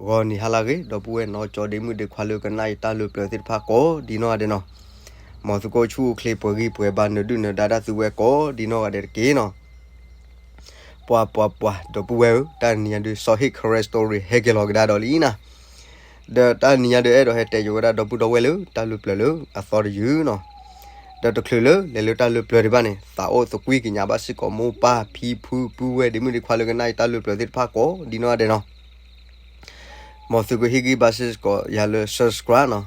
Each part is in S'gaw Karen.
ဂီၤနံၤဟါလၢအဂ့ၤ ဒီပုၢ်ဝဲၢ်နီၢ်ကၠီဒ့မုၣ်ဒ့ခွါလၢကနၣ်ယတၢ်လၢပျၢၤသ့ၣ်တဖၣ်ကိးဒ်နီၢ်ဂၤဒဲးနီၤ, မ်သုကအိၣ်ဆူၣ်အိၣ်ချ့ပှဲၤဂံၢ်ပှဲၤဘါနၢၤဒုၣ်နၢၤဒါတၢ်သုဝဲကိးဒ်နီၢ်ဂၤဒဲးတက့ၢ်နီၤ. ပှၤပှၤပှၤ ဒီပုၢ်ဝဲၢ်ဧၢ, တၢ်နံၤညါဒုး စီၤဟ့ၣ် Karen Story ဟဲက့ၤလီၤကဒါဒီးလံနီၤ. ဒီးတၢ်နံၤညါဒုး အဲၣ်ဒိးဟဲတဲယိၤဝဲဒၣ်ဒီပုၢ်ဒီဝဲၢ်လၢတၢ်လၢပျၢၤလၢအသီတယုၢ်နီၤ. ဒီးတချုးလၢလဲၤလၢတၢ်လၢပျၢၤဒံးဘၣ်န့ၣ် သးအိၣ်သကွံၢ်ကညးဘၣ်စ့ၢ်ကီးမိၢ်ပၢ်ဖံဖုပုၢ်ဝဲၢ်ဒ့မုၣ်ဒ့ခွါလၢကနၣ်ယတၢ်လၢပျၢၤသ့ၣ်တဖၣ်ကိးဒ်နီၢ်ဂၤဒဲးနီၤ. မ်သုကဟ့ၣ်ဂံၢ်ဘါစ့ၢ်ကီးယၤလၢ subscribe နီၤ,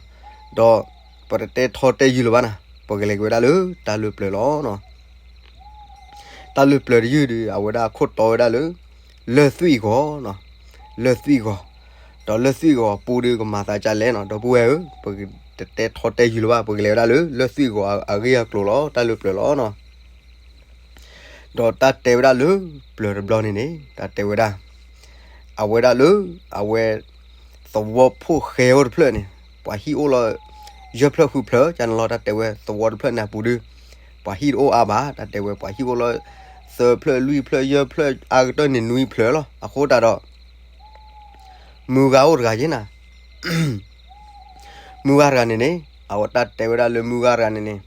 ဒီးပတတဲထီတဲယုၢ်လၢၤဘၣ်နၤ, ပကလဲၤက့ၤဝဲဒၣ်လၢတၢ်လၢပျၢၤလီၤနီၤ. တၢ်လၢပျၢၤတယုၢ်ဒုး အဝဲဒၣ်ခိၣ်တီဝဲဒၣ်လၢ လၢၢ်သွံၣ်ဂီၤနီၤ, လၢၢ်သွံၣ်ဂီၤ, ဒီးလၢၢ်သွံၣ်ဂီၤပူဒုးကမၤသးဒ်လဲၣ်နီၤ ဒီပုၢ်ဝဲၢ်ဧၢ, ပတတဲထီတဲယုၢ်လၢၤဘၣ် ပကလဲၤဝဲဒၣ်လၢ လၢၢ်သွံၣ်ဂီၤအဂ့ၢ်အကျိၤလီၤ တၢ်လၢပျၢၤလီၤနီၤ. ဒီးတၢ်တဲဝဲဒၣ်လၢပျၢၤတဘျီန့ၣ်န့ၣ် တၢ်တဲဝဲဒၣ် အဝဲဒၣ်လၢ အဝဲ သဝီဖိၣ်ဃဲအိၣ်တဖျၢၣ်န့ၣ် ပှၤဟံၣ်အိၣ်လီၤ ယဲၢ်ဖျၢၣ်ဃုဖျၢၣ် ကန့ၣ်လီၤ တၢ်တဲဝဲသဝီတဖျၢၣ်န့ၣ်အပူၤဒုး ပှၤဟံၣ်တအိၣ်အါဘၣ် တၢ်တဲဝဲပှၤဟံၣ်အိၣ်လီၤ သၢဖျၢၣ်လွံၢ်ဖျၢၣ်ယဲၢ်ဖျၢၣ်အါကတၢၢ်န့ၣ်နွံဖျၢၣ်လီၤ အဃိတၢ်ဒီး မုၢ်ဂၤအိၣ်တဂၤယ့ၢ်နၤ မုၢ်ဂၤတဂၤန့ၣ်န့ၣ် အဝဲတၢ်တဲဝဲဒၣ်လၢမုၢ်ဂၤတဂၤန့ၣ်န့ၣ်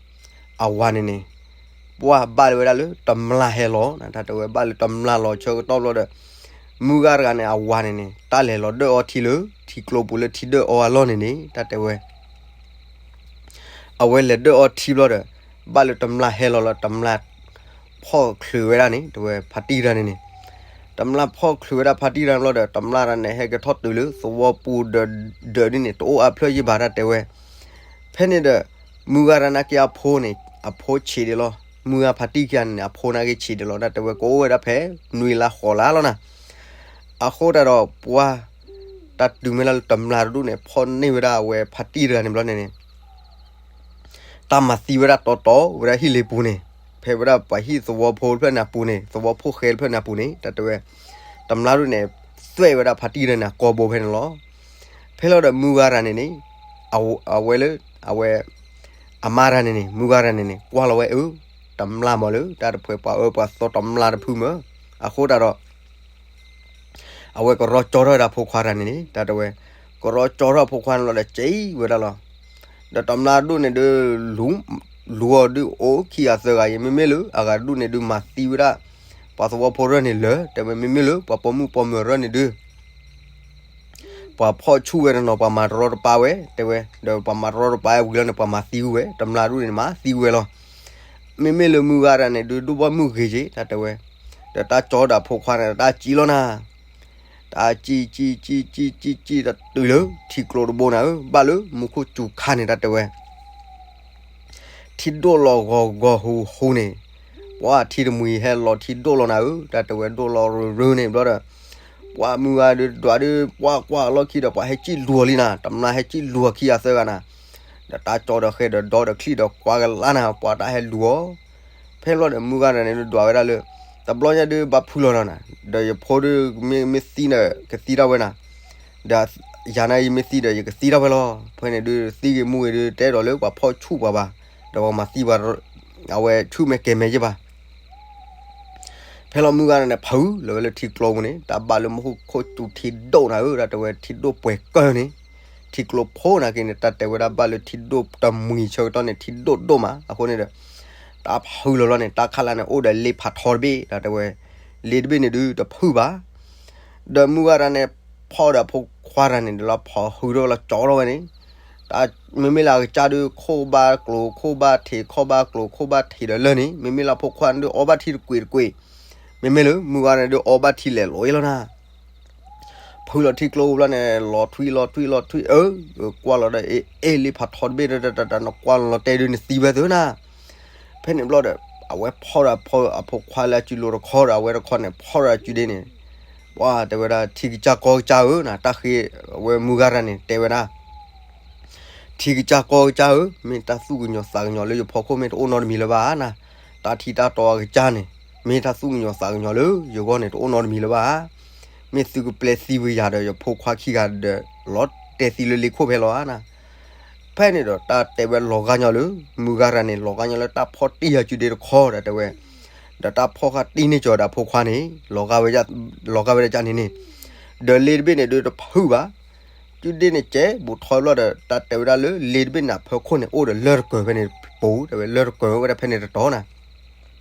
အဝၤန့ၣ်န့ၣ် ပှၢ်ဘၣ်လၢဝဲဒၣ်လၢတမျၢ်ဟဲလီၤ တၢ်တဲဝဲဘၣ်လၢတမျၢ်လီၤဆၢကတီၢ်ဘျီဒီး မုၢ်ဂၤတဂၤန့ၣ် အဝၤန့ၣ်န့ၣ် တၢ်လဲၤလီၤဒၢၣ်အီထံလၢ ထံကျိပူၤလၢထံဒၢၣ်အီအလီၢ်န့ၣ်န့ၣ် တၢ်တဲဝဲ အဝဲလဲၤဒၢၣ်အီထံဘျီဒီး ဘၣ်လၢတမျၢ်ဟဲလီၤလီၤ တမျၢ်ဖီၣ်ချုးဝဲဒၣ်န့ၣ် တဲဝဲဖါတံၢ်တဂၤန့ၣ်န့ၣ် တမျၢ်ဖီၣ်ချုးဝဲဒၣ်ဖါတံၢ်တဂၤန့ၣ်ဘျီဒီး တမျၢ်တဂၤန့ၣ် ဟဲကထီၣ်တုၤလၢသဝီပူၤဒီး ဒၢးဒ်န့ၣ် တအိၣ်အါဖျၢၣ်ယ့ၢ်ဘၣ် တၢ်တဲဝဲ ဖဲန့ၣ်ဒီး မုၢ်ဂၤတဂၤန့ၣ်က့အဖိန့ၣ် အဖိဆံးဒံးလီၤ မုၢ်ဂၤဖါတံၢ်ခံဂၤန့ၣ်န့ၣ် အဖိန့ၣ်က့ဆံးဒံးလီၤ တၢ်တဲဝဲကအိၣ်ဝဲဒၣ်ဖဲ နွံလါဃိးလါလီၤနၤ အဃိတၢ်ဒီးပှၢ် တၢ်တုၤမ့ၢ်လၢတမျၢ်တဒူၣ်န့ၣ် ဖီၣ်န့ၢ်ဝဲဒၣ်အဝဲဖါတံၢ်တဂၤန့ၣ်ဘျီန့ၣ်န့ၣ် တၢ်မၤသံဝဲဒၣ်တီတီဝဲဒၣ်ဟံၣ်လ့ပူၤန့ၣ် ဖဲဝဲဒၣ်ပှၤဟံၣ်သဝီဖိတဖျၢၣ်န့ၣ်အပူၤန့ၣ် သဝီဖိၣ်ဃဲတဖျၢၣ်န့ၣ်အပူၤန့ၣ် တၢ်တဲဝဲ တမျၢ်ဒူၣ်န့ၣ် သွဲၣ်ဝဲဒၣ်ဖါတံၢ်တဂၤန့ၣ် အကိာ်ဘိဖဲန့ၣ်လီၤ ဖဲလီၤဒီးမုၢ်ဂၤတဂၤန့ၣ်န့ၣ် အဝဲလၢ အဝဲ အမါတဂၤန့ၣ်န့ၣ် မုၢ်ဂၤတဂၤန့ၣ်န့ၣ် ကွၢ်လီၤဝဲအၢ တမျၢ်မးလၢ တၢ်တဖှဲးပှၤအၢပှၤသီတမျၢ်တဖုမၢ် အဃိတၢ်ဒီး အဝဲကရီကၠီထီၣ်ဝဲဒၣ်ဖိခွါတဂၤန့ၣ်န့ၣ် တၢ်တဲဝဲ ကရီကၠီထီၣ်ဖိခွါန့ၣ်လီၤဒီးစံးဝဲဒၣ်လီၤ ဒီးတမျၢ်ဒူၣ်န့ၣ်ဒုး လူၤအီၤဒုးအိၣ်ခံဂၤသၢဂၤအံၤ မ့မ့ၢ်လၢအဂၤတဒူၣ်န့ၣ်ဒုးမၤသံဝဲဒၣ် ပှၤသဝီဖိရၢၢ်န့ၣ်လၢ တဲဝဲမ့မ့ၢ်လၢပှၤပိာ်မုၣ်ပိာ်မၢၤရၢၢ်န့ၣ်ဒုး ပှၤဖီၣ်ဆူၣ်ဝဲတနီၤ ပှၤမၤတရီတပါဝဲ တဲဝဲ ဒီးပှၤမၤတရီတပါဝဲဝံၤလီၤန့ၣ် ပှၤမၤသံဝဲ တမျၢ်ဒူၣ်န့ၣ်မၤသံဝဲလီၤ မ့မ့ၢ်လၢမုၢ်ဂၤတဂၤန့ၣ်ဒုး ဒိၣ်ဘၣ်မုၢ်ဂ့ၤက့ၤ တၢ်တဲဝဲ ဒီးတၢ်ကၠီဒီးအဖိခွါန့ၣ် တၢ်ကၠံလီၤနၤ တၢ်ကၠံကၠံကၠံကၠံကၠံတတုၤလၢ ထံကျိတဘိနၤဧၢ ဘၣ်လၢမူခိၣ်စူၤခါန့ၣ် တၢ်တဲဝဲ ထံဒိၣ်လီၤဂီၤဂီၤဟူးဟူးန့ၣ် ပှၤထံတမှံၤဟဲလီၤထံဒိၣ်လီၤနၤဧၢ တၢ်တဲဝဲဒိၣ်လီၤရူၤရူၤန့ၣ်ဘျီဒီး ပှၤမုၢ်ဂၤဒုးဒွးဒုး ပှၤကွၢ်အလီၢ်ခံဒီး ပှၤဟဲကၠံလူၤအီၤလံနၤ တမျၢ်ဟဲကၠံလူၤအီၤခံဂၤသၢဂၤနၤ ဒီးတၢ်ကၠီဒီးဃဲဒီးဒီဒီးချံဒီးကွၢ်ကလါနၤ ပှၤတၢ်ဟဲလူၤအီၤ ဖဲဘျီဒီးမုၢ်ဂၤတဂၤန့ၣ်ဒုးဒွးဝဲဒၣ်လၢ တဘျီညါဒုးဘၣ်ဖုလီၤနၤ ဒီးယဖိဒုးမ့ၢ်သံဒီးကသံတၢ်ဝဲနၤ ဒီးယၤန့ၣ်ယမ့ၢ်သံဒီးယကသံတၢ်ဝဲလီၤ ဖဲန့ၣ်ဒုးသံဂ့ၤမူဂ့ၤဒုး တအဲၣ်ဒိးလၢပှၤဖီၣ်ဆူၣ်ပှၤဘၣ် ဒီးပှၤမၤသံပှၤ အဝဲဆူၣ်မဲာ်ကဲၤမဲာ်ယ့ၢ်ဘၣ် ဖဲလီၤမုၢ်ဂၤန့ၣ်န့ၣ် ဖုလီၤဝဲလၢထံကျိပူၤန့ၣ် တၢ်ဘၣ်လၢမူခိၣ်စူၤထံဒိၣ်နၤဧၢ တၢ်တဲဝဲထံဒိၣ်ပှဲၤကၢၢ်န့ၣ် ထံကျိဖိနၤက့န့ၣ် တၢ်တဲဝဲဒၣ်ဘၣ်လၢထံဒိၣ်တမှံၤဆၢကတီၢ်န့ၣ် ထံဒိၣ်ဒိၣ်မး အဃိန့ၣ်ဒီး တၢ်ဖုလီၤလီၤန့ၣ် တၢ်ခးလၢန့ၣ် အိၣ်ဒီးလ့ဖးထီတဘ့ၣ် တၢ်တဲဝဲ လ့တဘ့ၣ်န့ၣ်ဒုးတဖုဘၣ် ဒီးမုၢ်ဂၤတဂၤန့ၣ် ဖီၣ်ဒီးအဖိခွါတဂၤန့ၣ် ဒုးလီၤဖီၣ်ဟုဒီးလီၤကၠီထီၣ်ဝဲန့ၣ် မ့မ့ၢ်လၢအကစၢ်ဒုး ခိၣ်ဘၣ်ကျိၤခိၣ်ဘၣ်ထံး ခီၣ်ဘၣ်ကျိၤခိၣ်ဘၣ်ထံးဒီးလၢာ်န့ၣ် မ့မ့ၢ်လၢအဖိခွါန့ၣ်ဒုး အီဘၣ်ထံတကွံာ်တကွံာ် မ့မ့ၢ်လၢမုၢ်ဂၤန့ၣ်ဒုး အီဘၣ်ထံလဲၤလီၤအံၤလီၤနၤ ဖုလီၤထံကျိပူၤဘျီန့ၣ် လီၤထွံလီၤထွံလီၤထွံ အၢ ကွၢ်လီၤဒီး အ့ အ့ၣ် လ့ဖးထီတဘ့ၣ် တၢ်နကွၢ်လီၤတဲဒုးနသံဝဲသုနၤ ဖဲန့ၣ်ဘျီဒီး အဝဲဖီၣ်ဒီးအဖိခွါလၢအစုလိၤတခီဒီး အဝဲတခီန့ၣ် ဖီၣ်ဒီးအစုဒ့န့ၣ် ပှၤတဲဝဲဒၣ် ထံကစၢ်ကီကစၢ်ဧၢနၤ တၢ်ဃ့အဝဲမုၢ်ဂၤတဂၤန့ၣ် တဲဝဲဒၣ် ထံကစၢ်ကီကစၢ်ဧၢ, မ့ၢ်တၢ်သူၣ်ကညီၤသးကညီၤလၢယဖီခိၣ် မ့ၢ်တအိၣ်နီတမံၤလၢၤဘၣ်နၤ, တၢ်ထံတၢ်တီအကစၢ်န့ၣ် မ့ၢ်တၢ်သူၣ်ကညီၤသးကညီၤလၢယဂီၢ်န့ၣ် တအိၣ်နီတမံၤလၢၤဘၣ်ဧါ. မ့ၢ်သုကပျဲသံဝဲယၤဒီးယဖိခွါခံဂၤဒီး လီၤတဲာ်သံလၢလ့ခိၣ်ဖဲလီၤဧါနၤ. ဖဲန့ၣ်ဒီးတၢ်တဲဝဲလီၤဂာ်ညီလၢ မုၢ်ဂၤတဂၤန့ၣ် လီၤဂာ်ညီလၢတၢ်ဖီၣ်တံၢ်ယၤစုဒ့တခီဒီးတဲဝဲ, ဒီးတၢ်ဖီၣ်ဃာ်တံၢ်န့ၢ်ကီၤဒီးအဖိခွါန့ၣ် လီၤဂာ်ဝဲဒၣ်ကန့ၣ်န့ၣ်, ဒီးလ့တဘ့ၣ်န့ၣ်ဒုးတဖုဘၣ်. ကုဒ့န့ၣ်ကဲဘူးထီဘျီဒီး တၢ်တဲဝဲဒၣ်လၢလ့တဘ့ၣ်န့ၣ်အဖီခိၣ်န့ၣ် အိၣ်ဒီးလၢၢ်တကၢၤဖဲန့ၣ်ပူၤ တဲဝဲ လၢၢ်တကၢၤဝဲဒၣ်ဖဲန့ၣ်တတီၤနၤ.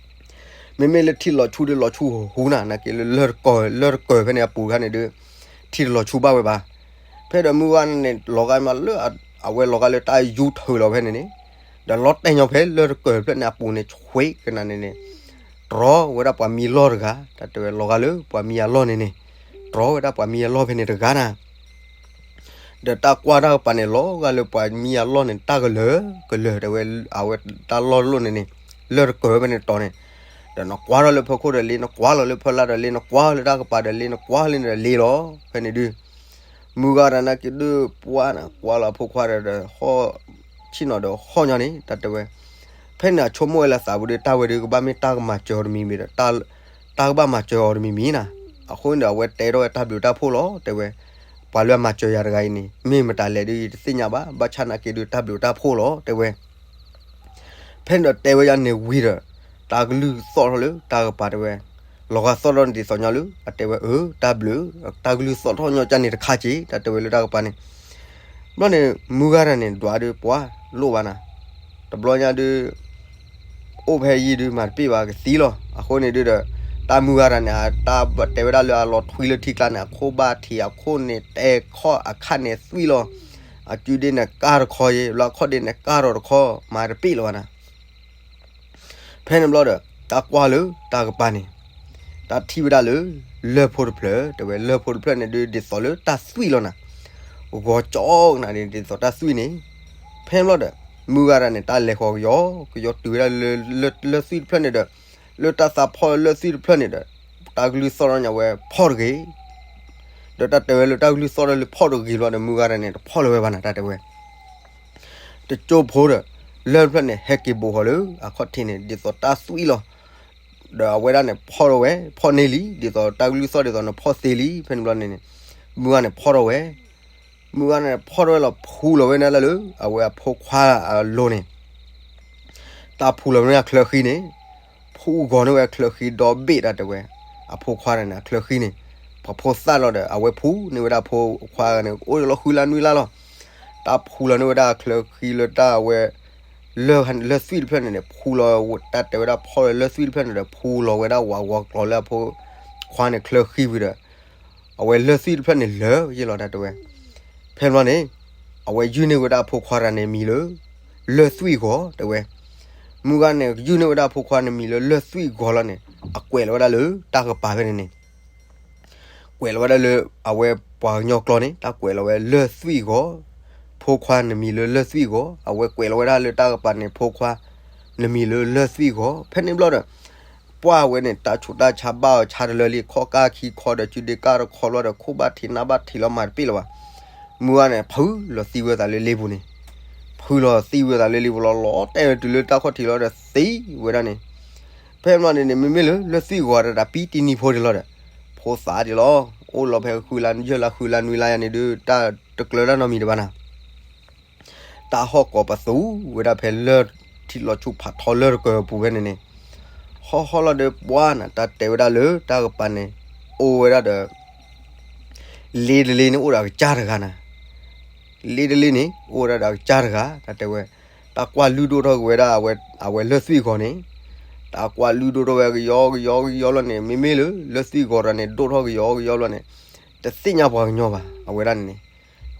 မ့မ့ၢ်လၢထံလီၤဆူဒီးလီၤဆူဟူနၤ နာ်က့လၢလၢၢ်တကၢၤ လၢၢ်တကၢၤဖဲန့ၣ်အပူၤတခါန့ၣ်ဒီး ထံတလီၤဆူဘၣ်ဝဲဘၣ်. ဖဲဒီးမုၢ်ဂၤန့ၣ် လီၤဂာ်မးလၢ အဝဲလီၤဂာ်လၢတၢ်ယူထၢလီၤဖဲန့ၣ်န့ၣ် ဒီးလီၤတဲာ်ညီဖဲလၢၢ်တကၢၤဖျၢၣ်န့ၣ်အပူၤန့ၣ် ဆှ့ကနၤန့ၣ်န့ၣ် တြီဝဲဒၣ်ပှၤမံအလီၢ်တဂၤ တၢ်တဲဝဲလီၤဂာ်လၢပှၤမံအလီၢ်န့ၣ်န့ၣ် တြီဝဲဒၣ်ပှၤမံအလီၢ်ဖဲန့ၣ်တဂၤနၤ. ဒီးတၢ်ကွၢ်တၢ်ကပၤန့ၣ် လီၤဂာ်လၢပှၤမံအလီၢ်န့ၣ် တၢ်ကလၢာ်ကလၢာ် တဲဝဲ အဝဲတၢ်လီၢ်တလီၢ်န့ၣ်န့ၣ် လၢၢ်တကၢၤဖဲန့ၣ်တီၤန့ၣ် ဒီးနကွၢ်ထီၣ်လၢဖီခိၣ်ဒီးလ့ နကွၢ်လီၤလၢဖီလာ်ဒီးလ့ နကွၢ်လၢတၢ်ကပၤဒီးလ့ နကွၢ်လၢန့ၣ်ဒီးလ့လီၤ. ဖဲန့ၣ်ဒုး မုၢ်ဂၤတၢ်နာ်က့ဒုးပှၢ်နၤ ကွၢ်လီၤအဖိခွါဒီး ဟီၣ်ဆံၣ်နီၤဒီးဟီၣ်ညီန့ၣ် တၢ်တဲဝဲ ဖဲန့ၣ်အဆိကမိၣ်ဝဲလၢသးပူၤဒီး တၢ်ဝဲဒုးကဘၣ်မ့ၢ်တၢ်ကမၤစၢၤအီၤတမံၤမံၤဒီး တၢ်ကဘၣ်မၤစၢၤအီၤတမံၤမံၤနၤ. အဃိန့ၣ်ဒီး အဝဲတဲထီၣ်ဝဲတၢ်ဘျုးတၢ်ဖှိၣ်လီၤ တဲဝဲ ပှၤလၢအမၤစၢၤယၤတဂၤအံၤန့ၣ် မ့ၢ်မတၤလဲၣ်ဒုး ယတသ့ၣ်ညါဘၣ် ဘၣ်ဆၣ်နာ်က့ဒုးတၢ်ဘျုးတၢ်ဖှိၣ်လီၤ တဲဝဲ ဖဲန့ၣ်ဒီးတဲဝဲယၤန့ၣ်ဝံၤဒီး တၢ်ကလုၢ်သီၣ်ထီၣ်လၢတၢ်ကပၤတဲဝဲ လီၤဂာ်သီၣ်ထီၣ်န့ၣ်ဒ်သိးညီလၢ အတဲဝဲအၢ တၢ်ဘျုး တၢ်ကလုၢ်သီၣ်ထီၣ်ညီကၢ်န့ၣ်တခါက့ တၢ်တဲဝဲလၢတၢ်ကပၤန့ၣ် ဘျီန့ၣ် မုၢ်ဂၤတၢ်န့ၣ် ဒွးဒုးပှၢ်လိၣ်ဘၣ်နၤ တဘျီညါဒုး အိၣ်ဖဲယံၤဒုးမၤတပ့ၢ်ဘၣ်ကသံလီၤ. အဃိန့ၣ်ဒုးဒီး တၢ်မုၢ်ဂၤတၢ်န့ၣ် တၢ်တဲဝဲဒၣ်လၢအလီၤထွံလၢထံကျါန့ၣ် အခိၣ်ဘၣ်ထံးအခိၣ်န့ၣ် တဲခီၣ်အခါန့ၣ်သွံၣ်လီၤ. အကုဒ့န့ၣ်ကၢ်တခီယ့ လၢအခီၣ်ဒ့န့ၣ်ကၢ်ထီၣ်တခီ မၤတပ့ၢ်လၢၤဘၣ်နၤ ဖဲန့ၣ်ဘျီဒီး တၢ်ကွၢ်လၢတၢ်ကပၤန့ၣ် တၢ်ထံၣ်ဝဲဒၣ်လၢ လၢၢ်ဖိတဖျၢၣ် တဲဝဲလၢၢ်ဖိတဖျၢၣ်န့ၣ်ဒုးဒ်သိးလၢတၢ်သွံၣ်လီၤနၤ ဂီၤကၠီကနၤဒ်သိးတၢ်သွံၣ်န့ၣ် ဖဲန့ၣ်ဘျီဒီး မုၢ်ဂၤတၢ်န့ၣ် တၢ်လဲၤဃီၤကယီကယီတုၤဝဲဒၣ်လၢ လၢၢ်သွံၣ်တဖျၢၣ်န့ၣ်ဒီး လၢတၢ်သးဖီၣ်လၢလၢၢ်သွံၣ်တဖျၢၣ်န့ၣ်ဒီး တၢ်ကလုၢ်သီၣ်ထီၣ်ညါဝဲဖီၣ်တဂ့ၤ ဒီးတၢ်တဲဝဲလၢတၢ်ကလုၢ်သီၣ်ထီၣ်လၢဖီၣ်တဂ့ၤဘျီဒီး မုၢ်ဂၤတၢ်န့ၣ် တဖီၣ်လၢၤဝဲဘၣ်နၤ တၢ်တဲဝဲ တကၠိဖိဒီး လၢၢ်တဖျၢၣ်န့ၣ် ဟဲက့ၤဘူးဃီၤလၢအခီၣ်ထံးန့ၣ် ဒ်သိးတၢ်သွံၣ်လီၤ. ဒီးအဝဲဒၣ်န့ၣ် ဖီၣ်ထီၣ်ဝဲ ဖီၣ်န့ၢ်လံ ဒ်သိးတၢ်ကလုၢ်သီၣ်ဒ်သိးန့ၣ်ဖီၣ်သ့လံ ဖဲန့ၣ်ဘျီန့ၣ်န့ၣ် မုၢ်ဂၤန့ၣ်ဖီၣ်ထီၣ်ဝဲ မုၢ်ဂၤန့ၣ်ဖီၣ်ထီၣ်ဝဲလီၤ ဖူလီၤဝဲဒၣ်လၢ အဝဲအဖိခွါအလိၤန့ၣ် တၢ်ဖူလီၤန့ၢ်အချၢဃံန့ၣ် ဖူဂီၤန့ၢ်ဝဲအချၢဃံဒီဘ့ၣ်တၢ်တဲဝဲ အဖိခွါန့ၣ်န့ၣ် အချၢဃံန့ၣ် ပှၤဖိသၣ်လီၤဒီး အဝဲဖူန့ၢ်ဝဲဒၣ်အဖိခွါန့ၣ် အိၣ်လီၤဃုလါနွံလါလီၤ. တၢ်ဖူလီၤန့ၢ်ဝဲဒၣ်အချၢဃံလၢတၢ်အဝဲ လၢၢ်သွံၣ်တဖျၢၣ်န့ၣ်န့ၣ် ဖူလီၤ တၢ်တဲဝဲဒၣ်ဖီၣ်လၢလၢၢ်သွံၣ်တဖျၢၣ်န့ၣ်ဒီး ဖူလီၤဝဲဒၣ်ဝးဝီၤကျီၤလၢအဖိခွါန့ၣ်ချၢဃံဝံၤဒီး အဝဲလၢၢ်သွံၣ်တဖျၢၣ်န့ၣ်လၢာ်ယ့ၢ်လီၤတၢ်တဲဝဲ ဖဲန့ၣ်ဘျီန့ၣ် အဝဲယုၢ်န့ၢ်ဝဲဒၣ်အဖိခွါတၢ်န့ၣ်မံၤလၢ လၢၢ်သွံၣ်ဂီၤတဲဝဲ မုၢ်ဂၤန့ၣ် ယုၢ်န့ၢ်ဝဲဒၣ်အဖိခွါန့ၣ်မံၤလၢလၢၢ်သွံၣ်ဂီၤလီၤန့ၣ် အကွဲးလီၤဝဲဒၣ်လၢတၢ်ကပၤဖဲန့ၣ်န့ၣ် ကွဲးလီၤဝဲဒၣ်လၢ အဝဲပှၤကညီကျိာ်န့ၣ် တၢ်ကွဲးလီၤဝဲလၢၢ်သွံၣ်ဂီၤ ဖိခွါနမံၤလၢလၢၢ်သွံၣ်ဂီၤ အဝဲကွဲးလီၤဝဲဒၣ်လၢတၢ်ကပၤန့ၣ် ဖိခွါနမံၤလၢလၢၢ်သွံၣ်ဂီၤ ဖဲန့ၣ်ဘျီဒီး ပှၢ်ဝဲန့ၣ် တၢ်ဆူးတၢ်ဆါဘၣ်အီၤဆါတလၢလံ ခီၣ်ကၢ်ခံခီဒီး ကုဒ့ကၢ်တခီဘျီဒီး ခိၣ်ဘၣ်ထံးနါဘၣ်ထံးလီၤမၤတပ့ၢ်လၢၤဘၣ် မုၢ်ဂၤန့ၣ် ဖုလီၤသံဝဲသးလၢလ့ပူၤန့ၣ် ဖုလီၤသံဝဲသးလၢလ့ပူၤလီၤ လီၤတဲာ်ဝဲတုၤလၢတၢ်ခီၣ်ထံးလီၤဒီးသံဝဲဒၣ်န့ၣ် ဖဲန့ၣ်ဘျီန့ၣ်န့ၣ် မ့မ့ၢ်လၢလၢၢ်သွံၣ်ဂီၤတၢ်တၢ်ပံတနံၤဖိဒံးလီၤဒီး ဖိသၣ်ဒံးလီၤ အိၣ်လီၤဖဲဃုလါယဲၢ်လါဃုလါနွံလါယၤန့ၣ်ဒုး တၢ်တကျၢၤတၢ်နီတမံၤဒံးဘၣ်နၤ တၢ်ဟီၣ်ကိးပသူဝဲဒၣ်ဖဲလၢၢ်ထံလီၤဆူဖးထီလၢၢ်တကၢၤအပူၤဖဲန့ၣ်န့ၣ် ဟီၣ်ဟီၣ်လီၤဒီးပှၢ်နၤ တၢ်တဲဝဲဒၣ်လၢတၢ်ကပၤန့ၣ် အိၣ်ဝဲဒၣ်ဒီး လ့တလ့န့ၣ်အိၣ်ဒီးအကစၢ်တဂၤနၤ လ့တလ့န့ၣ် အိၣ်ဝဲဒၣ်ဒီးအကစၢ်တဂၤ တၢ်တဲဝဲ တၢ်ကွၢ်လုၢ်ဒိၣ်ထီၣ်က့ၤဝဲဒၣ် အဝဲလၢၢ်သွံၣ်ဂီၤန့ၣ် တၢ်ကွၢ်လုၢ်ဒိၣ်ထီၣ်ဝဲကယီကယီကယီလီၤန့ၣ် မ့မ့ၢ်လၢ လၢၢ်သွံၣ်ဂီၤတၢ်န့ၣ် ဒိၣ်ထီၣ်ကယီကယီလီၤန့ၣ် တသ့ၣ်ညါပှၤကညီဘၣ် အဝဲဒၣ်န့ၣ်န့ၣ်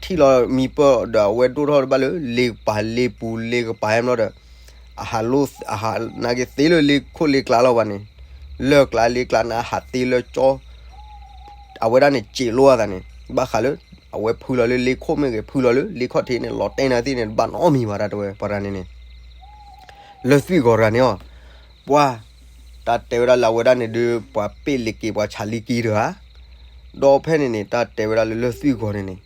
ထံၣ်လီၤမံပၢၢ်ဒီးအဝဲဒိၣ်ထီၣ်တဘၣ်လၢ လ့ကပၤလ့ပူၤလ့ကပၤဟဲမ့ၢ်လီၤဒီး အဟးလိၣ် အဟးနာ်က့သ့လၢလ့ခိၣ်လ့ကျါလီၤဘၣ်န့ၣ် လၢၢ်ကျါလ့ကျါန့ၣ် အဟးသ့လၢကၠီ အဝဲဒၣ်န့ၣ် စံးလိအသးန့ၣ် ဘၣ်ဃးလၢ အဝဲဖုလီၤလၢလ့ခိၣ်မ့ၢ်ဂ့ၤ ဖုလီၤလၢလ့ခီၣ်ထံးန့ၣ် လီၤတဲာ်နၤသ့ၣ်န့ၣ် တဘၣ်နီတမံၤဘၣ် တၢ်တဲဝဲ ပှၤတဂၤန့ၣ်န့ၣ် လၢၢ်သွံၣ်ဂီၤတဂၤန့ၣ်အီၤ ပှၢ် တၢ်တဲဝဲဒၣ်လၢအဝဲဒၣ်န့ၣ်ဒုး ပှၤပ့ၢ်လ့ၤက့ၤပှၤဆးလံကံတဂၤ ဒီးဖဲန့ၣ်န့ၣ် တၢ်တဲဝဲဒၣ်လၢလၢၢ်သွံၣ်ဂီၤန့ၣ်န့ၣ်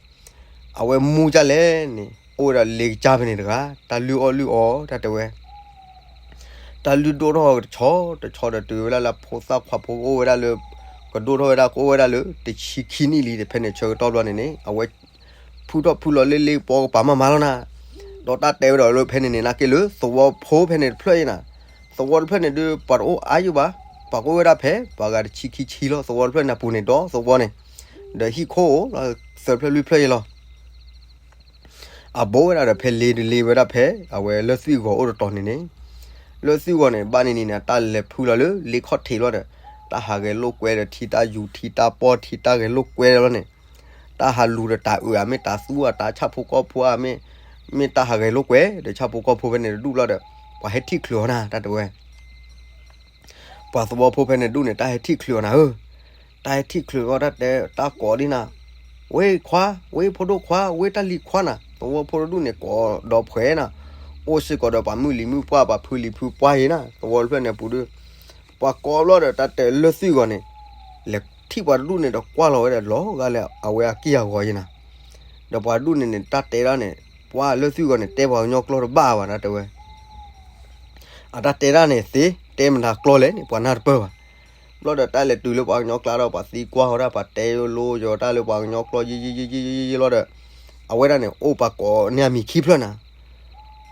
အဝဲမူဒ်လဲၣ်န့ၣ် အိၣ်ဝဲဒၣ်လ့ကစၢ်ဖဲန့ၣ်တဂၤ တၢ်လုၢ်အီၣ်လုၢ်အီ တၢ်တဲဝဲ တၢ်လုၢ်ဒိၣ်ထီၣ်တဆီတဆီဒီး တုၤဝဲဒၣ်လၢဖိသၣ်ခွါဖိကအိၣ်ဝဲဒၣ်လၢ ကဒိၣ်ထီၣ်ဝဲဒၣ်ကအိၣ်ဝဲဒၣ်လၢ တဆံခံနံၣ်လံ ဖဲန့ၣ်ဆၢကတီၢ်ဘျီန့ၣ်န့ၣ် အဝဲ ဖုထီၣ်ဖုလီၤလၢလ့ကပၤကပၤမးမးလီၤနၤ ဒီးတၢ်တဲဝဲဒၣ်လၢဖဲန့ၣ်န့ၣ် နာ်က့လၢ သဝီဖိဖဲန့ၣ်တဖျၢၣ်အံၤနၤ သဝီတဖျၢၣ်န့ၣ်ဒုး ပှၤတအိၣ်အါယုၢ်ဘၣ် ပှၤကအိၣ်ဝဲဒၣ်ဖဲ ပှၤဂၤတဆံခံဆံလီၤ သဝီတဖျၢၣ်န့ၣ်အပူၤန့ၣ် ဒီးသဝီန့ၣ် ဒီးဟံၣ်ခိၣ်အိၣ်လီၤ သၢဖျၢၣ်လွံၢ်ဖျၢၣ်အံၤလီၤ အဘိဝဲဒၣ်ဒီး ဖဲလ့တလ့ဝဲဒၣ်ဖဲ အဝဲလၢၢ်သွံၣ်ဂီၤအိၣ်တတီၤန့ၣ်န့ၣ်, လၢၢ်သွံၣ်ဂီၤန့ၣ် ဘၣ်န့ၣ်န့ၣ်န့ၣ် အတၢ်လဲၤဖုလီၤလၢလ့ခီၣ်ထံးလီၤဒီး တၢ်ဟးဂဲၤလိာ်ကွဲဒီး ထံတၢ်ယူၤထံတၢ်ပီၢ်ထံတၢ်ဂဲၤလိာ်ကွဲလီၤန့ၣ်, တၢ်ဟးလူၤဒီးတၢ်အုးဧါ မ့ၢ်တၢ်သူဧါ တၢ်ဆၣ်ဖိကီၢ်ဖိဧါ မ့ၢ် မ့ၢ်တၢ်ဟးဂဲၤလိာ်ကွဲဒီး ဆၣ်ဖိကီၢ်ဖိဖဲန့ၣ်တဒူၣ်လီၤဒီး ပှၤဟဲထံၣ်ချုးအီၤနၤ တၢ်တဲဝဲ ပှၤသဝီဖိဖဲန့ၣ်ဒူၣ်န့ၣ် တၢ်ဟဲထံၣ်ချုးအီၤနၤဧၢ, တၢ်ဟဲထံၣ်ချုးအီၤ တၢ်တဲတၢ်ကိးဒ်နၤ, ဝ့ၢ်ခွါ, ဝ့ၢ်ဖိဒိၣ်ခွါ, ဝ့ၢ်တၢ်လံၤခွါနၤ, သဝီဖိတဒူၣ်န့ၣ် ကိးဒီးဖှဲးနၤ, အိၣ်စ့ၢ်ကီးဒီးပှၤမုၢ်လံၤမုၢ်ပှၢ် ပှၤဖုလံၤဖုပှၢ်အံၤနၤ, သဝီတဖျၢၣ်န့ၣ်အပူၤဒီး ပှၤကိးဘျီဒီး တၢ်တဲလၢၢ်သွံၣ်ဂီၤန့ၣ် လဲၤထံၣ်ပှၤတဒူၣ်န့ၣ်ဒီးကွၢ်လီၤဝဲဒီး လီၤဂာ်လၢအဝဲအက့ၢ်အဂီၤအံၤနၤ, ဒီးပှၤတဒူၣ်န့ၣ်န့ၣ် တၢ်တဲဒၣ်န့ၣ် ပှၤလၢၢ်သွံၣ်ဂီၤန့ၣ် တဲပှၤကညီကျိာ်တဘၣ်ဘၣ် တၢ်တဲဝဲ အတၢ်တဲဒၣ်န့ၣ်သ့ တဲမတၤကျိာ်လဲၣ်န့ၣ် ပှၤနၢ်တပၢၢ်ဘၣ်. ဘျီဒီးတၢ်လဲၤတုၤလၢပှၤကညီကျါဒီး ပှၤသံကွၢ်ဃီဒၣ် ပှၤတဲလိယီၤတၢ်လၢပှၤကညီကျိာ် ယံာ်ယံာ်ယံာ်ယံာ်ယံာ်ယံာ်လီၤဒီး အဝဲဒၣ်န့ၣ် အိၣ်ပှၤကိးန့ၢ်အမံၤခံဖျၢၣ်နၤ,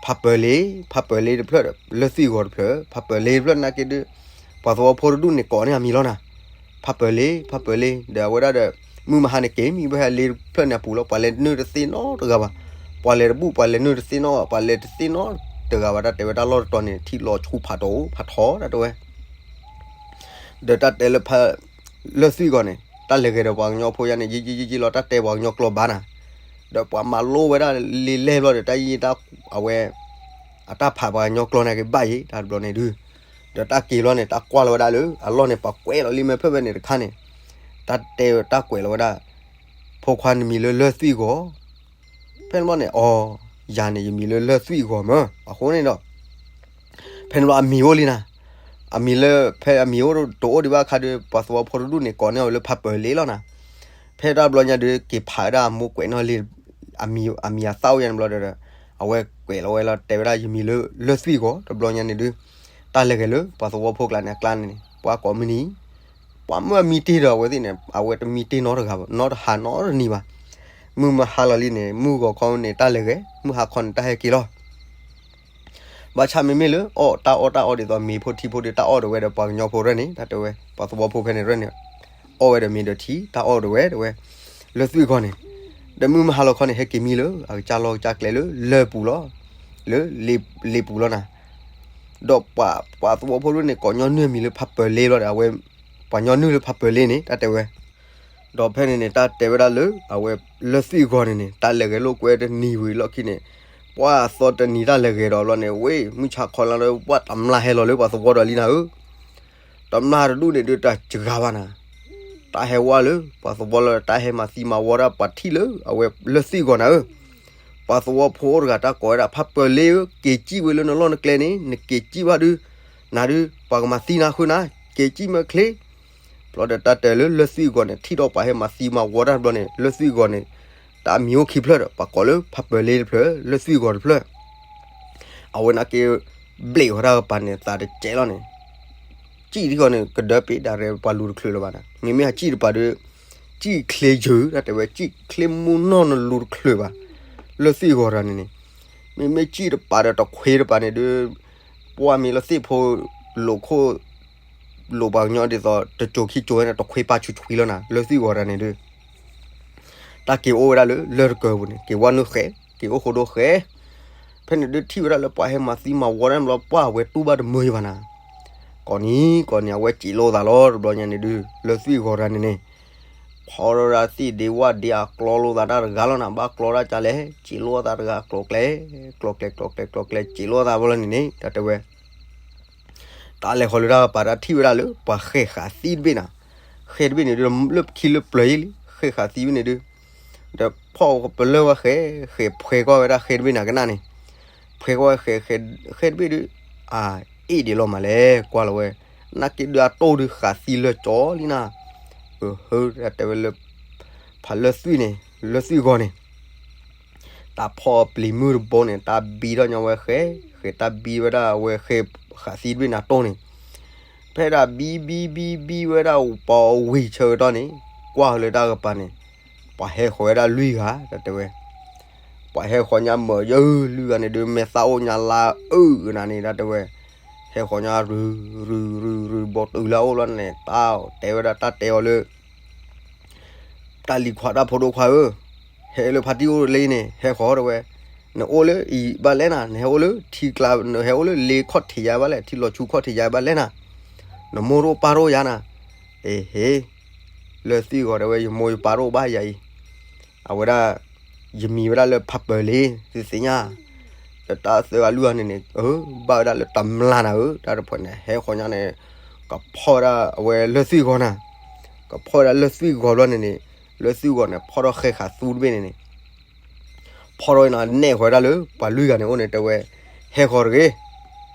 ဖးပၢၤလ့, ဖးပၢၤလ့တဖျၢၣ်ဒီး လၢၢ်သွံၣ်ဂီၤတဖျၢၣ်, ဖးပၢၤလ့တဖျၢၣ်နာ်က့ဒုး ပှၤသဝီဖိတဒူၣ်န့ၣ် ကိးန့ၢ်အမံၤလီၤနၤ, ဖးပၢၤလ့, ဖးပၢၤလ့ ဒီးအဝဲဒၣ်ဒီး မုၢ်မဟါန့ၣ် က့ၤမံဝဲဟဲလ့တဖျၢၣ်န့ၣ်အပူၤလီၤ, ပှၤလဲၤနုာ်တသ့နီတဂၤဘၣ်, ပှၤလဲၤတဘူၣ် ပှၤလဲၤနုာ်တသ့နီ ပှၤလဲၤတသ့နီတဂၤဘၣ် တၢ်တဲဝဲဒၣ်လီၢ်တတီၤန့ၣ် ထံၣ်လီၤဆူဖးဒိၣ်ဖးထီ တၢ်တဲဝဲ ဒီးတၢ်တဲလၢ လၢၢ်သွံၣ်ဂီၤန့ၣ် တၢ်လဲၤဂဲၤဒီးပှၤကညီဖိယါန့ၣ် ယံာ်ယံာ်ယံာ်ယံာ်လီၤ တၢ်တဲပှၤကညီကျိာ်ဘၣ်နၤ, ဒီးပှၤမၤလိဝဲဒၣ်လ့လဲၢ်ဘျီဒီး တၢ်ယံာ်တၢ် အဝဲ အတၢ်ဖးပှၤကညီကျိာ်န့ၣ်က့ၤဘၣ်ယံၤ တၢ်တဘျီန့ၣ်ဒုး, ဒီးတၢ်က့ၤလီၤန့ၣ် တၢ်ကွၢ်လီၤဝဲဒၣ်လၢ အလီၢ်န့ၣ် ပှၤကွဲးလီၤလံမ့ၢ်ဖျၢၣ်ဖဲန့ၣ်တခါန့ၣ်, တၢ်တဲတၢ်ကွဲးလီၤဝဲဒၣ်, ဖိခွါနမံၤလၢလၢၢ်သွံၣ်ဂီၤ ဖဲန့ၣ်ဘျီန့ၣ် အီ, ယၤန့ၣ် ယမံၤလၢလၢၢ်သွံၣ်ဂီၤမၢ်, အဃိန့ၣ်ဒီး ဖဲန့ၣ်ဘျီအမံၤအိၣ်လံနၤ, အမံၤလၢ ဖဲအမံၤအိၣ်တအိၣ်ဒံးဘၣ်အခါဒီး ပှၤသဝီဖိတဒူၣ်န့ၣ် ကိးန့ၢ်အီၤလၢဖးပၢၤလ့လီၤနၤ, ဖဲတၢ်ဘျီညါဒီး က့ၤဖးဝဲဒၣ်အမိၢ်ကွဲးနီၣ်လံ အမံၤအသၣ်အိၣ်ယါန့ၣ်ဘျီဒီး အဝဲကွဲးလီၤဝဲလီၤ တဲဝဲဒၣ်ယမံၤလၢလၢၢ်သွံၣ်ဂီၤ တဘျီညါန့ၣ်ဒုး, တၢ်လဲၤဂဲၤလၢပှၤသဝီဖိကျါန့ၣ်အကျါန့ၣ် ပှၤကိးမုၢ်နံၤ ပှၤမုၢ်အမံတ့ၢ်ဒီးအဝဲသ့ၣ်န့ၣ် အဝဲတမံတ့ၢ်နီတဂၤဘၣ် နီတဟးနီတနံၤဘၣ်, မုၢ်မဟါလီၤလံန့ၣ် မုၢ်ဂီၤခီန့ၣ် တၢ်လဲၤဂဲၤ မုၢ်ဟါခီန့ၣ် တၢ်ဟဲက့ၤလီၤ ဘၣ်ဆၣ်မ့မ့ၢ်လၢအီၣ်တၢ်အီၣ်တၢ်အီဒ်သိးမ့ၤဖိထံဖိဒီး တၢ်အီၣ်ဒၣ်ဝဲဒီးပှၤကညီဖိရဲၣ်န့ၣ် တၢ်တဲဝဲ ပှၤသဝီဖိဖဲန့ၣ်ရဲၣ်န့ၣ် အီၣ်ဝဲဒီးမ့ၤဒီးထံ တၢ်အီၣ်ဒၣ်ဝဲဒၣ်ဝဲ လၢၢ်သွံၣ်ဂီၤန့ၣ်, ဒီးမုၢ်မဟါလီၤခီန့ၣ် ဟဲက့ၤမံလၢအကစၢ်လီၢ်ကစၢ်ကျဲလၢလၢၢ်ပူၤလီၤ, လၢလ့ပူၤလီၤနၤ, ဒီးပှၤသဝီဖိဒၣ်န့ၣ် ကိးညီနုၢ်အမံၤလၢဖးပၢၤလ့လီၤဒီး အဝဲ ပှၤညီနုၢ်လၢဖးပၢၤလ့န့ၣ် တၢ်တဲဝဲ ဒီးဖဲန့ၣ်န့ၣ် တၢ်တဲဝဲဒၣ်လၢ အဝဲလၢၢ်သွံၣ်ဂီၤန့ၣ်န့ၣ် တၢ်လဲၤဂဲၤလိာ်ကွဲတနံၤဝံၤလီၢ်ခံန့ၣ်, ပှၤသီတနံၤတၢ်လဲၤဂဲၤဒီးဘျီန့ၣ် ဝ့ၢ်မုၢ်ဆါခီလၢ ပှၤတမျၢ်ဟဲလီၤလၢပှၤသဝီဒီးလံနၤဧၢ, တမျၢ်တဒူၣ်န့ၣ်ဒုးတၢ်စှၤဘၣ်နၤ, တၢ်ဟဲဝဲလၢပှၤသဝီလၢတၢ်ဟဲမၤသံမၤဝီဒၣ်ပှၤထံၣ်လၢအဝဲလၢၢ်သွံၣ်ဂီၤနၤဧၢ, ပှၤသဝီဖိအိၣ်တဂၤတၢ်ကိးဝဲဒၣ် ဖးပၢၤလ့ဧၢ က့ၤစံၣ်ဝဲလၢနလီၢ်နကျဲန့ၣ် နက့ၤစံၣ်ဘၣ်ဒုး, နၤဒုး ပှၤကမၤသံနၤဃုနၤ, က့ၤစံၣ်မ့ၢ်ချ့ ဘျီဒီးတၢ်တဲလၢ လၢၢ်သွံၣ်ဂီၤန့ၣ် ထံၣ်ဒီးပှၤဟဲမၤသံမၤဝီတၢ်ဘျီန့ၣ် လၢၢ်သွံၣ်ဂီၤန့ၣ် တၢ်မံၤအိၣ်ခံဖျၢၣ်ဒီး ပှၤကိးလၢဖးပၢၤလ့တဖျၢၣ် လၢၢ်သွံၣ်ဂီၤတဖျၢၣ်, အဝဲနာ်က့ ဘျ့ၣ်ဃီတၢ်ကပၤန့ၣ် သးတကဲလီၤန့ၣ်, စံၣ်ထံဃီန့ၣ် ကဒၢပ့ၤဒၣ်ရဲပှၤလူၤတချုးလၢၤဘၣ်နၤ, မ့မ့ၢ်ဟးစံၣ်တပၤဒီး စံၣ်ချ့ယုာ် တၢ်တဲဝဲ စံၣ်ချ့မူနီၢ်နလူၤတချုးဘၣ်, လၢၢ်သွံၣ်ဂီၤတၢ်န့ၣ်န့ၣ်, မ့မ့ၢ်စံၣ်တပၤဒီးတခွ့တပၤန့ၣ်ဒုး ပှၤမ့ၢ်လၢသ့ၣ်ဖိ လိာ်ခိၣ် လိာ်ပှၤကညီဒ်သိး တစိၤခံစိၤဝဲန့ၣ် တခွ့ပာ်ဆူၣ်ဆှံလီၤနၤ လၢၢ်သွံၣ်ဂီၤတၢ်န့ၣ်ဒုး, တၢ်က့ၤအိၣ်ဝဲဒၣ်လၢလၢၢ်တကၢၢ်ပူၤန့ၣ် က့ၤဝဲနုာ်ဃဲ, က့ၤအိၣ်ဃိဒိဃဲ, ဖဲန့ၣ်ဒုးထံၣ်ဝဲဒၣ်လၢပှၤဟဲမၤသံမၤဝီတၢ်ဘျီ ပှၤဝဲတူၢ်ဘၣ်တမုာ်ဘၣ်နၤ, ကိးနံၤကိးနံၤ အဝဲစံးလိာ်သးလီၤ တဘျီညါန့ၣ်ဒုး လၢၢ်သွံၣ်ဂီၤတၢ်န့ၣ်န့ၣ်, ဖီဒီးဒၣ်သ့ၣ်ဒ့ဝၣ်ဒ့အကျီလိာ်သးတၢ်တဂၤလီၤနၤ ဘၣ်ကျီတၢ်ကလဲၣ် စံးလိာ်သးတဂၤ ကျီကျဲ ကျီကျဲ ကျီကျဲ ကျီကျဲ စံးလိာ်သးဘျီလီၤန့ၣ်န့ၣ် တၢ်တဲဝဲ တၢ်လဲၤဃီၤလၢတၢ်ကပၤ တၢ်ထံၣ်ဝဲဒၣ်လၢ ပှၤဃဲၤဃာ်သံတဘ့ၣ်နၤ, ဃဲၤတဘ့ၣ်န့ၣ်ဒုး လၢခံလၢပျၢၤယံၤလံ ဃဲၤဃာ်သံတဘ့ၣ်န့ၣ်ဒုး, ဒီးဖီၣ်ပလၢၢ်ဝဲဃဲၤ ဃဲၤဖှဲကွၢ်ဝဲဒၣ်ဃဲၤတဘ့ၣ်နၤကနၣ်န့ၣ်, ဖှဲကွၢ်ဝဲဃဲၤ ဃဲၤတဘ့ၣ်ဒုး, အါ အ့ၣ်ဒံးလီၤမးလဲၣ် ကွၢ်လီၤဝဲ, နာ်က့ဒုးအတိၢ်ဒုးဃာ်သံလၢာ်ကၠီလံနၤ, အဟၢ တၢ်တဲဝဲလၢ ဖးလၢၢ်သွံၣ်န့ၣ် လၢၢ်သွံၣ်ဂီၤန့ၣ် တၢ်ဖီၣ်ပျံၤမုၢ်တဘိန့ၣ် တၢ်ဘံထီၣ်ညီဝဲဃဲၤ ဃဲၤတၢ်ဘံဝဲဒၣ်အဝဲဃဲၤဃာ်သံတဘ့ၣ်နၤတိၢ်န့ၣ်, ဖဲဒၣ်ဘံဘံဘံဘံဝဲဒၣ်ပှၤဝံၤဆၢကတီၢ်န့ၣ်, ကွၢ်လၢတၢ်ကပၤန့ၣ်, ပှၤဟဲဃီၤဝဲဒၣ်လွံၢ်ဂၤ တၢ်တဲဝဲ, ပှၤဟဲဃီၤညါမၢာ်ယၢ်လွံၢ်ဂၤန့ၣ်ဒုး မဲာ်သၣ်အိၣ်ညါလါအုၣ်ကနၤန့ၣ် တၢ်တဲဝဲ, ဟဲဃီၤညါရုၤ ရုၤ ရုၤ ရုၤ ဘီတုၤလၢအအိၣ်လီၤန့ၣ် တၢ်တဲဝဲဒၣ်တၢ်တဲအီၤလၢ တၢ်လံၤခွါတၢ်ဖိဒိၣ်ခွါဧၢ, ဟဲလၢဖါတံၢ်အိၣ်လံန့ၣ် ဟဲဃီၤတဲဝဲ, နအိၣ်လၢအံၤဘၣ်လဲၣ်နၤ, နဟဲအိၣ်လၢထံကျါ, နဟဲအိၣ်လၢလ့ခီၣ်ထံးယါဘၣ်လဲၣ်, ထံလီၤဆူခီၣ်ထံးယါဘၣ်လဲၣ်နၤ, နမိၢ်တအိၣ်ပၢ်တအိၣ်ယါနၤ, အ့ဟ့, လၢသုဂီၤတဲဝဲ ယမိၢ်ယပၢ်တအိၣ်ဘၣ်ယၤအံၤ, အဝဲဒၣ် ယမံၤဝဲဒၣ်လၢဖးပၢၤလ့ သုသ့ၣ်ညါ, ဒီးတၢ်သၢဂၤလွံၢ်ဂၤန့ၣ်န့ၣ် အၢ ဘၣ်ဝဲဒၣ်လၢတမျၢ်နၤဧၢ, တၢ်တဖၣ်န့ၣ် ဟဲဃီညါန့ၣ် ကဖီၣ်ဝဲဒၣ်အဝဲလၢသုဂီၤနၤ, ကဖီၣ်ဝဲဒၣ်လၢသုဂီၤဘျီန့ၣ်န့ၣ်, လၢသုဂီၤန့ၣ် ဖီၣ်ထီၣ်ဃဲခးသူတဘ့ၣ်န့ၣ်န့ၣ် ဖီၣ်ထီၣ်အံၤန့ၣ် နဲၣ်ဃီၤဝဲဒၣ်လၢပှၤလွံၢ်ဂၤန့ၣ်အိၣ်န့ၣ် တဲဝဲ ဟဲဃီၤတဂ့ၤ,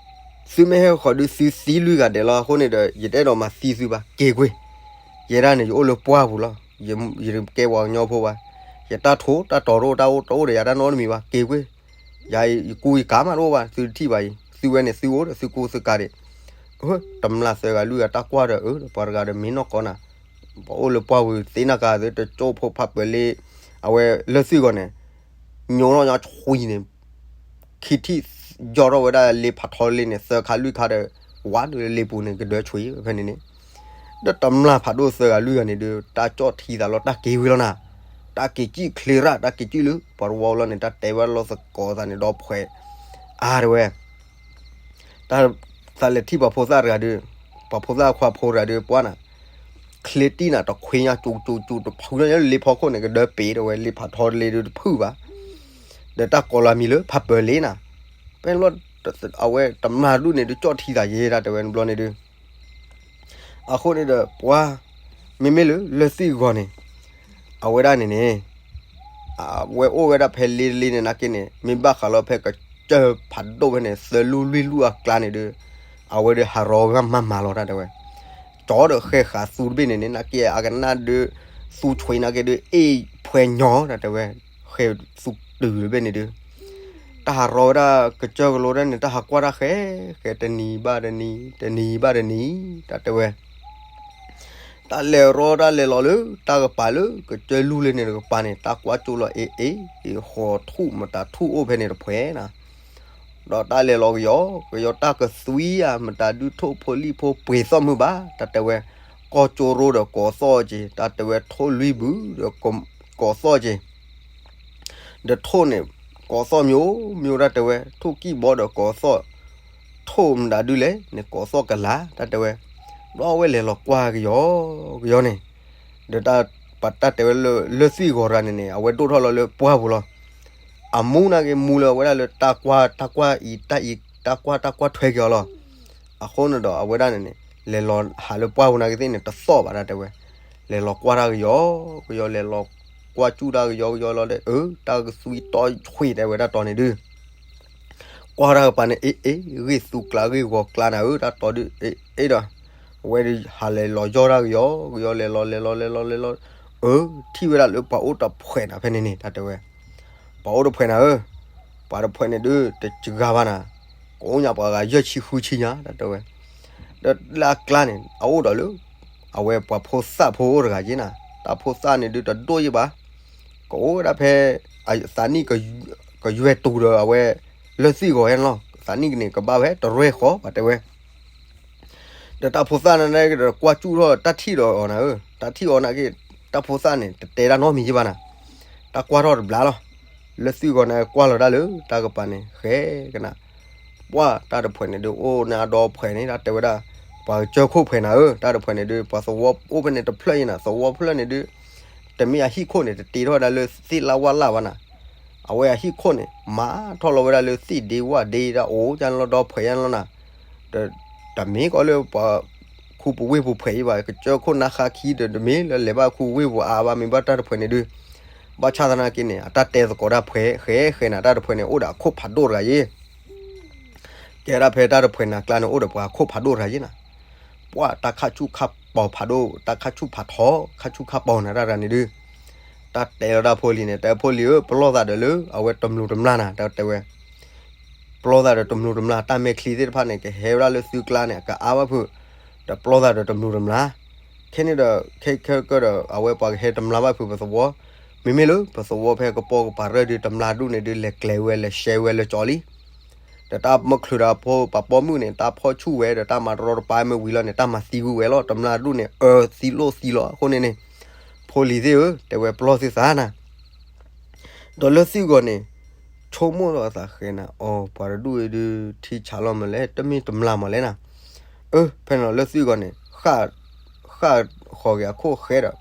သုမ့ၢ်ဟဲဃီၤဒုးသုသံလွံၢ်ဂၤဒဲးလီၤ, အဃိန့ၣ်ဒီး ယတအဲၣ်ဒိးမၤသံသုဘၣ် က့ၤကွံာ်, ယဲဒၣ်န့ၣ် ယအိၣ်လၢပှၢ်ပူၤလီၤ, ယတကဲပှၤကညီဖိဘၣ်, ယတၢ်ထိတၢ်တီၤတအိၣ် တၢ်အိၣ်တအိၣ်ဒီးယၤတၢ်နီတမံၤဘၣ် က့ၤကွံာ်, ယၤအံၤ ယကူယကၤမးတအိၣ်ဘၣ် သုတထံၣ်ဘၣ်အံၤ, သုဝဲန့ၣ်သုအိၣ်ဒီးသုကူသုကၤဒံး, တမျၢ်သၢဂၤလွံၢ်ဂၤတၢ်ကွၢ်ဒီး အၢ ဒီးပှၤတဂၤဒီးမ့ၢ်နီၢ်ကီၢ်နၤ, ပှၤအိၣ်လၢပှၢ်ပူၤသ့ၣ်နီၣ်ကၤသုတကၠိဖိဖးပၢၤလ့, အဝဲလၢသုဂီၤန့ၣ် ညိနီၣ်ညါဆွံန့ၣ်, ခံထံၣ်ယီၢ်ထီၣ်ဝဲဒၣ်လ့ဖးထီလ့န့ၣ် သၢခါလွံၢ်ခါဒီး ဝးဒုးလ့ပူၤန့ၣ် ကဒၢဆွံဖဲန့ၣ်န့ၣ်, ဒီးတမျၢ်ဖးဒိၣ်သၢဂၤလွံၢ်ဂၤန့ၣ်ဒုး တၢ်ကၠီၣ်ထံသးလီၤ တၢ်က့ၤဝံၤလီၤနၤ, တၢ်က့ၤကံၣ်ချ့ရၣ် တၢ်က့ၤကံၣ်လၢပှၤတဝီလီၤန့ၣ် တၢ်တဲဝဲလီၤသကိးသးန့ၣ် ဒီဖှဲးအါတဲဝဲ တၢ် သးလဲၤထံၣ်ပှၤဖိသၣ်တဂၤဒုး, ပှၤဖိသၣ်ခွါဖိတဂၤဒုး ပှၢ်နၤ, ချ့တံၢ်နၤတခွ့ညါ ကၠူကၠူကၠူတဖုညါလၢလ့ဖီခိၣ်န့ၣ် ကဒၢပ့ၤတဲဝဲ လ့ဖးထီလ့ဒုးတဖုဘၣ်, ဒီးတၢ်ကိးလီၤမံၤလၢဖးပၢၤလ့နၤ, ဖဲန့ၣ်ဘျီ အဝဲတမျၢ်ဒူၣ်န့ၣ်ဒုး ကၠီၣ်ထံသးယဲဒၣ်တဲဝဲန့ၣ်ဘျီန့ၣ်ဒုး အဃိန့ၣ်ဒီး ပှၤ မ့မ့ၢ်လၢ လၢသုဂီၤန့ၣ် အဝဲဒၣ်န့ၣ်န့ၣ် အဝဲအိၣ်ဝဲဒၣ်ဖဲလ့တလ့န့ၣ်နာ်က့န့ၣ် မ့ၢ်ဘၣ်ဃးလီၤဖဲကစၢၢ်ဖးဒိၣ်ဖဲန့ၣ် သၢလူၢ်လွံၢ်လူၢ်အကျါန့ၣ်ဒီး အဝဲဒီးဟးရီဝဲမၤမၤလီၤတၢ်တဲဝဲ ကၠီဒီးဃဲဃာ်သူတဘ့ၣ်န့ၣ်န့ၣ် နာ်က့အကနၣ်ဒုး သူဆွံနာ်က့ဒုး အ့ၣ်ဖှဲညီတၢ်တဲဝဲ ဃဲသူတုၤတဘ့ၣ်န့ၣ်ဒုး တၢ်ဟးရီဝဲဒၣ်ကစၢၢ်ကလိဒၣ်န့ၣ် တၢ်ဟးကွၢ်တၢ်ဃဲ ဃဲတနံၤဘၣ်တနံၤ တနံၤဘၣ်တနံၤ တၢ်တဲဝဲ တၢ်လဲၤရီတၢ်လဲၤလီၤလၢ တၢ်ကပၤလၢကစၢၢ်လူၢ်လၢန့ၣ်တကပၤန့ၣ် တၢ်ကွၢ်ကၠိလီၤအ့ၣ်အ့ၣ် ဟီၣ်ထူၣ်မတၤထူၣ်အိၣ်ဖဲန့ၣ်တဖှဲးနၤ ဒီးတၢ်လဲၤလီၤကယီကယီ တၢ်ကသွံဧါ မတၤဒုးထိၣ်ဖိလံၣ်ဖိပှ့ၤသီၣ်မုၢ်ဘၣ် တၢ်တဲဝဲ ကီၢ်ကၠိရိဒီးကိးသီၣ်က့ၤ တၢ်တဲဝဲထိၣ်လွံၢ်ဘုဒီးကိးသီၣ်က့ၤ ဒီးထိၣ်န့ၣ် ကိးသီၣ်မံၤဧိၤမံၤဧိၤ တၢ်တဲဝဲ ထိၣ်ကံၢ်ဘီဒီးကိးသီၣ် ထိၣ်မတၤဒုးလဲၣ်န့ၣ် ကိးသီၣ်ကလၤ တၢ်တဲဝဲ ဘျီဝဲလဲၤလီၤကွၢ်ကယီကယီန့ၣ် ဒီးတၢ်ပတၢ်တဲဝဲလၢ လၢသွံၣ်ဂီၤတဂၤန့ၣ်န့ၣ် အဝဲဒိၣ်ထီၣ်လီၤလၢပှၢ်ပူၤလီၤ အမူနာ်က့မူလၢအဝဲဒၣ်လၢတၢ်ကွၢ် တၢ်ကွၢ်အံၤ တၢ်အံၤ တၢ်ကွၢ် တၢ်ကွၢ်ထွဲက့ၤအီၤလီၤ အဃိန့ၣ်ဒီးအဝဲဒၣ်န့ၣ်န့ၣ် လဲၤလီၤဟးလၢပှၢ်ပူၤနာ်က့သ့ၣ်န့ၣ် တသီၣ်ဘၣ်တၢ်တဲဝဲ လဲၤလီၤကွၢ်တၢ်ကယီကယီ လဲၤလီၤကွၢ်ကၠူၣ်တၢ်ကယီကယီလီၤဒီး အၢ တၢ်ကသွံတီထွံတဲဝဲတၢ်တီန့ၣ်ဒုး ကွၢ်တၢ်ကပၤန့ၣ် အ့ၣ်အ့ၣ် ဂ့ၢ်သူကျါဂ့ၢ်ဂီၤကျါနၤဧၢ တၢ်တီဒုး အ့ၣ်အ့ၣ်ဒီး အဝဲဒုးဟးလဲၤလီၤယီၢ်တၢ်ကယီကယီ လဲၤလီၤလဲၤလီၤလဲၤလီၤလဲၤလီၤ အၢ ထံၣ်ဝဲဒၣ်လၢပှၤအိၣ်တဖှဲးနၤဖဲန့ၣ်န့ၣ် တၢ်တဲဝဲ ပှၤအိၣ်တဖှဲးနၤဧၢ ပှၤတဖှဲးန့ၣ်ဒုး တစှၤဘၣ်နၤ ကအိၣ်ညါပှၤဂၤယဲၢ်ဆံဃုဆံညါ တၢ်တဲဝဲ ဒီးလၢအကျါန့ၣ် အအိၣ်ဒီးလၢ အဝဲပှၤဖိသၣ်ဖိအိၣ်တဂၤက့နၤ တၢ်ဖိသၣ်န့ၣ်ဒုးတဒိၣ်ယံဘၣ် ကအိၣ်ဝဲဒၣ်ဖဲ သးနံၣ် ကယွဲၢ်တူၤဒီးအဝဲ လၢသွံၣ်ဂီၤဟဲန့ၣ်လီၤ သးနံၣ်ကန့ၣ် ကဘၣ်ဝဲတရဲၣ်ဃီ ပှၤတဲဝဲ ဒီးတၢ်ဖိသၣ်န့ၣ်ဒီးကွၢ်ကၠူၣ်ထီၣ်တၢ်ထံၣ်ဒီးအီၤနၤဧၢ တၢ်ထံၣ်အီၤနာ်က့ တၢ်ဖိသၣ်န့ၣ် တတဲတၢ်နီတမံၤယံဘၣ်နၤ တၢ်ကွၢ်ထီၣ်တဘျါလီၤ လၢသွံၣ်ဂီၤန့ၣ်ကွၢ်လီၤတၢ်လၢတၢ်ကပၤန့ၣ် ဃဲကနၤ ပှၢ်တၢ်တဖှဲးန့ၣ်ဒုးအိၣ်န့ၣ်အဒီဖှဲးန့ၣ် တၢ်တဲဝဲဒၣ် ပှၤကစၢၢ်ခိၣ်ဖှဲးနၤဧၢ တၢ်တဖှဲးန့ၣ်ဒုး ပှၤသဝီအိၣ်ဖဲန့ၣ်တဖျၢၣ်အံၤနၤ သဝီဖျၢၣ်န့ၣ်ဒုး တမ့ၢ်အဟံၣ်ခိၣ်န့ၣ် တတ့ထီၣ်ဝဲဒၣ်လၢသ့ၣ်လၣ်ဝၣ်လၣ်ဘၣ်နၤ အဝဲအဟံၣ်ခိၣ်န့ၣ် မၤထီၣ်လီၤဝဲဒၣ်လၢသ့ၣ်ဒ့ဝၣ်ဒ့ဒၣ်အိၣ်ယါန့ၣ်လီၤ ဒီဖှဲးယါန့ၣ်လီၤနၤ ဒီးတမ့ၢ်ကီးလၢပှၤခူပူၤဝ့ၢ်ပူၤဖှဲးအံၤဘၣ် ကစၢၢ်ခိၣ်နါဃါခံဒီး တမ့ၢ်လၢလဲၤဘၣ်ခူဝ့ၢ်ပူၤအါဘၣ် မ့ၢ်ဘၣ်တၢ်တဖှဲးန့ၣ်ဒုး ဘၣ်ဆၣ်သနာ်က့န့ၣ် အတၢ်တဲသကိးတၢ်ဖှဲး ဃဲဃဲနၤ တၢ်တဖှဲးန့ၣ် အိၣ်ဒီးအခိၣ်ဖးဒိၣ်တဂၤယ့ၣ် ကဲဒၣ်ဖဲတၢ်တဖှဲးနၤကျါန့ၣ် အိၣ်ဒီးပှၤခိၣ်ဖးဒိၣ်တဂၤယ့ၣ်နၤ ပှၢ်တၢ်ခါဆူၣ်ခါပီၤဖးဒိၣ် တၢ်ခါဆူၣ်ဖးထီ ခါဆူၣ်ခါပီၤနၤတၢ်တဂၤန့ၣ်ဒုး တၢ်တဲလီၤတၢ်ဖိလံၤန့ၣ် တဲဖိလံၤဧၢ ပလီၢ်သးဒီးလၢ အဝဲတမျိးတမျာ်နၤ တၢ်တဲဝဲ ပလီၢ်သးဒီးတမျိးတမျာ် တၢ်မဲာ်ချံသ့ၣ်တဖၣ်န့ၣ် ကဟဲဝဲဒၣ်လၢသုကျါန့ၣ် ကအါဘၣ်ဖုး ဒီးပလီၢ်သးဒီးတမျိးတမျာ် ခဲန့ၣ်ဒီး ခဲခဲကၢဒီး အဝဲပှၤကဟဲတမျာ်ဘၣ်ဖုးပသဝီ မ့မ့ၢ်လၢပသဝီဖဲကပိာ်ကပၤရၢၢ်ဒုး တမျာ်ဒူၣ်န့ၣ်ဒုး လဲၤကျဲၤဝဲ လဲၤရှဲဝဲလၢကၠီလံ ဒီးတၢ်မုၢ်ချုးဒီးဖိ ပှၤပိာ်မုၣ်န့ၣ် တၢ်ဖီၣ်ဆူၣ်ဝဲ ဒီးတၢ်မၤတရီတပါမ့ၢ်ဝံၤလီၤန့ၣ် တၢ်မၤသံကွံာ်ဝဲလီၤ တမျာ်ဒူၣ်န့ၣ် အၢသံလိၣ်သံလီၤ အဃိန့ၣ်န့ၣ် ဖိလံၤသ့ၣ်ဧၢ တဲဝဲပလီၢ်သုသးနၤ ဒီးလၢသုဂီၢ်န့ၣ် ဆိကမိၣ်ဒီးအသးဃဲနၤ, အီၤ ပှၤတဒူၣ်အံၤဒုး ထံဆးလီၤမးလဲၣ်, တမ့ၢ်တမျာ်မးလဲၣ်နၤ. အၢ ဖဲန့ၣ်လီၤ လၢသွံၣ်ဂီၤန့ၣ် ဃၣ်ဃီၤက့ၤအခိၣ်ဃဲဒီး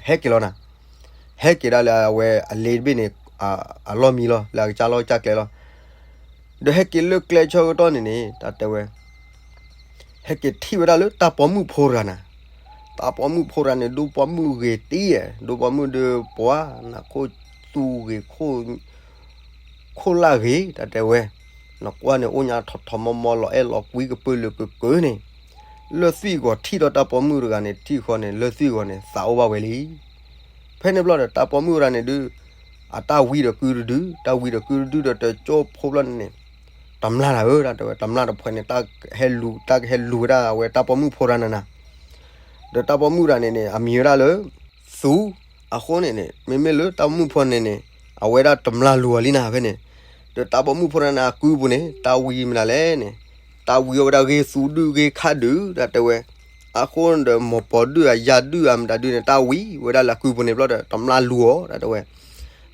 ဟဲက့ၤလီၤနၤ. ဟဲက့ၤဒၣ်လၢအဝဲအလ့တဘ့ၣ်န့ၣ် အလီၢ်မံလီၤ, လၢအကစၢ်လီၢ်ကစၢ်ကျဲလီၤ. ဒီးဟဲက့ၤလၢကျဲဆၢကတီၢ်န့ၣ်န့ၣ် တၢ်တဲဝဲ ဟဲက့ၤထံၣ်ဝဲဒၣ်လၢတၢ်ပိာ်မုၣ်ဖိတဂၤနၤ. တၢ်ပိာ်မုၣ်ဖိတဂၤန့ၣ် ဒိၣ်ပိာ်မုၣ်ဂ့ၤတံၢ်ဧါ, ဒိၣ်ပိာ်မုၣ်ဒီးပှၤနၢ်ခိၣ်သူဂ့ၤ ခိၣ်လၢ်ဂ့ၤ တၢ်တဲဝဲ, နကွၢ်န့ၣ် အိၣ်ညါထီၣ်ထီၣ်မီၢ်မီၢ် လီၤအဲၣ်လီၤကွံကပၢၢ်လၢကကၢန့ၣ်, လၢသွံၣ်ဂီၤထံၣ်ဒီးတၢ်ပိာ်မုၣ်တဂၤန့ၣ် ထံၣ်ဃီန့ၣ် လၢသွံၣ်ဂီၤန့ၣ် သးအိၣ်ဘၣ်ဝဲလံ. ဖဲန့ၣ်ဘျီဒီး တၢ်ပိာ်မုၣ်တဂၤန့ၣ်ဒုး အတၢ်ဝံဒီးကုတဒု, တၢ်ဝံဒီးကုတဒုဒီး တကၠိဖိဘျီန့ၣ်န့ၣ်, တမျာ်တၢ်ဧၢ တၢ်တဲဝဲ တမျာ်တဖှဲးန့ၣ် တၢ်ဟဲလူၤ တၢ်ကဟဲလူၤဝဲဒၣ်အဝဲတၢ်ပိာ်မုၣ်ဖိတဂၤနၤနၤ. ဒီးတၢ်ပိာ်မုၣ်တဂၤန့ၣ်န့ၣ် အမံၤဝဲဒၣ်လၢ သူ, အဃိန့ၣ်န့ၣ် မ့မ့ၢ်လၢတၢ်ပိာ်မုၣ်ဖိန့ၣ်န့ၣ် အဝဲဒၣ်တမျာ်လူၤအီၤလံနၤဖဲန့ၣ်, ဒီးတၢ်ပိာ်မုၣ်ဖိတဂၤန့ၣ် အကုပူၤန့ၣ် တၢ်ဝံမနုၤလဲၣ်န့ၣ်, တၢ်ဝံအီၤဝဲဒၣ်ဂ့ၤသူဒုၣ်ဂ့ၤခးဒုၣ် တၢ်တဲဝဲ, အဃိဒီး မိၢ်ပၢ်ဒုၣ်အယၤဒုၣ်အမတၤဒုၣ်န့ၣ် တၢ်ဝံဝဲဒၣ်လၢအကုပူၤန့ၣ်ဘျီဒီး တမျာ်လူၤအီၤ တၢ်တဲဝဲ,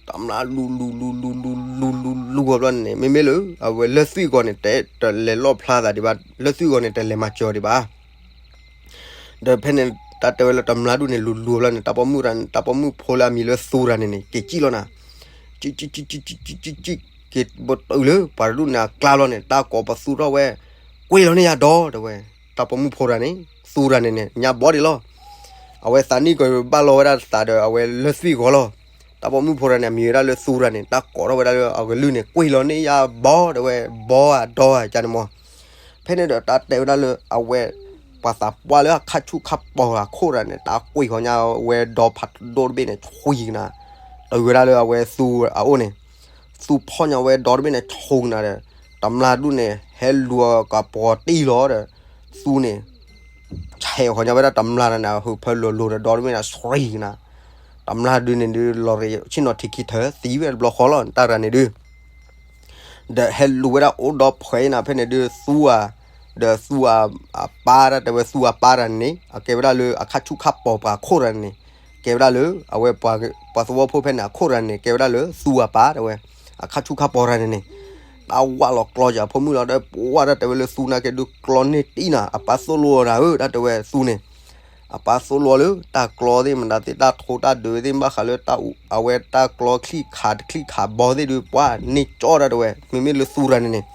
တမျာ်လူၤလူၤလူၤလူၤလူၤလူၤလူၤလူၤအီၤဘျီန့ၣ်န့ၣ် မ့မ့ၢ်လၢ အဝဲလၢသွံၣ်ဂီၤန့ၣ် တလဲၤလီၣ်ဖျါသးဒံးဘၣ်, လၢသွံၣ်ဂီၤန့ၣ် တလဲၤမၤစၢၤအီၤဒံးဘၣ်. ဒီးဖဲန့ၣ် တၢ်တဲဝဲလၢတမျာ်ဒုၣ်န့ၣ် လူၤလူၤအီၤဘျီန့ၣ် တၢ်ပိာ်မုၣ်တဂၤန့ၣ် တၢ်ပိာ်မုၣ်ဖိလၢအမံၤလၢသူတဂၤန့ၣ်န့ၣ် က့ၤစံၣ်လီၤနၤ, စံၣ်စံၣ်စံၣ်စံၣ်စံၣ်စံၣ် က့ၤဘီတုၤလၢပှၤတဒူၣ်န့ၣ်အကျါလီၤန့ၣ် တၢ်ကိးပသူထီၣ်ဝဲ, ကွံာ်လီၤန့ၢ်ယၤဒီး တဲဝဲ, တၢ်ပိာ်မုၣ်ဖိတဂၤန့ၣ် သူတဂၤန့ၣ်န့ၣ် ညါဘီဒံးလီၤ. အဝဲသးနံၣ်ကဘၣ်လီၤဝဲဒၣ်သးဒီးအဝဲလၢသွံၣ်ဂီၤလီၤ. တၢ်ပိာ်မုၣ်ဖိတဂၤန့ၣ် အမံၤဝဲဒၣ်လၢသူတဂၤန့ၣ် တၢ်ကိးထီၣ်ဝဲဒၣ်လၢအကလုၢ်န့ၣ် ကွံာ်လီၤန့ၢ်ယၤဘီ တဲဝဲ, ဘီဧါဒီဧါ ကန့ၣ်မး. ဖဲန့ၣ်ဒီးတၢ်တဲဝဲဒၣ်လၢအဝဲ ပှၤသးပှၢ်လၢအခါဆူၣ်ခါပီၤအခိၣ်တဂၤန့ၣ် တၢ်ကွံာ်ဃီညါဝဲဒီဖးဒိၣ်တဘ့ၣ်န့ၣ် ဆွံကနၤ, တုၤဝဲဒၣ်လၢအဝဲသူအအိၣ်န့ၣ်, သူဖီၣ်ညါဝဲဒီတဘ့ၣ်န့ၣ် ဆိကနၤဒီး တမျာ်ဒူၣ်န့ၣ် ဟဲလူၤကပှီၤတံၢ်လီၤဒီး သူန့ၣ် ဆဲးဃီညါဝဲဒၣ်တမျာ်တဂၤန့ၣ် အဟုးဖၢလိၤလိၤဒီး ဒီတဘ့ၣ်န့ၣ်ဆွံကနၤ, တမျာ်ဒုန့ၣ်ဒုး လီၤရံးဆ့ၣ်နီၤထံခံထၢသံဝဲတဘျီဃီလီၤ တၢ်တဂၤန့ၣ်ဒုး ဒီးဟဲလူၤဝဲဒၣ်အိၣ်ဒီဖှဲးနၤ ဖဲန့ၣ်ဒုး သူဧါ, ဒီးသူအပၢ် တၢ်တဲဝဲ သူအပၢ်တဂၤန့ၣ်န့ၣ် အကဲဝဲဒၣ်လၢအခါဆူၣ်ခါပီၤပှၤခိၣ်တဂၤန့ၣ်န့ၣ်, ကဲဝဲဒၣ်လၢ အဝဲပှၤသဝီဖိဖဲန့ၣ်အခိၣ်တဂၤန့ၣ် ကဲဝဲဒၣ်လၢသူအပၢ် တဲဝဲ, အခါဆူၣ်ခါပီၤတဂၤန့ၣ်န့ၣ်, တၢ်ဝးလီၤကျီက့ၤအဖိမုၣ်လီၤဒီး ပှၢ် တၢ်တဲဝဲလၢသူနာ်က့ဒုးကျီန့ၢ်တံၢ်နၤ အပၢ်သိၣ်လိအီၤနၤဧၢ တၢ်တဲဝဲသူန့ၣ် အပၢ်သိၣ်လိအီၤလၢတၢ်ကျီသ့ၣ်မတၤသ့ၣ် တၢ်ထိတၢ်ဒုးသ့ၣ် ဘၣ်ဃးလၢ အဝဲတၢ်ကျီချံၣ်ခးတချံၣ်ခးဘီသ့ၣ်ဒုး ပှၢ်န့ၢ်ကၠီတၢ်တဲဝဲ မ့မ့ၢ်လၢသူတဂၤန့ၣ်န့ၣ်,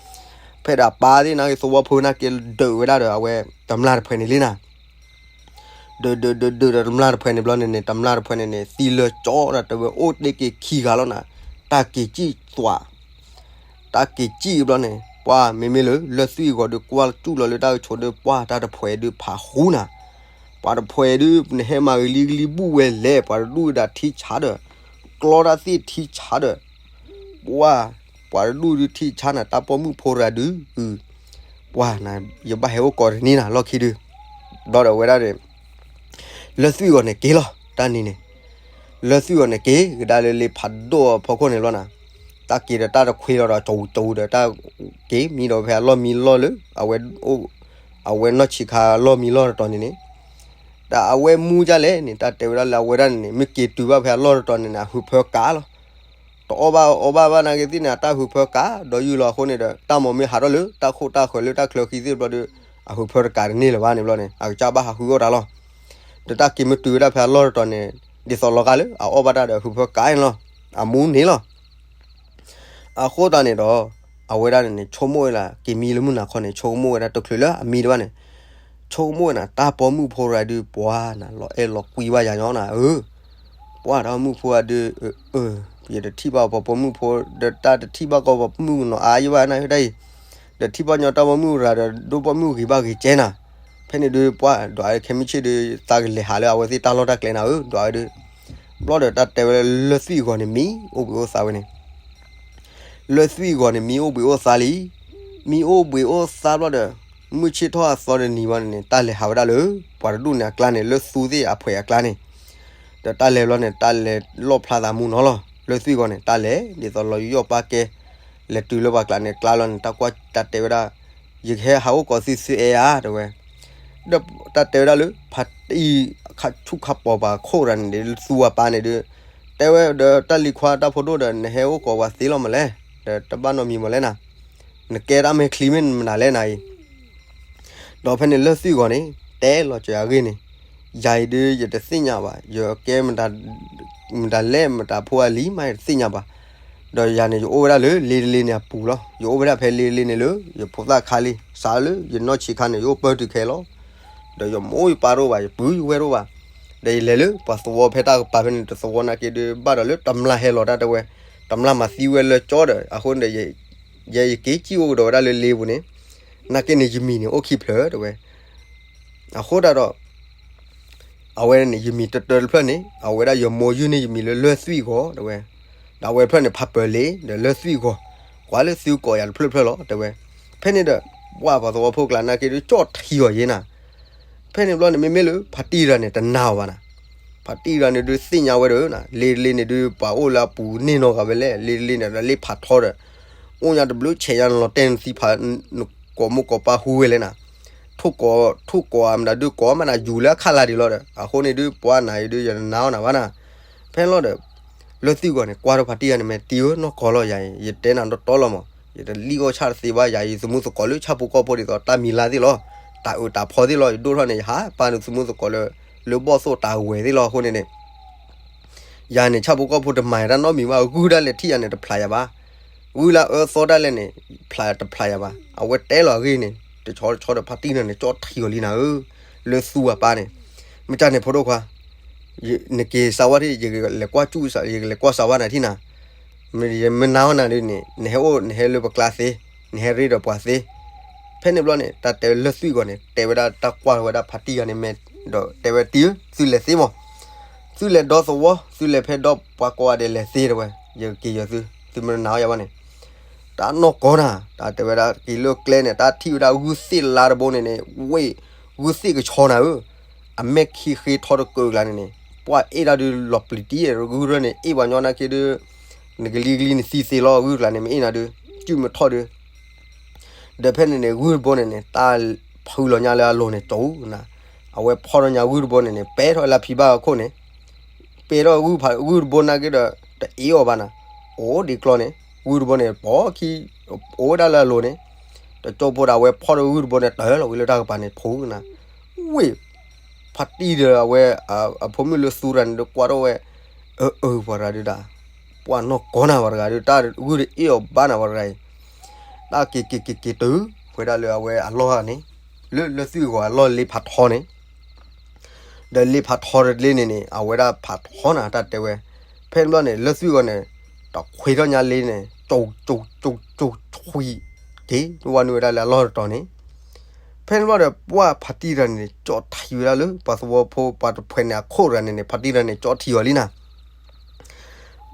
ဖဲဒီးအပၢ်သ့ၣ်နာ်က့ သဝီဖိနာ်က့ဒုးဝဲဒၣ်ဒီးအဝဲ တမျာ်တဖှဲးန့ၣ်လံနၤ ဒုးဒုးဒုးဒုးဒီးတမျာ်တဖှဲးန့ၣ်ဘျီန့ၣ်န့ၣ် တမျာ်တဖှဲးန့ၣ်န့ၣ် သံလၢကၠီတၢ်တဲဝဲ အိၣ်တ့ၢ်က့ၤခံဂၤလီၤနၤ, တၢ်က့ၤစံၣ်သွး တၢ်က့ၤစံၣ်ဘျီန့ၣ် ပှၢ်မ့မ့ၢ်လၢ လၢသွံၣ်ဂီၤဒုးကွၢ်စူၣ်လီၤလၢတၢ်ကဆိးဒုး ပှၢ်တၢ်တဖှဲးဒုးဖးဃူနၤ, ပှၤတဖှဲးဒုး နဟဲမၤဂ့ၤလံကလံဘူၣ်ဝဲလဲၣ် ပှၤတဒူၣ်ဒၣ်ထံဆးဒီး ကျီတၢ်သ့ၣ်ထံဆးဒီး ပှၢ် ပှၤတဒူၣ်ဒုးထံဆးနၤ တၢ်ပိာ်မုၣ်ဖိတဂၤဒုး ပှၢ် ယဘၣ်ဟဲအိၣ်ကိးတန့ၢ်နၤ လီၢ်ခံဒုး ဘျီဒီးဝဲဒၣ်န့ၣ် လၢသွံၣ်ဂီၤန့ၣ်က့ၤလီၤ တၢ်နံၤန့ၣ် လၢသွံၣ်ဂီၤန့ၣ်က့ၤကဒါလၢလ့ဖးဒိၣ်အဖီခိၣ်န့ၣ်ဘျီနၤ, တၢ်က့ၤဒီးတၢ်တခွ့လီၤဒီး ကၠူကၠူဒီးတၢ်က့ၤမံဒီးဖဲအလီၢ်မံလီၢ်လၢ အဝဲ အဝဲနီၢ်ဆံးခါလီၢ်မံလီၢ်တတီၤန့ၣ်န့ၣ်, ဒီးအဝဲမူဒ်လဲၣ်န့ၣ် တၢ်တဲဝဲဒၣ်လၢအဝဲဒၣ်န့ၣ်န့ၣ် မ့ၢ်က့ၤတုၤဘၣ်ဖဲအလီၢ်တတီၤန့ၣ်န့ၣ် အဟုးဖၢကးလီၤ တအီၣ်ဘၣ်အီဘၣ်ဘၣ်နာ်က့သ့ၣ်န့ၣ် အတၢ်ဟုးဖၢကးဒီးယုၢ်လီၤအဃိန့ၣ်ဒီး တၢ်မိၢ်မ့ၢ်ဟးထီၣ်လၢတၢ်ခိၣ်တၢ်ဃၢၤလၢတၢ်ချၢဃံသ့ၣ်တဘျီဒီး အဟုးဖၢတကးတန့ၢ်လၢၤဘၣ်န့ၣ်ဘျီန့ၣ် အကစၢ်ဘၣ်ဟးဃုအီၣ်တၢ်လီၤ. ဒီးတၢ်က့ၤမ့ၢ်တုၤဝဲဒၣ်ဖဲအလီၢ်တတီၤန့ၣ် ဒ်သိးလီၤဂာ်လၢအအီၣ်ဘၣ်တၢ်ဒီးအဟုးဖၢကးန့ၣ်လီၤ. အမူန့ၣ်လီၤ. အဃိသတးန့ၣ်ဒီး အဝဲဒၣ်န့ၣ်န့ၣ် ဆိကမိၣ်ဝဲဒၣ် က့ၤမံလၢမုၢ်နၤခီန့ၣ် ဆိကမိၣ်ဝဲဒၣ်တချုးလၢအမံတဘၣ်န့ၣ် ဆိကမိၣ်ဝဲဒၣ် တၢ်ပိာ်မုၣ်ဖိတဂၤဒုး ပှၤနၤ လီၤအဲၣ်လီၤကွံဘၣ်ယၤညီနၤဧၢ, ပှၤတၢ်ပိာ်မုၣ်ဖိတဂၤဒုး ယတထံၣ်ဘၣ်ပှၤပိာ်မုၣ်ဖိ ဒီးတၢ်တထံၣ်ဘၣ်ကီးပှၤပိာ်မုၣ်ကနီၤအါယဘၣ်နၤတၢ်အံၤ, ဒီးထံၣ်ဘၣ်ညီတၢ်ပိာ်မုၣ်ရၤဒီး ဒိၣ်ပိာ်မုၣ်ဂ့ၤဘၣ်ဂ့ၤကဲနၤ, ဖဲန့ၣ်ဒုး ပှၤဒွးခဲမုၢ်ဆ့ၣ်ဒုး သးကလဲၤဟးလၢအဝဲသ့ၣ်တၢ်လီၢ်တၢ်ကျဲနၤဧၢ ဒွးဝဲဒုး, ဘျီဒီးတၢ်တဲဝဲလၢလၢသွံၣ်ဂီၤန့ၣ် မံအိၣ်ဘှံးအိၣ်သါဝဲန့ၣ် လၢသွံၣ်ဂီၤန့ၣ် မံအိၣ်ဘှံးအိၣ်သါလံ. မံအိၣ်ဘှံးအိၣ်သါဘျီဒီး မုၢ်ဆ့ၣ်ထီၣ်အသီတနံၤဘၣ်န့ၣ်န့ၣ် တၢ်လဲၤဟးဝဲဒၣ်လၢ ပှၤတဒူၣ်န့ၣ်အကျါန့ၣ် လၢသူသ့ၣ်အဖှဲးအကျါန့ၣ်, ဒီးတၢ်လဲၤဘျီန့ၣ် တၢ်လဲၤလီၣ်ဖျါသးမူနီၤလီၤ. လၢသွံၣ်ဂီၤန့ၣ် တၢ်လဲၤဒ်သိးလီၤယီၣ်ပာ်ကဲ လဲၤတုၤလၢပှၤကျါန့ၣ် ကျါလီၤန့ၣ် တၢ်ကွၢ်တၢ်တဲဝဲဒၣ် ယကဟဲဟးအိၣ်ကိးသုသ့ဧါ တဲဝဲ ဒီးတၢ်တဲဝဲဒၣ်လၢ ဖါတံၢ်ခါဆူၣ်ခါပိာ်ပှၤခိၣ်ရၤန့ၣ်ဒီး သူအပၢ်န့ၣ်ဒီး တဲဝဲဒီးတၢ်လံၤခွါတၢ်ဖိဒိၣ်ဒီး နဟဲအိၣ်ကိးပှၤသ့လီၤမးလဲၣ်. ဒီးတဘၣ်နီတမံၤမးလဲၣ်နၤ, နကဲတၢ်မဲာ်ချံမ့ၢ်မနုၤလဲၣ်နၤအံၤ. ဒီးဖဲန့ၣ်လၢၢ်သွံၣ်ဂီၤန့ၣ် တဲလီၤစၢၤအဂ့ၢ်န့ၣ်, ယၤအံၤဒုးယတသ့ၣ်ညါဘၣ်, ယကဲ မတၤလဲၣ် မတၤဖိအလံၤမး ယတသ့ၣ်ညါဘၣ်. ဒီးယၤန့ၣ် ယအိၣ်ဝဲဒၣ်လၢလ့တလ့န့ၣ်အပူၤလီၤ. ယအိၣ်ဝဲဒၣ်ဖဲလ့တလ့န့ၣ်လၢ ယဖိသၣ်ခါလံ, စးလၢယနီၢ်ဆံးခါန့ၣ် ယအိၣ်ပၢၢ်တုၤခဲလီၤ. ဒီးယမိၢ်ယပၢ်တအိၣ်ဘၣ်, ယပုၢ်ယဝဲၢ်တအိၣ်ဘၣ်. ဒီးယလဲၤလၢပှၤသဝီဖဲတၢ်ကပၤဖဲန့ၣ် တသဝီနာ်က့ဒုး ဘၣ်ဒီးလၢတမျာ်ဟဲလီၤတၢ်တဲဝဲ, တမျာ်မၤသံဝဲလၢကၠီဒီး အဃိန့ၣ်ဒီး ယဲယက့ၤစံၣ်အိၣ်ကဒီးဝဲဒၣ်လၢလ့ပူၤန့ၣ်, နာ်က့န့ၣ် ယမံၤန့ၣ်အိၣ်ခံဖျၢၣ်တဲဝဲ. အဃိသတးဒီး အဝဲန့ၣ် ယမံၤတတၢတဖျၢၣ်န့ၣ် အဝဲဒၣ်ယမိၢ်ယုၢ်န့ၢ်ယမံၤလၢလၢၢ်သွံၣ်ဂီၤတဲဝဲ. ဒီးအဝဲတဖျၢၣ်န့ၣ် ဖးပၢၤလ့ဒီးလၢၢ်သွံၣ်ဂီၤ, ကွၢ်လၢသုကိးယၤတဖျၢၣ်ဖျၢၣ်လီၤတဲဝဲ. ဖဲန့ၣ်ဒီး ပှၤပှၤသဝီဖိကျါနာ်က့ဒုး ကၠီၣ်ထံအီၤယဲနၤ. ဖဲန့ၣ်ဘျီန့ၣ် မ့မ့ၢ်လၢဖါတံၢ်တဂၤန့ၣ် တနာ်အီၤဘၣ်နၤ. ဖါတံၢ်တဂၤန့ၣ်ဒုးသ့ၣ်ညါဝဲဒီး လ့တလ့န့ၣ်ဒုး ပှၤအိၣ်လၢအပူၤန့ၢ်နီတဂၤဝဲလဲၣ်, လ့တလ့န့ၣ် လၢလ့ဖးထီဒီး အိၣ်ညါတဘျုးဆဲးညါ နလီၤတဲာ်နသံဖး နကိးမိၢ်ကိးပၢ်ဟူဝဲလဲၣ်နၤ. ထိၣ်ကိး ထိၣ်ကိးမတၤဒုး ကိးမတၤယူၤလၢအခးလါဒံးလီၤဒီး အဃိန့ၣ်ဒုး ပှၤနၤအံၤဒုး ယတနာ်အီၤနၤဘၣ်နၤ. ဖဲလီၤဒီး လၢၢ်သွံၣ်ဂီၤန့ၣ် ကွၢ်ထီၣ်ဖါတံၢ်တဂၤန့ၣ် မ့ၢ်တံၢ်ဧၢ နီၢ်ကီၢ်လီၤယၤအံၤ ယတဲနၤတီတီလီၤမး, ယတလံၣ်အီၣ်ဆၣ်တသ့ဘၣ်, ယၤအံၤသမူသကိးလၢဆၣ်ဖိကီၢ်ဖိဒ်သိး တၢ်မံၤလါသ့ၣ်လီၤ, တၢ်အုးတၢ်ဖီသ့ၣ်လီၤ, ယဒိၣ်ထီၣ်န့ၣ် ယဟးပာ်နုာ်သမူသကိးလၢ လၢဘီၣ်သိၣ်တၢ်ဝဲၤသ့ၣ်လီၤ. အဃိန့ၣ်န့ၣ် ယၤန့ၣ် ဆၣ်ဖိကီၢ်ဖိတမၤယၤတၢ်နီတမံၤဘၣ်, ဂုၢ်ဒၣ်လဲာ်ထံၣ်ယၤန့ၣ် တဖျးယၤဘၣ်. ဂုၢ်လၢအအၢသီဒၣ်လဲာ်န့ၣ် ဖျးတဖျးယၤဘၣ်. အဝဲတဲလီၤအဂ့ၢ်န့ၣ် တဆီတဆီဒီး ဖါတံၢ်တဂၤန့ၣ် ကၠီၣ်ထံအီၤလံနၤဧၢ, လၢသူအပၢ်န့ၣ်. မ့ၢ်တၢ်န့ၣ် ဖိဒိၣ်ခွါ နက့ၤစးဝါထံၣ် ယကလဲၤကွၢ်စူၣ် ယကလဲၤကွၢ်စးဝါနၤထံၣ်နၤ, ယမ့ၢ်နာ်အီၤနၤဒုးန့ၣ် နဟဲအိၣ် နဟဲလၢပကျါသ့, နဟဲရ့ဒီးပှၤသ့. ဖဲန့ၣ်ဘျီန့ၣ် တၢ်တဲလၢၢ်သွံၣ်ဂီၤန့ၣ် တဲဝဲဒၣ်တၢ်ကွၢ်ဝဲဒၣ်ဖါတံၢ်တဂၤန့ၣ်မ့ၢ်, ဒီးတဲဝဲတံၢ်ဧၢ သုလဲၤသ့မး, သုလဲၤဒီသဝီ သုလဲၤဖဲဒီပှၤကိးဂၤဒဲးလဲၤသ့တဲဝဲ, ယက့ၤယီၤသု, သုမ့ၢ်တနာ်အီၤယၤဘၣ်န့ၣ်. တၢ်နီၢ်ကီၢ်နၤ တၢ်တဲဝဲဒၣ်က့ၤလၢကျဲန့ၣ် တၢ်ထံၣ်ဝဲဒၣ်ဂုၢ်သ့ၣ်လါတဘိန့ၣ်န့ၣ် ဝ့ၢ် ဂုၢ်သ့ၣ်ကဆီနၤဧၢ, အမဲာ်ခံဃ့ထီတကၢၢ်ကျါန့ၣ်န့ၣ် ပှၤအ့ၣ်တၢ်ဒုးလီၤပျံၤတံၢ် ဂုၢ်ရၢၢ်န့ၣ် အ့ၣ်ပှၤညီနာ်က့ဒုး နကလံၤကလံၤနသံသ့လီၤ ဂုၢ်ကျါန့ၣ် မ့ၢ်အ့ၣ်နၤဒုး စုၣ်မ့ၢ်ထီၣ်ဒုး ဒီးဖဲန့ၣ်န့ၣ် ဂုၢ်တဘိန့ၣ်န့ၣ် တၢ်ဖုလီၤညါလၢအလိၤန့ၣ် ကၠိနၤ, အဝဲဖီၣ်ထီၣ်ညါဂုၢ်တဘိန့ၣ်န့ၣ် ပဲထီၣ်လၢဖံဘၣ်အခိၣ်န့ၣ် ပဲထီၣ်ဂုၢ်ဖး ဂုၢ်တဘိနာ်က့ဒီး တအ့ၣ်အီၤဘၣ်နၤ, အိၣ်ဒံးကျီန့ၣ် ဂုၢ်တဘိန့ၣ် ပိာ်ခံ အိၣ်ဝဲဒၣ်လၢအလိၤန့ၣ်, တကၠိဖိဒီးအဝဲဖီၣ်ထီၣ်ဂုၢ်တဘိန့ၣ် တၢၢ်လီၤဝံၤလၢတၢ်ကပၤန့ၣ် ဖိနၤ, ဝ့ၢ် ဖါတံၢ်ဒီးအဝဲ အဖိမုၣ်လၢသူတဂၤန့ၣ်ဒီးကွၢ်ထီၣ်ဝဲ, အၢ အၢ ပှၤတဂၤဒုးဒၣ်, ပှၤနီၢ်ကီၢ်နၤပှၤတဂၤဒုး တၢ်ဂုၢ်တအ့ၣ်အီၤဘၣ်နၤပှၤတဂၤအံၤ, တၢ်က့ၤက့ၤက့ၤက့ၤတုၤ ဝဲဒၣ်လၢအဝဲအလီၢ်န့ၣ်, လၢလၢၢ်သွံၣ်ဂီၤအလီၢ်လ့ဖးထီန့ၣ် ဒီးလ့ဖးထီတလ့န့ၣ်န့ၣ် အဝဲဒၣ်ဖးထီနၤတၢ်တဲဝဲ, ဖဲန့ၣ်ဘျီန့ၣ် လၢၢ်သွံၣ်ဂီၤန့ၣ် တခွ့ထီၣ်ညါလ့န့ၣ် ကၠိကၠိကၠိကၠိ ဆွံက့ၤ ဝဲနုာ်ဝဲဒၣ်လၢအလီၢ်တတီၤန့ၣ်, ဖဲန့ၣ်ဘျီဒီး ပှၤဖါတံၢ်တဂၤန့ၣ်န့ၣ် ကၠီၣ်ထံဝဲဒၣ်လၢ ပှၤသဝီဖိ ပှၤတဖှဲးန့ၣ် အခိၣ်တဂၤန့ၣ်န့ၣ် ဖါတံၢ်တဂၤန့ၣ် ကၠီၣ်ထံအီၤလံနၤ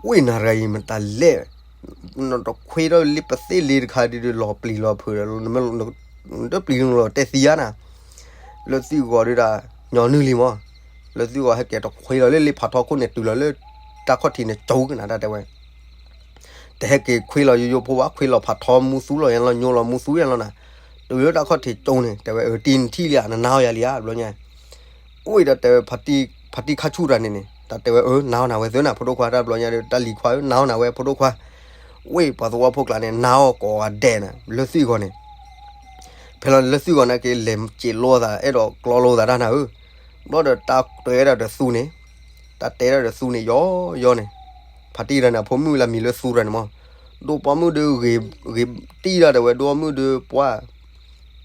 ဝ့ၢ်နၤတဂၤအံၤမတၤလဲၣ်, နတခွ့ထီၣ်လ့ပသ့ၣ်လ့တခါဒုး လီၤပျံၤလီၤဖုးဒီး နတပျံၤနလီၤတဲသံဧါနၤ, လၢၢ်သွံၣ်ဂီၤဒုးဒၣ် ညီနုၢ်လံမး, လၢၢ်သွံၣ်ဂီၤဟဲက့ၤတခွ့လီၤလၢလ့ဖးထီခိၣ်န့ၣ် တုၤလီၤလၢ တၢ်ခီၣ်ထံးန့ၣ် ကၠိကနၤတၢ်တဲဝဲ တဟဲက့ၤခွ့လီၤယိယိဖိဘၣ် ခွ့လီၤဖးထီမူသူလီၤယဲလီၤ ညိလီၤမူသူယဲလီၤနၤ, တုၤလၢတၢ်ခီၣ်ထံးကၠိန့ၣ် တဲဝဲ အတံၤနထံၣ်လံဧါ နနာ်အီၤယၤလံဧါ ဘျီညါ, အိၣ်ဒီးတဲဝဲ ဖါတံၢ်ခါဆူၣ်တဂၤန့ၣ်န့ၣ် တၢ်တဲဝဲ အၢ နာ်အီၤနၤဝဲသ့နၤ ဖိဒိၣ်ခွါ တၢ်ဘျီညါဒီး တၢ်လံၤခွါဧၢ နာ်အီၤနၤဝဲဖိဒိၣ်ခွါ, ဝ့ၢ်ပှၤသဝီဖိကျါန့ၣ် နာ်အီၤကိးဂၤဒဲးနၤ လၢၢ်သွံၣ်ဂီၤန့ၣ် ဖဲလီၤလၢၢ်သွံၣ်ဂီၤနာ်က့ လဲၤစံးလိသး အဲၣ်ဒိးကျီလိသးတၢ်နၤဧၢ, ဘျီဒီးတၢ်တဲဝဲဒၣ်ဒီးသူန့ၣ်, တၢ်တဲဒၣ်ဒီးသူန့ၣ် ယီယီန့ၣ်, ဖါတံၢ်တဂၤန့ၣ် အဖိမုၣ်လၢမံၤလၢသူတဂၤန့ၣ်မး, ဒိၣ်ပှၢ်မုၣ်ဒီး ဂ့ၤတံၢ်ဒၣ်တဲဝဲ ဒိၣ်ပှၢ်မုၣ်ဒီးပှၢ်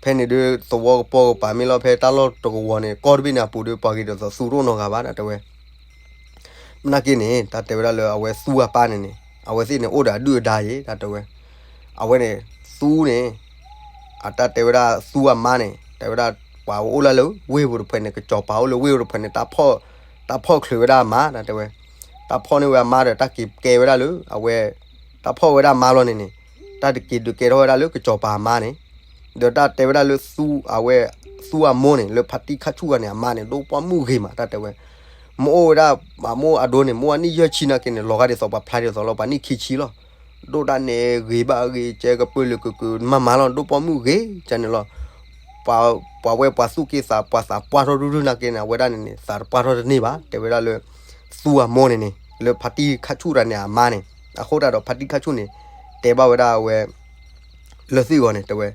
ဖဲန့ၣ်ဒီး သဝီကပိာ်ကပၤမ့ၢ်လီၤ ဖဲတၢ်လီၢ်တကဝီၤန့ၣ် ကီၢ်တဘ့ၣ်န့ၣ်အပူၤဒီး ပှၤဂ့ၤဒ်သိးသူတအိၣ်နီတဂၤဘၣ် တၢ်တဲဝဲ မ့ၢ်နာ်က့န့ၣ် တၢ်တဲဝဲဒၣ်လၢအဝဲသူအပၢ်န့ၣ်န့ၣ် အဝဲသ့ၣ်န့ၣ်အိၣ်ဒီးအဒုၣ်အဒါယဲ တၢ်တဲဝဲ, အဝဲန့ၣ် သူန့ၣ် အတၢ်တဲဝဲဒၣ်သူအမါန့ၣ် တဲဝဲဒၣ် ပှၤအိၣ်လၢလၢဝ့ၢ်ပူၤတဖှဲးန့ၣ် ကစီၤပၤအိၣ်လၢဝ့ၢ်ပူၤတဖှဲးန့ၣ် တၢ်ဖီၣ် တၢ်ဖီၣ်ချုးဝဲဒၣ်အမါ တၢ်တဲဝဲ, တၢ်ဖီၣ်န့ၢ်ဝဲအမါဒီး တၢ်က့ၤကဲဝဲဒၣ်လၢ အဝဲ တၢ်ဖီၣ်ဝဲဒၣ်အမါလီၤန့ၣ်န့ၣ် တၢ်တက့ၤဒုးကဲထီၣ်ဝဲဒၣ်လၢကစီၤပၤအမါန့ၣ်, ဒီးတၢ်တဲဝဲဒၣ်လၢသူ အဝဲ သူအမိၢ်န့ၣ် လၢဖါတံၢ်ခါဆူၣ်ဂၤန့ၣ် အမါန့ၣ် ဒိၣ်ပှၢ်မုၣ်ဂ့ၤမး တၢ်တဲဝဲ, မ့ၢ်အိၣ်ဝဲဒၣ် အမိၢ်အဒိန့ၣ် မ့ၢ်အိၣ်နံၣ်ယဲၢ်ဆံနာ်က့န့ၣ် လီၤဂာ်ဒ်သိးပှၤဖျါဒ်သိးလီၤ ပှၤနံၣ်ခံဆံလီၤ, ဒိၣ်တၢ်န့ၣ်ဂ့ၤဘၣ်ဂ့ၤ ကဲကပၢလၢကုၤကုၤမၤမၤလီၤ ဒိၣ်ပှၢ်မုၣ်ဂ့ၤ ကန့ၣ်လီၤ, ပှၤဝဲပှၤသူၣ်က့သးပှၢ်သးပှၢ်ထီၣ်ဒုဒုနာ်က့န့ၣ် အဝဲဒၣ်န့ၣ်န့ၣ် သးတပှၢ်ထီၣ်တန့ၢ်ဘၣ် တဲဝဲဒၣ်လၢ သူအမိၢ်န့ၣ်န့ၣ် လၢဖါတံၢ်ခါဆူၣ်တၢ်န့ၣ်အမါန့ၣ်, အဃိသတးဒီးဖါတံၢ်ခါဆူၣ်န့ၣ် တဲဘၣ်ဝဲဒၣ်အဝဲ လၢၢ်သွံၣ်ဂီၤန့ၣ် တဲဝဲ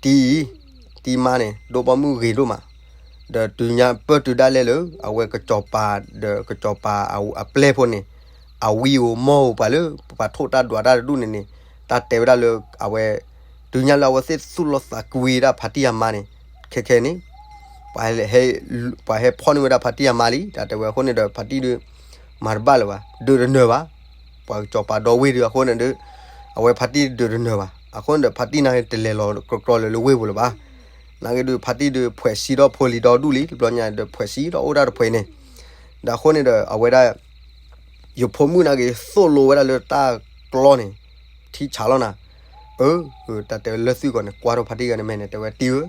တံၤအံၤ, တံၤမါန့ၣ် ဒိၣ်ပိာ်မုၣ်ဂ့ၤဒိၣ်မး, ဒီးတုၤညါပၢၢ်တုၤဒၣ်လဲာ်လၢ အဝဲကစီၤပၤဒီးကစီၤပၤအပျဲၢ်ဖိန့ၣ် အဝံဧိၤမီၢ်ဧိၤ ပှၤလၢပှၤထိၣ်တၢ်ဒွးတၢ်တဒူၣ်န့ၣ်န့ၣ် တၢ်တဲဝဲဒၣ်လၢအဝဲ တုၤညါလၢအဝဲသ့ၣ်သူၣ်လီၤသးကွံဒၣ်ဖါတံၢ်အမါန့ၣ် ခဲခဲန့ၣ် ပှၤဟဲဖီၣ်န့ၢ်ဝဲဒၣ်ဖါတံၢ်အမါလံ တၢ်တဲဝဲအဃိန့ၣ်ဒီး ဖါတံၢ်ဒုး မၤတဘၣ်လၢၤဘၣ် ဒုးတနၢၤဘၣ် ပှၤကစီၤပၤဒီဝ့ၢ်ဒုးအဃိန့ၣ်ဒီး အဝဲဖါတံၢ်ဒုးတနၢၤဘၣ် အဃိန့ၣ်ဒီး ဖါတံၢ်နာ်က့တလဲၤလီၤကီကီလၢၤလၢဝ့ၢ်ပူၤလၢၤဘၣ်. နာ်က့ဒုး ဖါတံၢ်ဒုး ဖှဲးဆံဒီးဖိလံၤဒီဒူၣ်လံ တဘျီညါဒီး ဖှဲးဆံဒီးအိၣ်ဒၣ်တဖှဲးန့ၣ် ဒီးအဃိန့ၣ်ဒီး အဝဲဒၣ် ယဖိမုၣ်နာ်က့သိၣ်လိဝဲဒၣ်လၢတၢ်ကျီန့ၣ် ထံဆးလီၤနၤ. အၢ တၢ်တဲလၢၢ်သွံၣ်ဂီၤန့ၣ် ကွၢ်ထီၣ်ဖါတံၢ်ဂၤန့ၣ်မဲာ်န့ၣ် တဲဝဲတံၤဧၢ,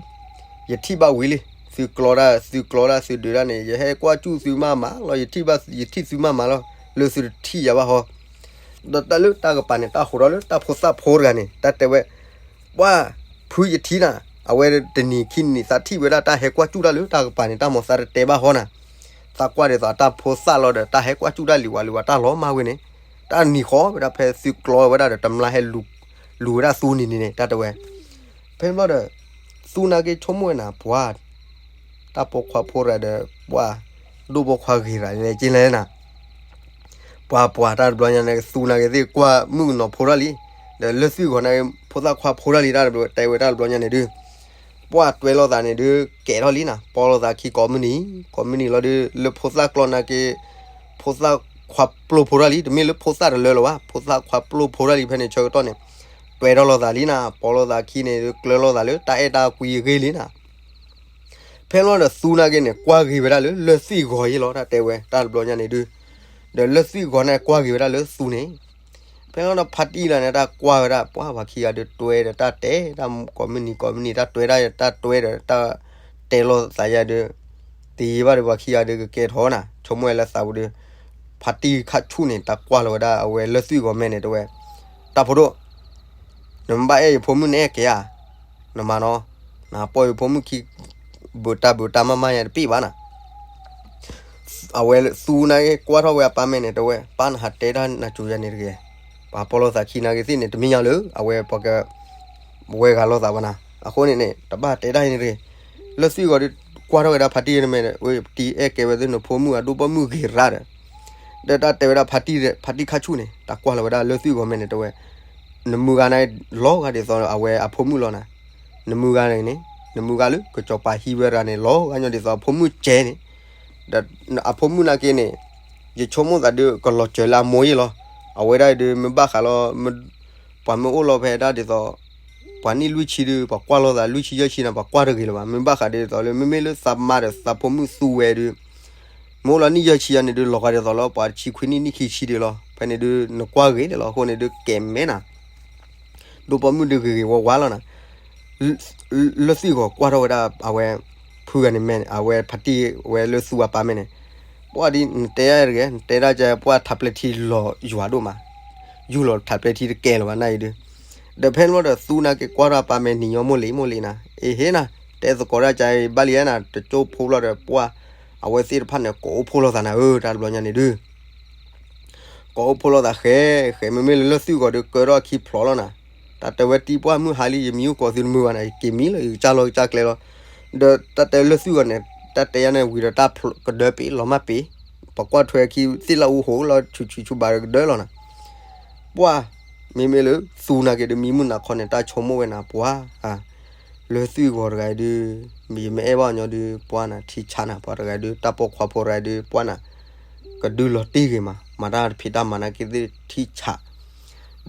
ယထံၣ်ဘၣ်ဝံၤလံ, သုကျီဒၣ် သုကျီဒၣ် သုဒုးဒၣ်န့ၣ် ယဟဲကွၢ်စူၣ်သုမးမးလီၤ, ယထံၣ်ဘၣ် ယထံၣ်သုမးမးလီၤ, လၢသုတထံၣ်ယၤဘၣ်ဟီ. ဒီးတၢ်လၢတၢ်ကပၤန့ၣ် တၢ်ဟူးထီၣ်လၢတၢ်ဖိသၣ်ဖိတဂၤန့ၣ် တၢ်တဲဝဲ ပှၢ်ဖုယထံၣ်နၤ, အဝဲတနံၤခံနံၤသးထံၣ်ဝဲဒၣ်တၢ်ဟဲကွၢ်စူၣ်တၢ်လၢတၢ်ကပၤန့ၣ် တၢ်မိၣ်သးတတဲဘၣ်ဟီနၤ, သးကွၢ်ဒ်သိးတၢ်ဖိသၣ်လီၤဒီး တၢ်ဟဲကွၢ်စူၣ်တၢ်လံၤဝဲလံၤဝဲတၢ်လီၤမၢ်ဝဲန့ၣ်, တၢ်နံၤဃီဝဲဒၣ်ဖဲသုကျီဝဲဒၣ်ဒီး တမျၢ်ဟဲလူၤဝဲဒၣ်သူန့ၣ်န့ၣ် တၢ်တဲဝဲ ဖဲန့ၣ်ဘျီဒီး သူနာ်က့ဆိကမိၣ်ဝဲနၤ ပှၢ် တၢ်ပိာ်ခွါဖိတဂၤဒီး ပှၢ် ဒိၣ်ပိာ်ခွါဂ့ၤတဂၤလဲၣ်က့လဲၣ်နၤ ပှၤပှၤတၢ်တဘျီညါန့ၣ် သူနာ်က့သ့ၣ်ကွၢ်မုၣ်ကနီၤဖိတၢ်လံ, ဒီးလၢၢ်သွံၣ်ဂီၤနာ်က့ ဖိသၣ်ခွါဖိတၢ်လံ တၢ်တဲဝဲတၢ်တဘျီညါန့ၣ်ဒုး, ပှၢ်တွဲလိာ်သးန့ၣ်ဒုး ကဲထီၣ်လံနၤ, ပီလိာ်သးခံကိးမုၢ်နံၤ ကိးမုၢ်နံၤလီၤဒုး လၢဖိသၣ်ကျီနာ်က့ ဖိသၣ်ခွါပျိဖိတၢ်လံ, တမ့ၢ်လၢဖိသၣ်တလၢလၢၤဘၣ်, ဖိသၣ်ခွါပျိဖိတၢ်လံ ဖဲန့ၣ်ဆၢကတီၢ်န့ၣ် တွဲထီၣ်လိာ်သးလံနၤ, ပီလိာ်သးခံန့ၣ်ဒုး ကျၢလိာ်သးလၢတၢ်အဲၣ်တၢ်ကွံအဂ့ၢ်လံနၤ ဖဲလီၤဒီးသူနာ်က့န့ၣ် ကွၢ်ဂ့ၤဝဲဒၣ်လၢလၢၢ်သွံၣ်ဂီၤယ့လီၤ တၢ်တဲဝဲ တၢ်တဘျီညါန့ၣ်ဒုး, ဒီးလၢၢ်သွံၣ်ဂီၤန့ၣ်ကွၢ်ဂ့ၤဝဲဒၣ်လၢသူန့ၣ်, ဖဲလီၤဒီးဖါတံၢ်လီၤန့ၣ် တၢ်ကွၢ်ဝဲဒၣ် ပှၢ်ပှၤခံဂၤဒုးတွဲဒီးတၢ်တဲ တၢ်ကိးမုၢ်နံၤကိးမုၢ်နံၤ တၢ်တွဲဒၣ်တၢ်တွဲဒီးတၢ်တဲလိာ်သးယၤဒုး, တယံာ်ဘၣ်ဒီးပှၤခံဂၤဒုးကကဲထီၣ်နၤ ဆိကမိၣ်ဝဲလၢသးပူၤဒုး, ဖါတံၢ်ခါဆူၣ်န့ၣ် တၢ်ကွၢ်လီၤဝဲဒၣ်အဝဲလၢၢ်သွံၣ်ဂီၤမဲာ်န့ၣ်တဲဝဲ, တၢ်ဖိဒိၣ် နမ့ၢ်ဘၣ်အဲၣ်ယဖိမုၣ်န့ၣ်အဲၣ်ကဲဧါ, နမၤနီၤ, နပီၢ်ယဖိမုၣ်ခံ ဘုးတၢ်ဘုးတၢ်မၤမၤယၤတပ့ၢ်ဘၣ်နၤ, အဝဲသူနာ်က့ကွၢ်ထီၣ်ဝဲအပၢ်မဲာ်န့ၣ်တဲဝဲ ပၢ်နဟးတဲတၢ်နၤစူၤယၤန့ၣ်တဂ့ၤ, ပှၤပီလိာ်သးခံနာ်က့သ့ၣ်န့ၣ် တမ့ၢ်ညါလၢ အဝဲပှၤက ဝဲဂၤလိာ်သးဘၣ်နၤ, အဃိန့ၣ်န့ၣ် တဘၣ်တဲတၢ်အံၤန့ၣ်တဂ့ၤ, လၢၢ်သွံၣ်ဂီၤဒုး ကွၢ်ထီၣ်ဝဲဒၣ်ဖါတံၢ်မဲာ်န့ၣ် တံၤအဲၣ်ကဲဝဲသု နဖိမုၣ်အဒိၣ်ပိာ်မုၣ်ဂ့ၤရၣ်ဒီး, ဒီးတၢ်တဲဝဲဒၣ်ဖါတံၢ် ဖါတံၢ်ခါဆူၣ်န့ၣ် တၢ်ကွၢ်လီၤဝဲဒၣ်လၢၢ်သွံၣ်ဂီၤမဲာ်န့ၣ်တဲဝဲ, နမုၢ်ဂၤန့ၣ် လီၤဂာ်ဒ်သိးအဝဲအဖိမုၣ်လီၤနၤ, နမုၢ်ဂၤန့ၣ်န့ၣ် နမုၢ်ဂၤလၢကစီၤပၤဟံးဝဲတဂၤန့ၣ် လီၤဂာ်ညီဒ်သိးအဖိမုၣ်ကဲန့ၣ်, ဒီးအဖိမုၣ်နာ်က့န့ၣ် ယဆိကမိၣ်သးဒုးကလီၤစၢၤလၢအမိၢ်ယ့ၢ်လီၤ, အဝဲဒၣ်ဒုးမ့ၢ်ဘၣ်ဃးလီၤ ပှၤမ့ၢ်အိၣ်လီၤဖဲဒၣ်ဒ်သိး ပှၤနံၣ်လွံၢ်ဆံဒုး ပှၤကွၢ်လိာ်သးလွံၢ်ဆံယဲၢ်ဆံန့ၣ် ပှၤကွၢ်တဂ့ၤလၢၤဘၣ်, မ့ၢ်ဘၣ်ဃးဒ်သိးလၢ မ့မ့ၢ်လၢသးမါဒီးသးဖိမုၣ်သူဝဲဒုး မ့ၢ်အိၣ်လီၤနံၣ်ယဲၢ်ဆံယၤန့ၣ်ဒုး လီၤဂာ်ဒ်သိးလၢပှၤတဆံခွံနံၣ် နံၣ်ခံဆံဒုးလီၤ, ဖဲန့ၣ်ဒုး နကွၢ်ဂ့ၤဒၣ်လီၤ, အဃိန့ၣ်ဒုးကဲမဲနၤ ဒိၣ်ပိာ်မုၣ်ဒုးဂ့ၤဂ့ၤဝါဝါလီၤနၤ, လၢၢ်သွံၣ်ဂီၤကွၢ်ထီၣ်ဝဲဒၣ်အဝဲ ဖုဂၤန့ၣ်မဲာ်န့ၣ် အဝဲဖါတံၢ်ဝဲလၢသူအပၢ်မဲာ်န့ၣ်, ပှၢ်ဒ်နတဲယၤတဂ့ၤ နတဲဒၣ်ကဲပှၢ်ထးပျဲထံလီၤယွၤဒိၣ်မး, ယူၢ်လီၤထးပျဲထံတကဲလၢၤဘၣ်နၤအံၤဒုး, ဒီးဖဲန့ၣ်ဘျီဒီးသူနာ်က့ကွၢ်ထီၣ်အပၢ်မဲာ်နံၤညီမိၢ်လံၤမိၢ်လံၤနၤ, အ့ဟ့နၤ, တဲသကိးဒၣ်ကဲဘၣ်လံနၤ တကၠိဖိလီၤဒီးပှၢ်, အဝဲသ့ၣ်တဖၣ်န့ၣ်ကိးအိၣ်ဖှိၣ်လိာ်သးနၤဧၢ တၢ်တဘျီညါန့ၣ်ဒုး ကိးအိၣ်ဖှိၣ်လိာ်သးဃဲ ဃဲ မ့မ့ၢ်လၢလၢၢ်သွံၣ်ဂီၤဒုးကၢထီၣ်အခံဖျိးလီၤနၤ, တၢ်တဲဝဲတံၤပှၢ်မုၢ်ဟါလံ ယမံၤအိၣ်ကိးသုတမုာ်ဘၣ်နၤ ယက့ၤမံလီၤ ယကစၢ်လီၤယကစၢ်ကျဲလီၤ, ဒီးတၢ်တဲလၢၢ်သွံၣ်ဂီၤန့ၣ် တၢ်တဲယၤန့ၣ်ဝံၤဒီးတၢ်ကဒၢပ့ၤလီၤမၢ်ပ့ၤ, ပှၤကွၢ်ထွဲခံသ့ၣ်လၢအူဟိးလီၤဆူးဆူးဆူးဘၣ်ဒီးကဒၢလီၤနၤ, ပှၢ်, မ့မ့ၢ်လၢသူနာ်က့ဒုးမံမုၢ်နၤခီန့ၣ် တၢ်ဆိကမိၣ်ဝဲနၤပှၢ်ဧါ လၢၢ်သွံၣ်ဂီၤတဂၤအံၤဒုး ယမ့ၢ်အဲၣ်ဘၣ်ညီဒုး ပှၢ်နၤ ထံဆးနၤ ပှၤတဂၤအံၤဒုး တၢ်ပိာ်ခွါဖိတဂၤအံၤဒုး ပှၢ်နၤ ကဒုးလီၤတံၢ်ဂ့ၤမး မၤတၢ်တဖံးတၢ်မၤနာ်က့သ့ၣ်ထံဆး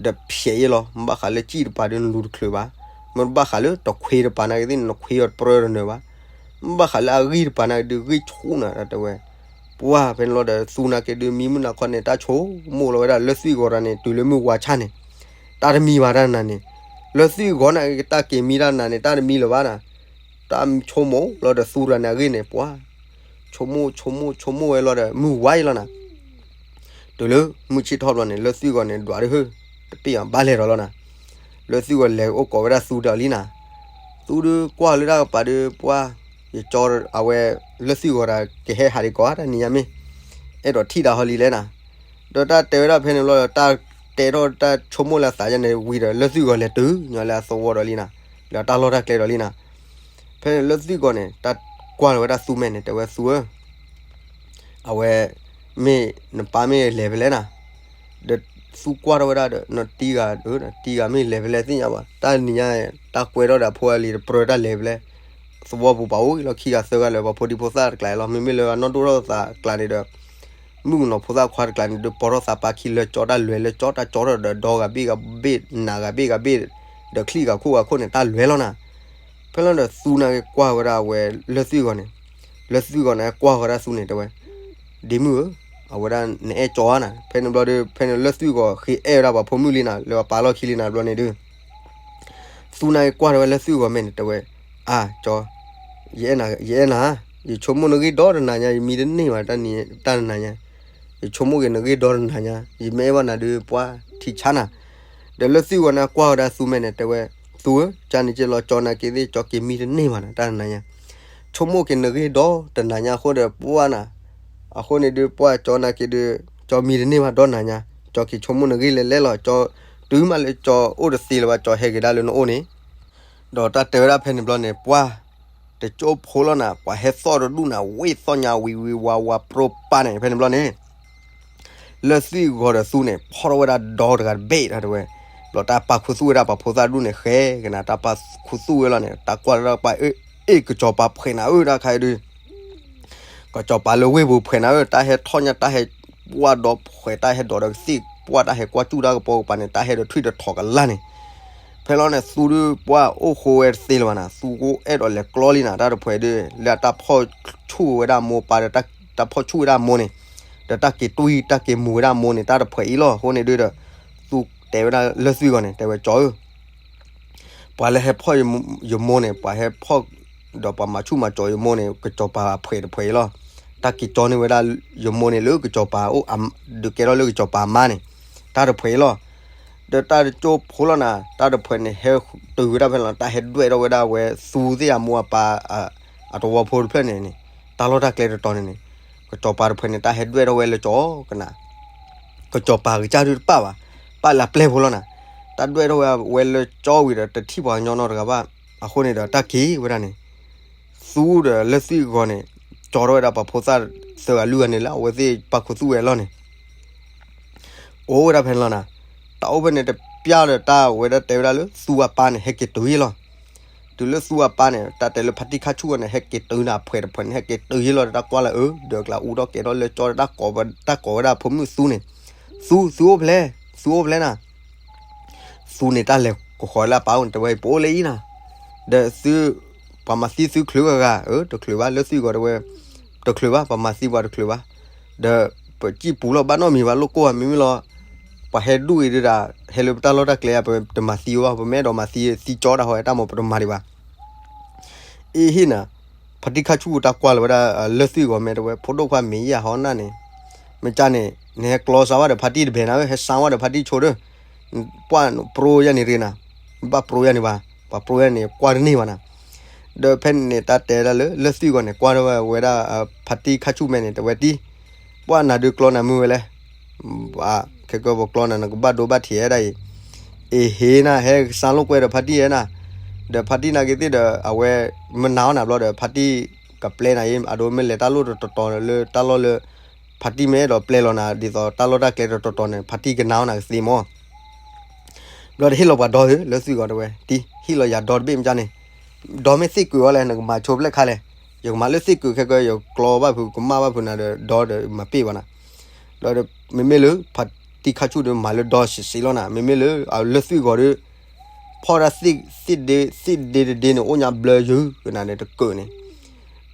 ဒီးဖျဲးအံၤလီၤ မ့ၢ်ဘၣ်ဃးလၢစံၣ်တပၤဒုးနလူၤတချုးဘၣ်, မ့ၢ်ဘၣ်ဃးလၢတခွ့တပၤနာ်က့သ့ၣ် နခွ့အီၤတပြၢတနၢၤဘၣ်, မ့ၢ်ဘၣ်ဃးလၢအဂံၢ်တပၤနာ်က့ဒုးဂံၢ်ဆူၣ်နၤ တၢ်တဲဝဲ ပှၢ်ဖဲန့ၣ်လီၤဒီး သူနာ်က့ဒုးမံမုၢ်နၤခီန့ၣ် တၢ်ဆိကမိၣ်လီၤဝဲဒၣ်လၢၢ်သွံၣ်ဂီၤတဂၤန့ၣ် တုၤလၢမုၢ်ဝါဆၣ်န့ၣ် တၢ်တမံဘၣ်တၢ်နၤန့ၣ်, လၢၢ်သွံၣ်ဂီၤန့ၣ် တၢ်က့ၤမံတၢ်နၤန့ၣ် တၢ်တမံလၢၤဘၣ်နၤ, တၢ်ဆိကမိၣ်လီၤဒီးသူတဂၤန့ၣ်အဂ့ၢ်န့ၣ် ပှၢ် ဆိကမိၣ်ဆိကမိၣ်ဆိကမိၣ်ဝဲလီၤဒီး မုၢ်ဝါအံၤလီၤနၤ တုၤလၢမုၢ်ဆ့ၣ်ထီၣ်ဘျီန့ၣ် လၢၢ်သွံၣ်ဂီၤန့ၣ် ဒွးဒုးဟၢ တပ့ၢ်အီၤဘၣ်လဲၤဒီးလီၤနၤ, လၢၢ်သွံၣ်ဂီၤလဲၤအိၣ်ကိးဝဲဒၣ်သူဒီးလံနၤ, သူဒုးကွၢ်လၢတၢ်ကပၤဒုး ပှၢ် ယကၠီအဝဲ လၢၢ်သွံၣ်ဂီၤတၢ်ကဟဲဟးဒံးကီးတၢ်နံၤညါမ့ၢ် အဲၣ်ဒိးထံၣ်တၢ်ဟီလံလဲၣ်နၤ, ဒီးတၢ်တဲဝဲဒၣ်ဖဲန့ၣ်ဘျီဒီး တၢ် တဲထီၣ်တၢ်ဆိကမိၣ်လၢအသးယဲန့ၣ်ဝံၤဒီး လၢၢ်သွံၣ်ဂီၤလဲၤတုၤညီလၢအသဝီဒီးလံနၤ, လၢတၢ်လီၢ်တၢ်ကျဲဒီးလံနၤ. ဖဲန့ၣ်လၢၢ်သွံၣ်ဂီၤန့ၣ် တၢ်ကွၢ်လီၤဝဲဒၣ်သူမဲာ်န့ၣ် တဲဝဲသူဧၢ, အဝဲ မ့ၢ်နပၢ်မ့ၢ်လဲၤဖဲလဲၣ်နၤ, ဒီးသူကွၢ်ထီၣ်ဝဲဒၣ်ဒီး နတံၤဂၤဧၢ, တံၤဂၤမ့ၢ်လဲၤဖဲလဲၣ်သ့ၣ်ညါဘၣ်, တၢ်နံၤညါ တၢ်ကွဲထီၣ်ဒီးအဖိအလံၤတပြၢတၢ်လဲၤဖဲလဲၣ်, သဝီပူၤပာ်အိၣ်လီၤခံဂၤသၢဂၤလၢပှၤဖိဒံဖိသၣ်တကျါလီၤ. မ့မ့ၢ်လၢအနီၢ်ဒိၣ်ထီၣ်သးကျါန့ၣ်ဒီး မုၣ်ကနီၤဖိသၣ်ခွါတကျါန့ၣ်ဒီး ပိာ်ထီၣ်သးပာ်ခံလၢကၠီတၢ်လဲၤလၢကၠီတၢ်ကၠီထီၣ်ဒီး ဒီဂၤဘ့ၣ်ဂၤဘ့ၣ် နၤဂၤဘ့ၣ်ဂၤဘ့ၣ် ဒီးချံၣ်ဂၤခိၣ်ဂၤခိၣ်န့ၣ် တၢ်လဲၤလီၤနၤ. ဖဲလီၤဒီးသူန့ၣ်က့ၤကွၢ်ဝဲဒၣ်အဝဲလၢၢ်သွံၣ်ဂီၤန့ၣ်, လၢၢ်သွံၣ်ဂီၤန့ၣ်ကွၢ်ဝဲဒၣ်သူန့ၣ် တဲဝဲ, ဒ့မုၣ်ဧၢ, အဝဲဒၣ်နအဲၣ်ကၠီဧါနၤ. ဖဲန့ၣ်ဘျီဒီး ဖဲန့ၣ်လၢၢ်သွံၣ်ဂီၤဃ့အဲၣ်ဝဲဒၣ်ပှၤဖိမုၣ်လံနၤ, လၢပှၤပာ်လီၢ်ခံလံနၤဘျီန့ၣ်ဒီး သူန့ၣ်က့ၤကွၢ်ထီၣ်ဝဲလၢၢ်သွံၣ်ဂီၤမဲာ်န့ၣ် တဲဝဲ, အၢ ကၠီ, ယအဲၣ်နၤ, ယဆိကမိၣ်နဂ့ၢ်ဒီတနၤညါ ယမံတန့ၢ်ဘၣ်, တၢ်နၤညါ, ယဆိကမိၣ်က့ၤနဂ့ၢ်ဒီတနၤညါ ယမ့ၢ်အဲၣ်ဘၣ်နၤဒီးပှၢ်ထံဆါနၤ. ဒီးလၢၢ်သွံၣ်ဂီၤန့ၣ်ကွၢ်ဝဲဒၣ်သူမဲာ်န့ၣ် တဲဝဲ, သူဧၢ, ကန့ၣ်က့ၤလီၤကၠီနၤက့ၤသ့ၣ် ကၠီက့ၤမံတန့ၢ်ဘၣ်နၤ တၢ်နၤညါ, ဆိကမိၣ်က့ၤနဂ့ၢ်ဒီတနၤညါအဃိဒီး ပှၢ်နၤ, အဃိန့ၣ်ဒီးပှၢ်ကၠီနၤက့ၤဒီး ကၠီမံတန့ၢ်ဘၣ်ဒီနၤညါ, ကၠီက့ၤဆိကမိၣ်နဂ့ၢ်လဲၤလဲၣ်လီၤ, ကၠီတုၤမးလၢကၠီအိၣ်တသ့လၢၤဘၣ် ကၠီဟဲက့ၤဒၣ်လၢနအိၣ်န့ၣ် ဒီးတၢ်တဲဝဲဒၣ်ဖဲန့ၣ်ဘျီန့ၣ် ပှၢ်တကၠိဖိလီၤနၤ, ပှၤဟဲသီၣ်တဒူၣ်နၤ ဝ့ၢ်သီၣ်ညါဝံၤဝံၤဝါဝါပြိပၢ်န့ၣ် ဖဲန့ၣ်ဘျီန့ၣ် လၢၢ်သွံၣ်ဂီၤဒီးသူန့ၣ် ဖီၣ်ထီၣ်ဝဲဒၣ်ဒီတဂၤတဘ့ၣ်တၢ်တဲဝဲ, ဘျီတၢ်ပာ်ခူသူၣ်ဝဲဒၣ်ပှၤဖိသၣ်ဒူၣ်န့ၣ် ဃဲကနၤ တၢ်ပာ်ခူသူၣ်ဝဲလီၤန့ၣ် တၢ်ကွၢ်လၢတၢ်ပှၢ် အ့ၣ် ကစီၤပၤဖှဲးနၤဧၢ တၢ်ခါအံၤဒုး ကစီၤပၤလၢဝ့ၢ်ပူၤဖှဲးနၤဧၢ တၢ်ဟဲထီၣ်ညါ တၢ်ဟဲပှၢ်ဒီးဖှဲး တၢ်ဟဲဒိးဒီးကသ့ၣ်ပှၢ် တၢ်ဟဲကွၢ်စူၣ်တၢ်ကပီၤကပၤန့ၣ် တၢ်ဟဲဒီးထွံၣ်ဒီးထိးကလါန့ၣ်, ဖဲလီၤန့ၣ်သူဒုးပှၢ်အိၣ်ဃိဝဲတသ့လၢၤဘၣ်နၤ, သူကအိၣ်အဲၣ်ဒိးလဲၤကျီလံနၤ တၢ်တဖှဲးဒုး လၢတၢ်ဖီၣ်ဆူၣ်ဝဲဒၣ်မိၢ်ပၢ်ဒီး တၢ်ဖီၣ်ဆူၣ်ဝဲဒၣ်မိၢ်န့ၣ်, ဒီးတၢ်က့ၤတွံၢ်တၢ်က့ၤမူၤဝဲဒၣ်မိၢ်န့ၣ် တၢ်တဖှဲးအံၤလီၤ. အဃိန့ၣ်ဒုးဒီး သူတဲဝဲဒၣ်လၢၢ်သွံၣ်ဂီၤန့ၣ် တဲဝဲကၠီဧၢ ပှၤလၢဟဲဖီၣ်ယမိၢ်န့ၣ် ပှၤဟဲဖီၣ်ဒီးပှၤမၤဆူၣ်မၤစိးယမိၢ်န့ၣ် ကစီၤပၤဖှဲးတဖှဲးအံၤလီၤ. တၢ်က့ၤကၠီန့ၢ်ဝဲဒၣ်ယမိၢ်န့ၣ်လၢကစီၤပၤအိၣ် ဒုးကဲထီၣ်လၢကစီၤပၤအမါန့ၣ် တၢ်တဖှဲးအံၤလီၤ. ဒီးတၢ်တကၠိဖိလီၤနၤ တၢ်တဖှဲးန့ၣ် ဟဲတုၤဝဲဒၣ်ဖဲလီၤ တၢ်ဟဲဒွဲၣ်ထီၣ်ဝဲဒၣ်ဝဲသူသ့ၣ်အမိၢ်အပၢ် အတဝီဖိတဖျၢၣ်န့ၣ်န့ၣ် တၢ်လီၢ်တၢ်ကျဲတတီၤန့ၣ်န့ၣ် ကစီၤပၤတဖှဲးန့ၣ် တၢ်ဟဲဒွဲၣ်ထီၣ်ဝဲလၢကၠီကနၤ ကစီၤပၤကစၢ်ဒုးတပၣ်ဘၣ်, ပၣ်လၢအပျဲၢ်ဖိလီၤနၤ. တၢ်ဒွဲၣ်ထီၣ်ဝဲဝဲလၢကၠီဝံၤဒီး တထံၣ်ပှၤကညီနီတဂၤဘၣ်. အဃိန့ၣ်ဒီးတၢ်က့ၤဝဲဒၣ်န့ၣ် သူဒီးလၢၢ်သွံၣ်ဂီၤန့ၣ် ကၠီထီၣ်ဝဲဒၣ်ပှၤဖိသၣ်သၢဂၤလွံၢ်ဂၤန့ၣ်လၢအဝဲသ့ၣ်ပာ်ခူသူၣ်ဝဲအလီၢ်န့ၣ် အိၣ်ဝဲဒၣ်ဖဲန့ၣ်လီၤနၤ. တၢ်အိၣ်ဖဲန့ၣ်တပျၢ်ဒီး တၢ်ဝဲဒၣ်တဲဝဲဒၣ်လၢသူအပၢ်န့ၣ် ဟဲက့ၤတုၤယ့ၢ်လီၤ. တုၤလၢသူအပၢ်န့ၣ် တၢ်တဲလၢဖါတံၢ်ခါဆူၣ်န့ၣ် ဟဲက့ၤတုၤနၤ ဖှဲးတဖှဲးန့ၣ် ဟဲက့ၤတုၤယ့ၢ်လီၤဒီး တၢ်ကွၢ်လၢအၢ ဒီးကျးအူထီၣ်ကဲထီၣ်လၢကၠီဒီး တၢ်ကိးဝဲဒၣ်ဖိမုၣ်သူန့ၣ်, သူ သူအိၣ်ဖဲလဲၣ်, သူအိၣ်ဖဲလဲၣ်နၤ. သူန့ၣ်တၢ်လဲၤကဃီၤလၢအပၢ်အိၣ်န့ၣ် တဲဝဲ ပအိၣ်လၢအံၤနၤ, ဒီးသု ပှၤမၤသံသုချုးဂၤဂၤ, အၢ တချုးဘၣ် လၢၢ်သွံၣ်ဂီၤတဲဝဲ, တချုးဘၣ် ပှၤမၤသံပှၤတချုးဘၣ်, ဒီးပစံၣ်ပူၤလီၤ ဘၣ်နီတမံၤဘၣ် လိၣ်ကိၢ်ဧါ မ့မ့ၢ်လီၤ, ပှၤဟဲဒူၣ်အံၤဒုးဒၣ် ဟဲလၢပတၢ်လီၢ်တၢ်ကျဲ ပတမၤသံဝဲဘၣ်, ပမ့ၢ်အဲၣ်ဒိးမၤသံသံကၠီတၢ်ဟီ တၢ်မိၢ်ပတမၤဒံးဘၣ် အ့ဟ့ၣ်နၤ, ဖါတံၢ်ခါဆူၣ်တၢ်ကွၢ်လီၤဝဲဒၣ် လၢၢ်သွံၣ်ဂီၤမဲာ်တဲဝဲ ဖိဒိၣ်ခွါမ့ၢ်ယၤဟီနၢ်န့ၣ်, မ့ၢ်ကၢ်န့ၣ် နဟဲကျီစၢၤဝဲဒီးဖါတံၢ်တဘဲၣ်နၤဧၢ, ဟဲစၢၤဝဲဒီးဖါတံၢ်ဆိဒီး, ပှၢ်ပြိယၤန့ၣ်တဂ့ၤနၤ, ဘၣ်ပြိယၤန့ၣ်ဘၣ်, ပှၤပြိယၤန့ၣ် ကွၢ်တန့ၢ်ဘၣ်နၤ. ဒီးဖဲန့ၣ်န့ၣ် တၢ်တဲဒၣ်လၢ လၢၢ်သွံၣ်ဂီၤန့ၣ် ကွၢ်ထီၣ်ဝဲဒၣ် ဖါတံၢ်ခါဆူၣ်မဲာ်န့ၣ် တဲဝဲတံၢ်, ပှၢ်နၤဒုးကျီနၤမုၢ်ဝဲလဲၣ် ခဲကၢပကျီနၤ နကဘၣ်ဒိဘၣ်ထံးဝဲဒၣ်အံၤ, အ့ဟ့ၣ်နၤ ဟဲစၢၤလိာ်ကွဲဒီးဖါတံၢ်ဧါနၤ, ဒီးဖါတံၢ်နာ်က့ၤသ့ၣ်ဒီး အဝဲမနၤအီၣ်နၤဘျီဒီး ဖါတံၢ်ကပျဲနၤအံၤ အဒိမ့ၢ်လဲၤတၢ်လီၢ်တတီၤတီၤလၢတၢ်လီၢ်လၢ ဖါတံၢ်မ့ၢ်အဲၣ်ဒိးပျဲလီၤနၤ ဒ်သိးတၢ်လီၢ်တၢ်ကျဲတတီၤတီၤန့ၣ် ဖါတံၢ်ကနၤအီၣ်နၤကသ့မၢ် ဘျီဒီးဟ့ၣ်လီၤပှၤဒီသု လၢၢ်သွံၣ်ဂီၤတဲဝဲ တံၢ် ဟ့ၣ်လီၤယၤဒီတဘ့ၣ်မ့ၢ်ကၢ်န့ၣ်, ဒီမ့ၢ်သ့ၣ်ကုာ်အီၤလဲၣ် နကမၤဆိဖျဲၣ်ခါလဲၣ်, ယကမၤလၢသ့ၣ်ကုာ်ခဲကၢ ယကျီဘၣ်ဖုး ကမၣ်ဘၣ်ဖုးနၤဒီး ဒီဒီးမၤပ့ၢ်ဘၣ်နၤ, ဒီးမ့မ့ၢ်လၢ ဖါတံၢ်ခါဆူၣ်ဒီးမၤလၢဒီစံးစံးလီၤနၤ, မ့မ့ၢ်လၢ လၢၢ်သွံၣ်ဂီၤဒီး ဖီၣ်ဒၣ်သ့ၣ် သ့ၣ်ဒ့တဒ့န့ၣ် အိၣ်ညါဘျၢယုၢ်ကနၤန့ၣ် တကုာ်န့ၣ်,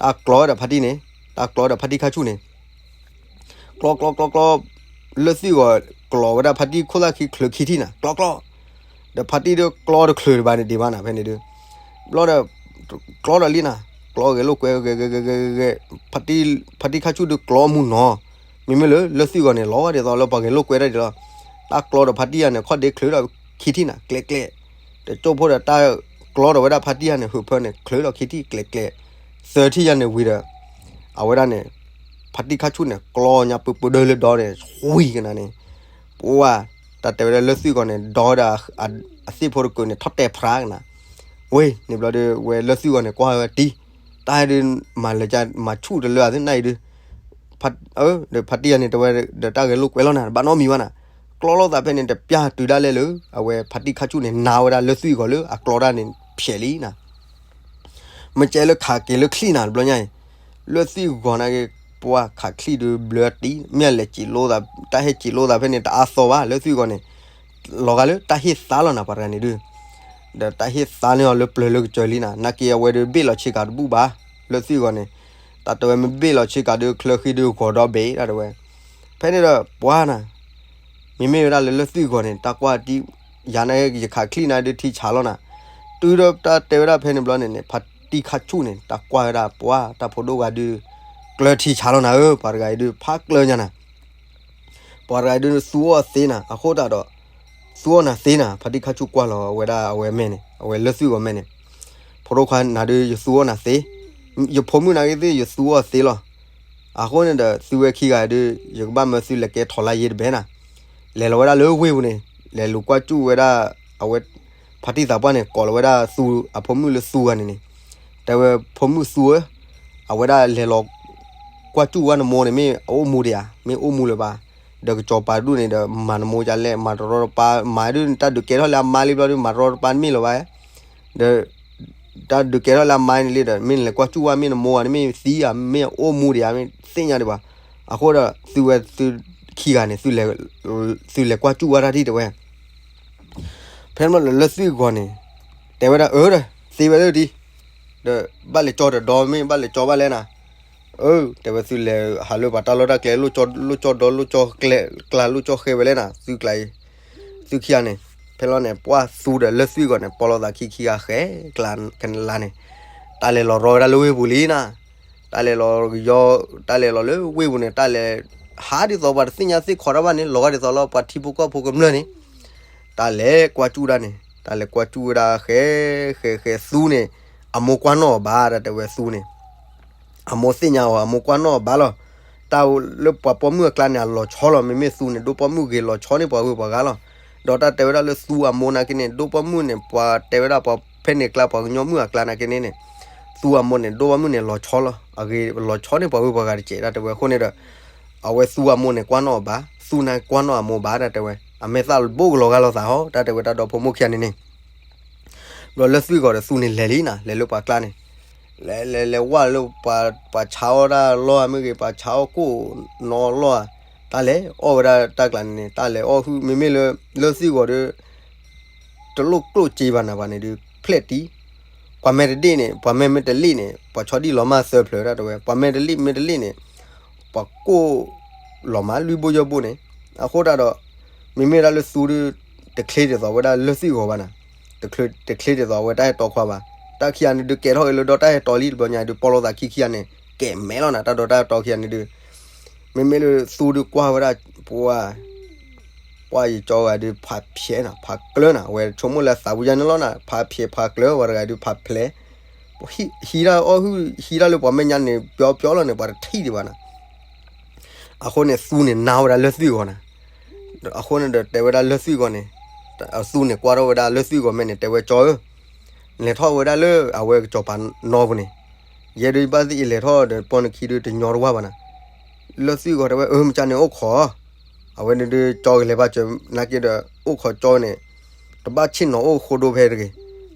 တၢ်ကျီဒီးဖါတံၢ်န့ၣ်, တၢ်ကျီဒီးဖါတံၢ်ခါဆူၣ်န့ၣ် ကျီကျီကျီကျီ, လၢၢ်သွံၣ်ဂီၤ ကျီဝဲဒၣ်ဖါတံၢ်ခိၣ်သၣ်ခံချုးခံထံၣ်နၤ ကျီကျီ, ဒီးဖါတံၢ်ဒီးကျီတချုးတဘၣ်န့ၣ်ဒံးဘၣ်နၤ ဖဲန့ၣ်ဒီး, ဘျီဒီး ကျီဒီးလံနၤ, ကျီဂဲၤလိာ်ကွဲဂဲၤဂဲၤဂဲၤဂဲၤဂဲၤ, ဖါတံၢ်ခါဆူၣ်ဒီးကျီမူနီၤ, မ့မ့ၢ်လၢ လၢၢ်သွံၣ်ဂီၤန့ၣ် လီၤဝဲဒ်သိးလၢပှၤဂဲၤလိာ်ကွဲဒၣ်ဒ်လီၤ, တၢ်ကျီဒီးဖါတံၢ်ယၤန့ၣ် ခီၣ်ဒ့ချုးဒီးခံထံၣ်နၤ ကျဲကျဲ, တကၠိဖိဒီးတၢ်ကျီဒီးဝဲဒၣ်ဖါတံၢ်ယၤန့ၣ် ဟုးဖၢန့ၣ် ချုးဒီးခံထံၣ်ကျဲကျဲ, သၢထံၣ်ယၤန့ၣ်ဝံၤဒီး အဝဲဒၣ်န့ၣ် ဖါတံၢ်ခါဆူၣ်န့ၣ် ကျီညါပၢပၢဒၢလၢဒီန့ၣ် ဝံၤကနၤန့ၣ်, ပှၢ် တၢ်တဲဝဲဒၣ်လၢၢ်သွံၣ်ဂီၤန့ၣ် ဒီဝဲဒၣ်အသ့ၣ်ဖိတကုာ်န့ၣ် ထီၣ်တဲဖျါကနၤ, ဝ့ၢ်န့ၣ်ဘျီဒီး ဝဲလၢၢ်သွံၣ်ဂီၤန့ၣ် ကွၢ်ဝဲတံၢ်, တၢ်ဟဲဒုး မၤလၢက မၤဆူၣ်တလၢအသ့ၣ်နၢ်အံၤဒုး ဖါတံၢ်ယၤန့ၣ် တဲဝဲဒီး တၢ်ဂဲၤလိာ်ကွဲလီၤနၤ ဘၣ်နီတမံၤဘၣ်နၤ, ကျီလိာ်သးဖဲန့ၣ် တပျၢ်တုၤဒၣ်လဲာ်လၢ အဝဲဖါတံၢ်ခါဆူၣ်န့ၣ် နါဝဲဒၣ်လၢၢ်သွံၣ်ဂီၤလၢအကျီတၢ်န့ၣ်ဖျဲးလံနၤ, မ့ၢ်ကဲလၢခးက့ၤလၢချံၣ်နၤ တဘျီညါအံၤ, လၢၢ်သွံၣ်ဂီၤနာ်က့ ပှၢ်ခးချံၣ်ဒုးဘျၢတံၢ် မ့ၢ်အလဲၤစံးလိာ်သး တၢ်ဟဲစံးလိာ်သးဖဲန့ၣ် တအါသီဘၣ် လၢၢ်သွံၣ်ဂီၤန့ၣ် လီၤဂာ်လၢတၢ်ဟ့ၣ်သါလီၤနၤ ပှၤတဂၤန့ၣ်ဒုး ဒီးတၢ်ဟ့ၣ်သါန့ၢ်အီၤလၢပျၢၤလၢကစၢၤလံနၤ, နာ်က့အဝဲဒုးဘ့ၣ်လီၤဆ့ကၤတဘူၣ်ဘၣ်, လၢၢ်သွံၣ်ဂီၤန့ၣ်, တၢ်တဲဝဲမ့ၢ်ဘ့ၣ်လီၤဆ့ကၤဒုး ချၢဃံဒုးဂီၤဒီဘ့ၣ် တၢ်တဲဝဲ, ဖဲန့ၣ်ဒီးပှၢ်နၤ မ့မ့ၢ်ဝဲဒၣ်လၢလၢၢ်သွံၣ်ဂီၤန့ၣ် တၢ်ကွၢ်တံၢ်, ယၤန့ၣ်ယခးချံၣ်နၤဒုးထံဆးလီၤနၤ, တုၤဒီးတၢ်တဲဝဲဒၣ်ဖဲန့ၣ်ဘျီန့ၣ်န့ၣ် ဖါတံၢ်ခါဆူၣ်န့ၣ် တၢ်ကွၢ်ဝဲဒၣ်ပှၢ်တၢ်ဖိဒိၣ်ဂၤဒုး ကျၢထံဆးလီၤနၤဧၢ, ပှၤတဂၤအံၤဒုးဖးကျၢညါနၤ ပှၤတဂၤအံၤဒုးသူအီၣ်သ့နၤ, အဃိသတးဒီး သူအီၣ်နၤသ့နၤ, ဖါတံၢ်ခါဆူၣ်ကွၢ်လီၤဝဲဒၣ်အဝဲမဲာ်န့ၣ် အဝဲလၢၢ်သွံၣ်ဂီၤမဲာ်န့ၣ်, ဖိဒိၣ်ခွါနၤဒုးယသူအီၣ်နၤသ့, ယဖိမုၣ်နာ်က့သ့ၣ် ယသူအီၣ်သ့လီၤ. အဃိန့ၣ်ဒီး သုဝဲခံဂၤဒုး ယကဘၣ်မၢသုလဲၤကဲထီၣ်လၢယ့တဘဲနၤ, လဲၤလီၤဝဲဒၣ်လၢဝ့ၢ်ပူၤန့ၣ် လဲၤလူၤကွၢ်စူၣ်ဝဲဒၣ် အဝဲ ဖါတံၢ်သးပှၢ်န့ၣ် ကိးလီၤဝဲဒၣ်သူအဖိမုၣ်လၢသူဂၤန့ၣ်န့ၣ်, တဲဝဲဖိမုၣ်သူဧၢ, အဝဲဒၣ်လဲၤလီၤကွၢ်စူၣ်ဝဲနမိၢ်န့ၣ် မ့ၢ်အအိၣ်မူဒံးဧါ, မ့ၢ်အိၣ်မူလၢၤဘၣ်, ဒီးကစီၤပၤဒူၣ်န့ၣ်ဒီး မၤနမိၢ်ဒ်လဲၣ် မၤတရီတပါ မၤဒုး တၢ်ဒုးကဲထီၣ်လၢအမါလံဘျီဒုး မၤတရီတပါတမ့ၢ်လၢၤဘၣ်, ဒီး တၢ်ဒုးကဲထီၣ်လၢအမါန့ၣ်လံဒီး မ့ၢ်နလဲၤကွၢ်စူၣ်ဝဲ မ့ၢ်နမိၢ်ဧါ မ့ၢ်သံဧါ မ့ၢ်အအိၣ်မူဒံးဧါ မ့ၢ်သ့ၣ်ညါဒံးဘၣ်, အဃိဒီး သုဝဲသုခံဂၤန့ၣ် သုလဲၤကွၢ်စူၣ်ဝဲတၢ်ဒံးတဲဝဲ ဖဲန့ၣ်ဘျီလၢလၢၢ်သွံၣ်ဂီၤန့ၣ် တဲဝဲဒၣ်အၢဒီး သ့ဝဲလၢဒံး, ဒီးဘၣ်လဲၤကၠီတဒီမ့ၢ်ဘၣ်လဲၤကၠီဘၣ်လဲၣ်နၤ, အၢ တဲဝဲသုလဲၤဟးလၢပှၤတၢ်လီၢ်တၢ်ကျဲ လိၣ်ကၠီဒီလိၣ်ကၠီဃဲဝဲလဲၣ်နၤ သုကျါအံၤ, သုခံဂၤန့ၣ်, ဖဲလီၤန့ၣ် ပှၢ်သူဒီးလၢၢ်သွံၣ်ဂီၤန့ၣ် ပီလီၤသးခံခံဂၤဃဲကျါကလါန့ၣ်, တၢ်လဲၤလီၤရီဝဲဒၣ်လၢဝ့ၢ်ပူၤလံနၤ, တၢ်လဲၤလီၤကယီ တၢ်လဲၤလီၤလၢဝ့ၢ်ပူၤန့ၣ် တၢ်လဲၤ ဟးဒ်သိးပှၤတသ့ၣ်ညါသ့ၣ်ခီတၢ်ဘၣ်န့ၣ် လီၤဂာ်ဒ်သိးလၢပှၤထံဖိကီၢ်ဖိကမျၢၢ်န့ၣ်, တၢ်လဲၤကွၢ်စူၣ်ဒၣ်န့ၣ် တၢ်လဲၤကွၢ်စူၣ်ဝဲဒၣ်ဃဲ ဃဲဃဲသူန့ၣ်, အမိၢ်ကွၢ်နီၣ်အီၤဘၣ် တၢ်တဲဝဲသူန့ၣ် အမိၢ်သ့ၣ်ညါအီၤ အမိၢ်ကွၢ်နီၣ်အီၤဘၣ်လီၤ, တၢ်လၢပှၤပိာ်မုၣ်အကျါန့ၣ် အလီၤဆီလီၤ မ့မ့ၢ်သူန့ၣ် ဒိၣ်ပိာ်မုၣ်ဂ့ၤလီၤဆီန့ၢ်ပှၤဂုၤပှၤဂၤလီၤ, ဒီးတၢ်တဲဝဲဒၣ်လၢသူအမိၢ်နာ်က့န့ၣ် ဒိၣ်ပိာ်မုၣ်န့ၣ် ပှၤတဲဝဲဒၣ်ပှၤဖဲန့ၣ်ကျါ ပှၤကညီမုၣ်အကျါနာ်က့န့ၣ်န့ၣ်, သူအမိၢ်န့ၣ် ဒိၣ်ပိာ်မုၣ်န့ၣ် လီၤဆီလီၤ အဂ့ၤလီၤဆီန့ၢ်ပှၤဂုၤပှၤဂၤတစဲး တၢ်တဲဝဲအဃိန့ၣ်ဒီး အဝဲသူအမိၢ်န့ၣ် ကွၢ်နီၣ်အီၤဘၣ် သူန့ၣ်ကွၢ်နီၣ်အမိၢ်ဘၣ် တၢ်တဲဝဲ အမဲာ်သၣ်ဘိကလီၤဂာ်လိာ်သးဟီ တၢ်တဲဝဲတၢ်ဒီဖိမိၢ်ခံဂၤန့ၣ်န့ၣ် ဘျီလၢၢ်သွံၣ်ဂီၤဒီးသူန့ၣ်လဲၤလံနၤ လဲၤလၢပှၤကျါန့ၣ်, လဲၤလဲၤလဲၤဝဲလၢပှၤဆါအီၣ်တၢ်လီၢ်ဧါမ့ၢ်ဂ့ၤ ပှၤဆါအီၣ်ကိၣ်နီၣ်လီၢ်ဧါ, တၢ်လဲၤအီၣ်ဝဲဒၣ်တၢ်ကျါန့ၣ်န့ၣ် တၢ်လဲၤအီၣ်ဟုၣ် မ့မ့ၢ်လၢ လၢၢ်သွံၣ်ဂီၤဒီး တလိၣ်ကျိၣ်စ့ဘၣ်နၤဘၣ်န့ၣ်ဒုး ဖျဲၣ်တံၢ်, ပှၤမဲာ်တဒ့ၣ်န့ၣ် ပှၤမဲာ်မ့ၢ်တလ့ၣ်န့ၣ် ပှၤဆီဒံၣ်လီၤမၢ်သၢဖျၢၣ် တၢ်တဲဝဲ ပှၤမဲာ်တလ့ၣ်မ့ၢ်တလ့ၣ်န့ၣ် ပှၤကိၣ်လီၤမၢ်လွံၢ်ဘိယဲၢ်ဘိန့ၣ်, အဃိတၢ်ဒီး မ့မ့ၢ်ဒၣ်လၢသူဒီး တချ့ဒ်သိးဝဲဒၣ်လၢၢ်သွံၣ်ဂီၤဘၣ်နၤ, တချ့ဒ်သိးအဝဲတၢ်ဟဲတီခွါဘၣ်, တၢ်ခံဂၤန့ၣ်ဒုးကဲထီၣ်က့ၤလၢဒီတၢ်ဟဲတီလံတဘျီညါဒုး ပီလီၤသးခံခံဂၤန့ၣ် ကဲမဲာ်လီၤနၤ တၢ်ဒီးတၢ်ဟဲတီခံဂၤန့ၣ်ဒုး မ့မ့ၢ်လၢသူဒုးကွၢ်ဝဲဒၣ် ပှၤ ပှၤယကၠီဂၤဒုးဖးဖျဲးနၤ ဖးကျၢၤနၤ အဝဲဆိကမိၣ်လၢသးဝံၣ်ယါန့ၣ်လီၤနၤ ဖးဖျဲးဖးကျၢၤ ပှၤတဂၤဒုးဖးဖျဲး, ဟံးတၢ်အီၣ်ဟုၣ် ဟံးတၢ်လၢပှၤမဲာ်ညါန့ၣ် ပျီပျီလီၤန့ၣ် ပှၤတထံၣ်ဒံးဘၣ်နၤ, အဃိန့ၣ်သူန့ၣ်နါဝဲဒၣ်လၢၢ်သွံၣ်ဂီၤနၤ, အဃိန့ၣ်ဒီးတဲဝဲဒၣ်လၢၢ်သွံၣ်ဂီၤန့ၣ်, သူန့ၣ်ကွၢ်ထီၣ်ဝဲဒၣ်လၢၢ်သွံၣ်ဂီၤမဲာ်န့ၣ် တဲဝဲကၠီဧၢ လဲၤထီၣ်ဝဲဒၣ်လၢအဝဲကစီၤပၤနီပူၤန့ၣ်, ယဲဒုးယဘၣ်သ့ၣ်ယလဲၤထီၣ်ဒီးပီနခံဒုးတညီတဝၢ်ဘၣ်နၤ, လၢၢ်သွံၣ်ဂီၤတဲဝဲ အၢ မ့ၢ်ကန့ၣ်အိၣ်ခိး, အဝဲန့ၣ်ဒုးကၠီကလဲၤဘၣ်စၢၤနာ်က့ဒီး အိၣ်ခိးကၠီန့ၣ် တဘၣ်ဆ့ၣ်နီၤအိၣ်ဃိဒိဖဲတဂ့ၤ,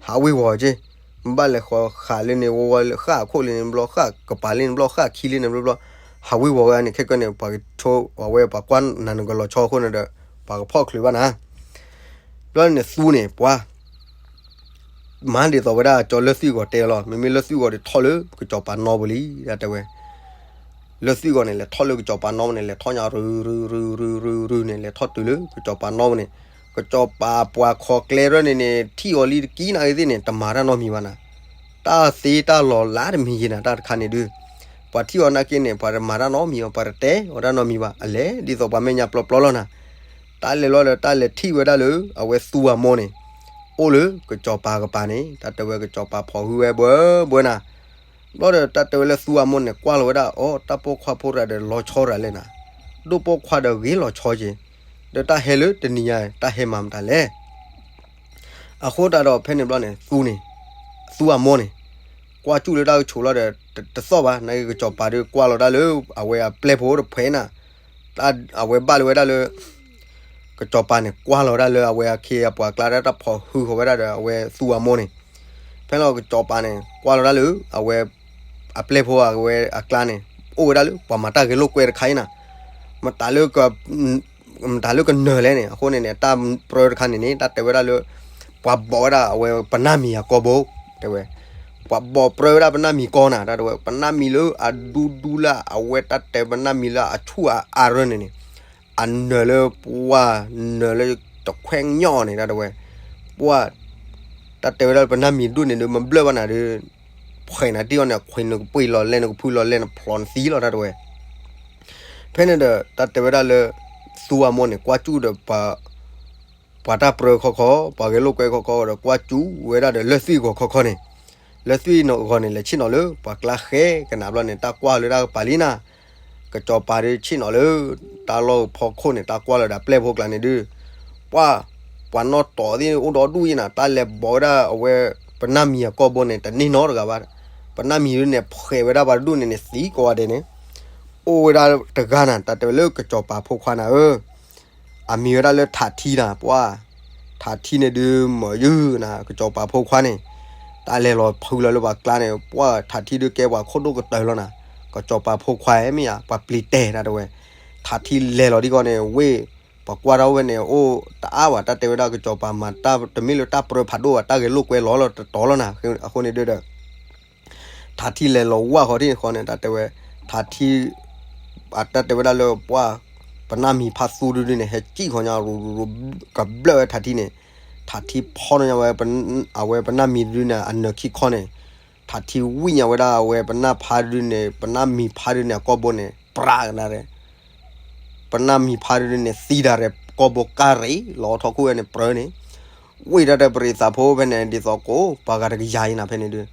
ဟးဝ့ၤဝီၤက့ၤ, မ့ၢ်ဘၣ်လဲၤဃီၤဃာ်လၢန့ၣ်ဝဲဝဲလၢဃၣ်အခိၣ်လၢန့ၣ်ဘျီ ဃၣ်ကပၤလၢန့ၣ်ဘျီ ဃၣ်ခံလၢန့ၣ်ဘျီဘျီ, ဟးဝ့ၤဝီၤဝဲန့ၣ် ခဲကနံၣ်န့ၣ် ပှၤကဆိအဝဲပှၤကွၢ်နၤနကလီၤဆီအဃိန့ၣ်ဒီး ပှၤကဖီၣ်ချုးဘၣ်နၤ, ဘျီန့ၣ်သူန့ၣ် ပှၤ မၤဒ်သိးဝဲဒၣ်ကၠီလၢၢ်သွံၣ်ဂီၤတဲလီၤ မ့မ့ၢ်လၢၢ်သွံၣ်ဂီၤဒုးထီၣ်လၢကစီၤပၤနီပူၤလံ ဒ်တဲဝဲ လၢၢ်သွံၣ်ဂီၤန့ၣ် လဲၤထီၣ်လၢကစီၤပၤနီပူၤန့ၣ် လဲၤထီၣ်ညါရုရုရုရုရုန့ၣ် လဲၤထီၣ်တုၤလၢကစီၤပၤနီပူၤန့ၣ်, ကစီၤပၤပှၤခိးကျဲရဲၣ်န့ၣ်န့ၣ် ထံၣ်အီၤလံတကံၢ်နာ်ဂ့ၤသ့ၣ်န့ၣ် တမၤတၢ်နီတမံၤဘၣ်နၤ, တၢ်သ့တၢ်လီၤလၢတမံၤယံၤနၤ တၢ်တခါန့ၣ်ဒုး, ပှၤထံၣ်အီၤနာ်က့န့ၣ် ပှၤတမၤတၢ်နီတမံၤဘၣ် ပှၤတတဲအီၤတၢ်နီတမံၤဘၣ် အလဲၤဒ်သိးပှၤမဲာ်ညါပျီပျီလီၤနၤ, တၢ်လဲၤလီၤဒီးတၢ်လဲၤထံၣ်ဝဲဒၣ်လၢ အဝဲသူအမိၢ်န့ၣ် အိၣ်လၢကစီၤပၤကပၤန့ၣ် တၢ်တဲဝဲကစီၤပၤဖီၣ်ဟုၣ်ဝဲဘှၢဘှၢနၤ ဘျီဒီးတၢ်တဲဝဲလၢသူအမိၢ်န့ၣ် ကွၢ်လီၤဝဲဒၣ် အိ တၢ်ပိာ်ခွါဖိတဂၤဒီးလီၤဆီတဂၤလဲၣ်နၤ, ဒိၣ်ပိာ်ခွါဒီးဂ့ၤလီၤဆီက့ၤ, ဒီးတၢ်ဟဲလၢတနံၤညါ တၢ်ဟဲမၤမတၤလဲၣ်. အဃိသတးဒီးဖဲန့ၣ်ဘျီန့ၣ် သူန့ၣ်, သူအမိၢ်န့ၣ် ကွၢ်စူၣ်လၢတၢ်ကဆိးလီၤဒီး တ, တသီၣ်ဘၣ်, နာ်က့ကစီၤပၤဒီးကွၢ်လီၤဒၣ်လၢ အဝဲအပျဲၢ်ဖိတဖှဲးနၤ, အဝဲဘၣ်လၢဝဲဒၣ်လၢ ကစီၤပၤန့ၣ် ကွၢ်လီၤဒၣ်လၢအဝဲအခ့အပှၤကျါ တၢ်ဖီၣ်ဟုဃီၤဝဲဒၣ်ဒီး အဝဲသူအမိၢ်န့ၣ်, ဖဲလီၤကစီၤပၤန့ၣ် ကွၢ်လီၤဒၣ်လၢ အဝဲ အပျဲၢ်ဖိအဝဲအကျါန့ၣ် အိၣ်ဝဲဒၣ်လၢပှၤမၤတၢ်ဂဲၤလိာ်ကွဲတခါအံၤနၤ, မတၤလၢ မတၤလၢကနၢၤလဲၣ်န့ၣ်, အဃိန့ၣ်န့ၣ် တၢ်ပြၢတခါန့ၣ်န့ၣ် တၢ်တဲဝဲဒၣ်လၢ ပှၤဘိးဝဲဒၣ်အဝဲပနၢ်မံၤအကိာ်ဘိ, တဲဝဲ, ပှၤဘိးပြၢဝဲဒၣ်ပနၢ်မံၤကိာ်နၤ, တၢ်တဲဝဲ ပနၢ်မံၤလၢအဒူဒူလၢအဝဲတၢ်တဲပနၢ်မံၤလၢအဆူၣ်အအါရၢန့ၣ်န့ၣ်, အနၢၤလၢပှၢ်, နၢၤလၢတခွဲးညီၣ်န့ၣ် တၢ်တဲဝဲ, ပှၢ်, တၢ်တဲဝဲဒၣ်လၢပနၢ်မံၤဒိၣ်န့ၣ်ဒီး မဘျၢၣ်ဘၣ်နၤဒီး ဖှဲးနၤတံၢ်အီၤန့ၣ် ခွံနကပှ့ၤလီၤလဲၢ်နကဖုလီၤလဲၢ်နဖျိးနသံလီၤ တၢ်တဲဝဲ. ဖဲန့ၣ်ဒီး တၢ်တဲဝဲဒၣ်လၢ သူအမိၢ်န့ၣ် ကွၢ်စူၣ်ဒီး ပှၤတၢ်ပြၢခီခီ, ပှၤဂဲၤလိာ်ကွဲခီခီဒီး ကွၢ်စူၣ်ဝဲဒၣ်ဒီးလၢသွံၣ်ဂီၤခီခီန့ၣ်, လၢသွံၣ်ဂီၤန့ၣ် လဲၤဆ့ၣ်နီၤလၢပှၤကျါဃဲကနၣ်ဘျီန့ၣ် တၢ်ကွၢ်လၢတၢ်ကပၤလံနၤ, ကစီၤပၤဒီးဆ့ၣ်နီၤလၢ တၢ်လီၢ်ဖီခိၣ်န့ၣ် တၢ်ကွၢ်လၢဒၣ်ပျဲၢ်ဖိကျါန့ၣ်ဒုး, ပှၢ်, ပှၤနီၣ်တီၢ်သ့ၣ်အိၣ်ဒီဒူၣ်အံၤနၤ, တၢ်လဲၤဘိးဝဲဒၣ်အဝဲ ပနၢ်မံၤအကိာ်ဘိန့ၣ် တန့ၢ်နီတဂၤဘၣ်, ပနၢ်မံၤဒုးန့ၣ် ဖှဲးဝဲဒၣ်ပှၤတဒူၣ်န့ၣ်န့ၣ် သံကိးဂၤဒဲးန့ၣ်, အိၣ်ဝဲဒၣ်တဂၤနၤ, တၢ်တဲဝဲလၢကစီၤပၤဖိခွါနၤဧၢ အမံၤဝဲဒၣ်လၢထးထံနၤ, ပှၢ်, ထးထံန့ၣ်ဒုးမ့ၢ်ယုၢ်နၤ, ကစီၤပၤဖိခွါန့ၣ် တၢ်လဲၤလီၤဖုလီၤလၢပှၤကျါန့ၣ် ပှၢ်ထးထံဒုးကဲပှၤခိၣ်ဒိၣ်ကတၢၢ်လီၤနၤ, ကစီၤပၤဖိခွါမ့ၢ်ဧါ ပှၤပျံၤတဲာ် တၢ်တဲဝဲ, ထးထံလဲၤလီၤဒ်ဂီၢ်န့ၣ် ဝ့ၢ် ပှၤကွၢ်တၢ်အိၣ်ဝဲန့ၣ် အိၣ်တအါဘၣ်, တၢ်တဲဝဲဒၣ်ကစီၤပၤမၤတၢ်တမ့ၢ်လၢတၢ်ပြၢဖးဒိၣ်ဘၣ်, တၢ်ဂဲၤလိာ်ကွဲလီၤလီၤတတီၤလီၤနၤ, အဃိန့ၣ်ဒုးဒီး ထးထံလဲၤလီၤဝၢ်ဃီၤဒ်န့ၣ်ဃီန့ၣ် တၢ်တဲဝဲ, ထးထံ တၢ်တဲဝဲဒၣ်လၢပှၢ် ပနၢ်မံၤဖါသူဒုဒုန့ၣ် ဟဲစံၣ်ဃီၤညါ ရူၤရူၤရူၤ ကဘျၢၣ်ဝဲထးထံန့ၣ်, ထးထံဖီၣ်ညါဝဲ အဝဲပနၢ်မံၤဒုန့ၣ် အနၢၤခံခီန့ၣ်, ထးထံဝံၣ်ညါဝဲဒၣ်အဝဲပနၢ်ဖါဒုန့ၣ် ပနၢ်မံၤဖါဒုန့ၣ် အကိာ်ဘိန့ၣ် ပြးကဒါရဲ ပနၢ်မံၤဖါဒုန့ၣ် သံဒၣ်ရဲၣ် ကိာ်ဘိကါရ့ၣ် လီၤထီၣ်ခိၣ်ဝဲန့ၣ် ပြၢန့ၣ်, ဝံၣ်တၢ်တပရံးသးဖိဖဲန့ၣ် ဒ်သိးကိး ပှၤဂၤတကယၤအံၤနၤဖဲန့ၣ်ဒုး,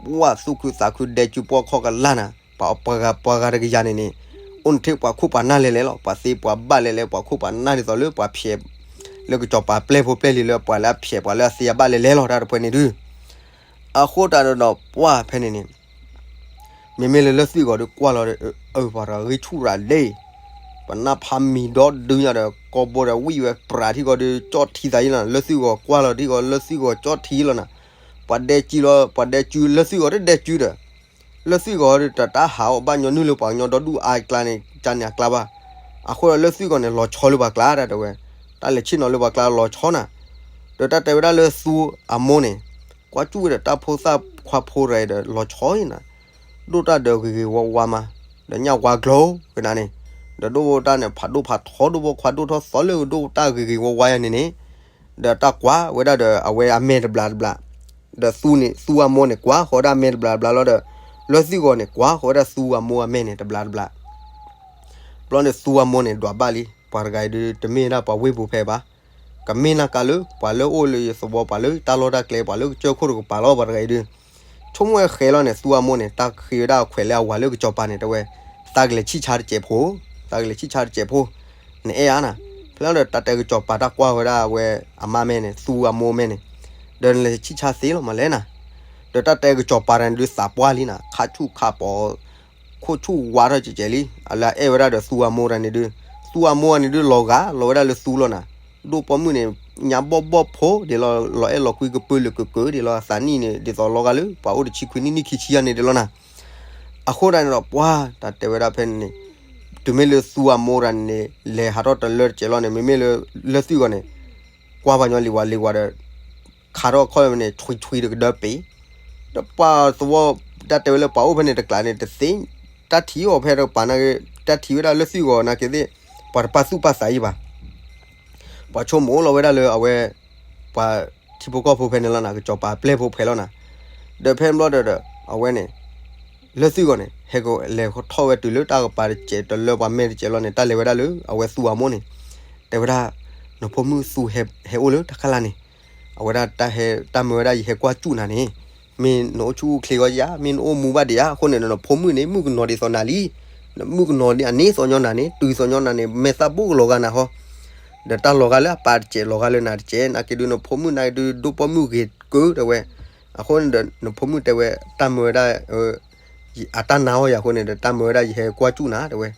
ပှၢ်သူၣ်ခုသးခုဒဲကၠူပှီၢ်ခီၣ်ကလၢ်နၤ, ပှၤဂၤတကယၤန့ၣ်န့ၣ်, အိၣ်နထံၣ်ပှၤခိၣ်ပှၤနၢ်လဲၤလဲၤလီၤ, ပှၤသ့ပှၤဘၣ်လဲၤလဲၤ ပှၤခိၣ်ပှၤနၢ်ဒ်သိးလၢပှၤဖျဲး လၢကစီၤပၤပျဲၢ်ဖိပျဲၢ်လံၤလၢပှၤလၢအဖျဲး ပှၤလၢအသ့အဘၣ်လဲၤလဲၤလီၤ တၢ်တဖဲန့ၣ်ဒုး, အဃိတၢ်ဒီးပှၢ်ဖဲန့ၣ်န့ၣ် မ့မ့ၢ်လၢလၢၢ်သွံၣ်ဂီၤဒီးကွၢ်လီၤဒီး အၢ ပှၤတဂၤဂံၢ်ဆူၣ်ရၤလ့ၣ်, ပနၢ်ဖါမံၤဒီဒုညါဒီး ကိာ်ဘိဒီးဝံၣ်ဝဲပြးထံဂီၤဒီး ကၠီၣ်ထံသးအံၤလီၤ, လၢၢ်သွံၣ်ဂီၤကွၢ်လီၤထံဂီၤ လၢၢ်သွံၣ်ဂီၤကၠီၣ်ထံလီၤနၤ, ပှၤဒဲကၠူလီၤ ပှၤဒဲကၠူလၢၢ်သွံၣ်ဂီၤတဒဲကၠူဒီး, လၢၢ်သွံၣ်ဂီၤဒီးတၢ်ဟးအီၣ်ဘၣ်ညီနုၢ်လၢပှၤကညီဒီဒူၣ်အါကျါန့ၣ် ကန့ၣ်အကျါဘၣ်, အဃိဒီးလၢၢ်သွံၣ်ဂီၤန့ၣ် လီၤဆီလၢပှၤကျါတၢ်တဲဝဲ, တၢ်လဲၤဆ့ၣ်နီၤလၢပှၤကျါလီၤဆီနၤ, ဒီးတၢ်တဲဝဲဒၣ်လၢသူအမိၢ်န့ၣ် ကွၢ်စူၣ်ဝဲဒီးတၢ်ဖိသၣ်ခွါဖိတဂၤဒီးလီၤဆီအံၤနၤ, ဒိၣ်တၢ်ဒီးဂ့ၤဂ့ၤဝါဝါမး, ဒီးညၣ်ဝါကျိၤကနၤန့ၣ်, ဒီးဒိၣ်တၢ်န့ၣ် ဖးဒိၣ်ဖးထီဒိၣ်ဖိခွါဒိၣ်ထီၣ်သီလၢဒိၣ်တၢ်ဂ့ၤဂ့ၤဝါဝါယၤန့ၣ်န့ၣ်, ဒီးတၢ်ကွၢ်ဝဲဒၣ်ဒီးအဝဲအမဲာ်တဘျးတဘျး, ဒီးသူန့ၣ် သူအမိၢ်န့ၣ် ကွၢ်ဃီၤဝဲဒၣ်အမဲာ်တဘျးတဘျးလီၤဒီး, လၢၢ်သွံၣ်ဂီၤန့ၣ် ကွၢ်ဃီၤဝဲဒၣ်သူအမိၢ်အမဲာ်န့ၣ်တဘျးတဘျး ဘျီန့ၣ်သူအမိၢ်န့ၣ် ဒွးဘၣ်လံ, ပှၤတဂၤအံၤဒုး တမ့ၢ်ဒၣ်ပှၤဝ့ၢ်ပူၤဖဲဘၣ်, ကမ့ၢ်နာ်ကါလၢ ပှၤလၢအိၣ်လၢယသဝီ ပှၤလၢတၢ်လီၢ်တၢ်ကျဲ ပှၤလၢကစၢၢ်ခိၣ်တကပၤလီၤ ပှၤတဂၤအံၤဒုး, ဆိကမိၣ်ဝဲဃဲလီၤန့ၣ် သူအမိၢ်န့ၣ် တၢ်ဃ့ဝဲဒၣ်အခွဲးလၢအဝၤလၢကစီၤပၤန့ၣ် တဲဝဲ, သးကလဲၤဆံၣ်ဆါတစဲးဖိ, သးကလဲၤဆံၣ်ဆါတစဲးဖိ, နအဲၣ်ဧါနၤ, ဖဲလီၤဒီးတၢ်တဲကစီၤပၤတၢ်ကွၢ်ဝဲဒၣ်အဝဲအမါမဲာ်န့ၣ် သူအမိၢ်မဲာ်န့ၣ်, ဒီးနလဲၤဆံၣ်ဆါသ့လီၤမးလဲၣ်နၤ, ဒီးတၢ်တဲကစီၤပၤတဂၤန့ၣ်ဒုး သးပှၢ်လံနၤ ခါဆူၣ်ခါပီၤ ခိၣ်ဆူၣ်ဝါထီၣ်ကဲးကဲးလံ, အလၢအအဲၣ်ဝဲဒၣ်ဒီးသူအမိၢ်တဂၤန့ၣ်ဒုး, သူအမိၢ်တဂၤန့ၣ်ဒုး လီၤဂာ်လီၤဝဲဒၣ်လၢသူလီၤနၤ, ဒိၣ်ပိာ်မုၣ်န့ၣ် ညါဘီၣ်ဘီၣ်ဖိဒ်လီၤ, လီၤအဲၣ်လီၤကွံကပၢလၢကကၢဒ်လီၤ, အသးနံၣ်န့ၣ် ဒ်သိးလီၤဂာ်လၢ ပှၤအိၣ်တဆံခွံနံၣ်နံၣ်ခံဆံယါန့ၣ်ဒ်လီၤနၤ, အဃိဒၣ်န့ၣ်ဒီးပှၢ် တၢ်တဲဝဲဒၣ်ဖဲန့ၣ်န့ၣ်, တုၤမ့ၢ်လၢသူအမိၢ်တဂၤန့ၣ်န့ၣ် လဲၤဟးထီၣ်တလၢတစဲးလီၤန့ၣ် မ့မ့ၢ်လၢ လၢၢ်သွံၣ်ဂီၤန့ၣ် ကွၢ်ပှၤညီလံၤဝၤလံၤဝၤဒီး ခးထီၣ်ခီၣ်န့ၣ် ဆွံဆွံတကဒၢပ့ၤ, ဒီးပှၤသဝီ တၢ်တဲဝဲလၢပှၤအိၣ်ဖဲန့ၣ်တကျးန့ၣ် တသ့ တၢ်ထံၣ်အီၤဖဲတကပၤနာ်က့ တၢ်ထံၣ်ဝဲဒၣ်လၢၢ်သွံၣ်ဂီၤနာ်က့သ့ၣ် ပှၤတပာ်သူၣ်ပာ်သးအံၤဘၣ်. ပှၤဆိကမိၣ်လီၤဝဲဒၣ်လၢအဝဲ ပှၤထံဖိကီၢ်ဖိဖဲန့ၣ်လီၤနၤ, ကစီၤပၤပျဲၢ်ဖိဖဲလီၤနၤ. ဒီးဖဲဘျီဒီး အဝဲန့ၣ် လၢၢ်သွံၣ်ဂီၤန့ၣ် ဟဲကလဲၤထီၣ်ဝဲတုၤလၢတၢ်ကပၤတစဲး တလၢပှၤမဲာ်တစဲးလီၤန့ၣ် တၢ်လဲၤဝဲဒၣ်လၢအဝဲသူအမိၢ်န့ၣ် တဲဝဲဒၣ်, နဖိမုၣ်သူဟဲအိၣ်လၢတၢ်ခါလာ်န့ၣ်, အဝဲဒၣ်တၢ်ဟဲ တၢ်မၢဝဲဒၣ်ယဟဲကွၢ်စူၣ်နၤန့ၣ်, မ့ၢ်နအိၣ်ဆူၣ်အိၣ်ချ့ဂီၢ်ယါ, မ့ၢ်နအိၣ်မူဘၣ်ဒံးဧါ, အဃိန့ၣ် နဖိမုၣ်န့ၣ် မုၣ်ကနီၤဒ်သိးနၤလံ, နမုၣ်ကနီၤဒ်အန့ၣ်သိးညီနၤန့ၣ်, တုၤသိးညီနၤန့ၣ် မဲာ်သၣ်ဘိၣ်ကလီၤဂာ်နၤဟီ. ဒီးတၢ်လီၤဂာ်လၢအပၢ်တစဲး လီၤဂာ်လၢနၤတစဲး, နာ်က့ဒုးနဖိမုၣ်နာ်က့ဒုးဒိၣ်ပိာ်မုၣ်ဂ့ၤကၢဒီးဝဲ, အဃိန့ၣ်ဒီး နဖိမုၣ်တဲဝဲ တၢ်မၢဝဲဒၣ် အတၢ်နါအီၣ်ယၤအဃိန့ၣ်ဒီး တၢ်မၢဝဲဒၣ်ယဟဲကွၢ်စူၣ်နၤတဲဝဲ,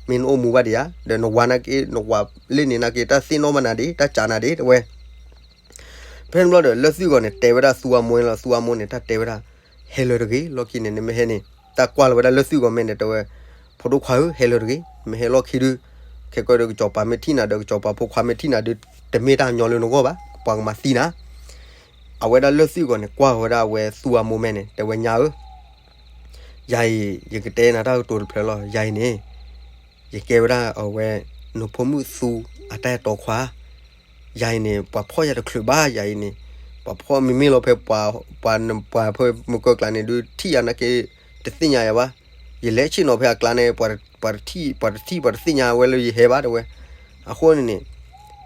မ့ၢ်နအိၣ်မူဘၣ်ဒံးဧါ, ဒီးနဝၤနာ်က့ နဝၤလ့ၣ်န့ၣ်နာ်က့ တၢ်သ့ၣ်နီၣ်မးနၤဒံး တၢ်စံးနၤဒံးတဲဝဲ. ဖဲန့ၣ်ဘျီဒီး လၢသုဂီၢ်န့ၣ် တဲဝဲဒၣ်သူအမိၢ်လီၤ, သူအမိၢ်န့ၣ် တၢ်တဲဝဲဒၣ် ဟဲလၢၤတဂ့ၤ, လီၢ်ခံန့ၣ် နမ့ၢ်ဟဲန့ၣ် တၢ်ကွၢ်လီၤဝဲဒၣ်လၢသုဂီၢ်မဲာ်န့ၣ် တဲဝဲ, ဖိဒိၣ်ခွါဧၢ ဟဲလၢၤတဂ့ၤ, မ့ၢ်ဟဲလီၢ်ခံဒုး ခဲကီဒီးကစီၤပၤမ့ၢ်ထံၣ်နၤဒီး ကစီၤပၤဖိခွါမ့ၢ်ထံၣ်နၤဒုး တမ့ၢ်တၢ်ညီလၢနဂီၢ်ဘၣ်, ပှၤကမၤသံနၤ. အဝဲဒၣ်လၢသုဂီၢ်န့ၣ် ကွၢ်ဝဲဒၣ်အဝဲသူအမိၢ်မဲာ်န့ၣ် တဲဝဲညါဧၢ ယၤအံၤ ယကတဲနၤတၢ်ကတိၤတဖျၢၣ်လီၤ, ယၤအံၤန့ၣ် ယကဲဝဲဒၣ်အဝဲ နဖိမုၣ်သူအတၢ်အဲၣ်တီခွါ, ယၤအံၤန့ၣ် ပှၤဖီၣ်ယၤတချုးဘၣ်, ယၤအံၤန့ၣ် ပှၤဖီၣ်မ့မ့ၢ်လီၤဖဲ ပှၤ ပှၤဖဲမုၢ်ကၢကျါန့ၣ်ဒုး ထံၣ်ယၤနာ်က့ တသ့ၣ်ညါယၤဘၣ်, ယလဲၤဆ့ၣ်နီၤဖဲအကျါန့ၣ် ပှၤတထံၣ် ပှၤတထံၣ် ပှၤတသ့ၣ်ညါဝဲလၢယဟဲဘၣ်တဲဝဲ. အဃိန့ၣ်န့ၣ်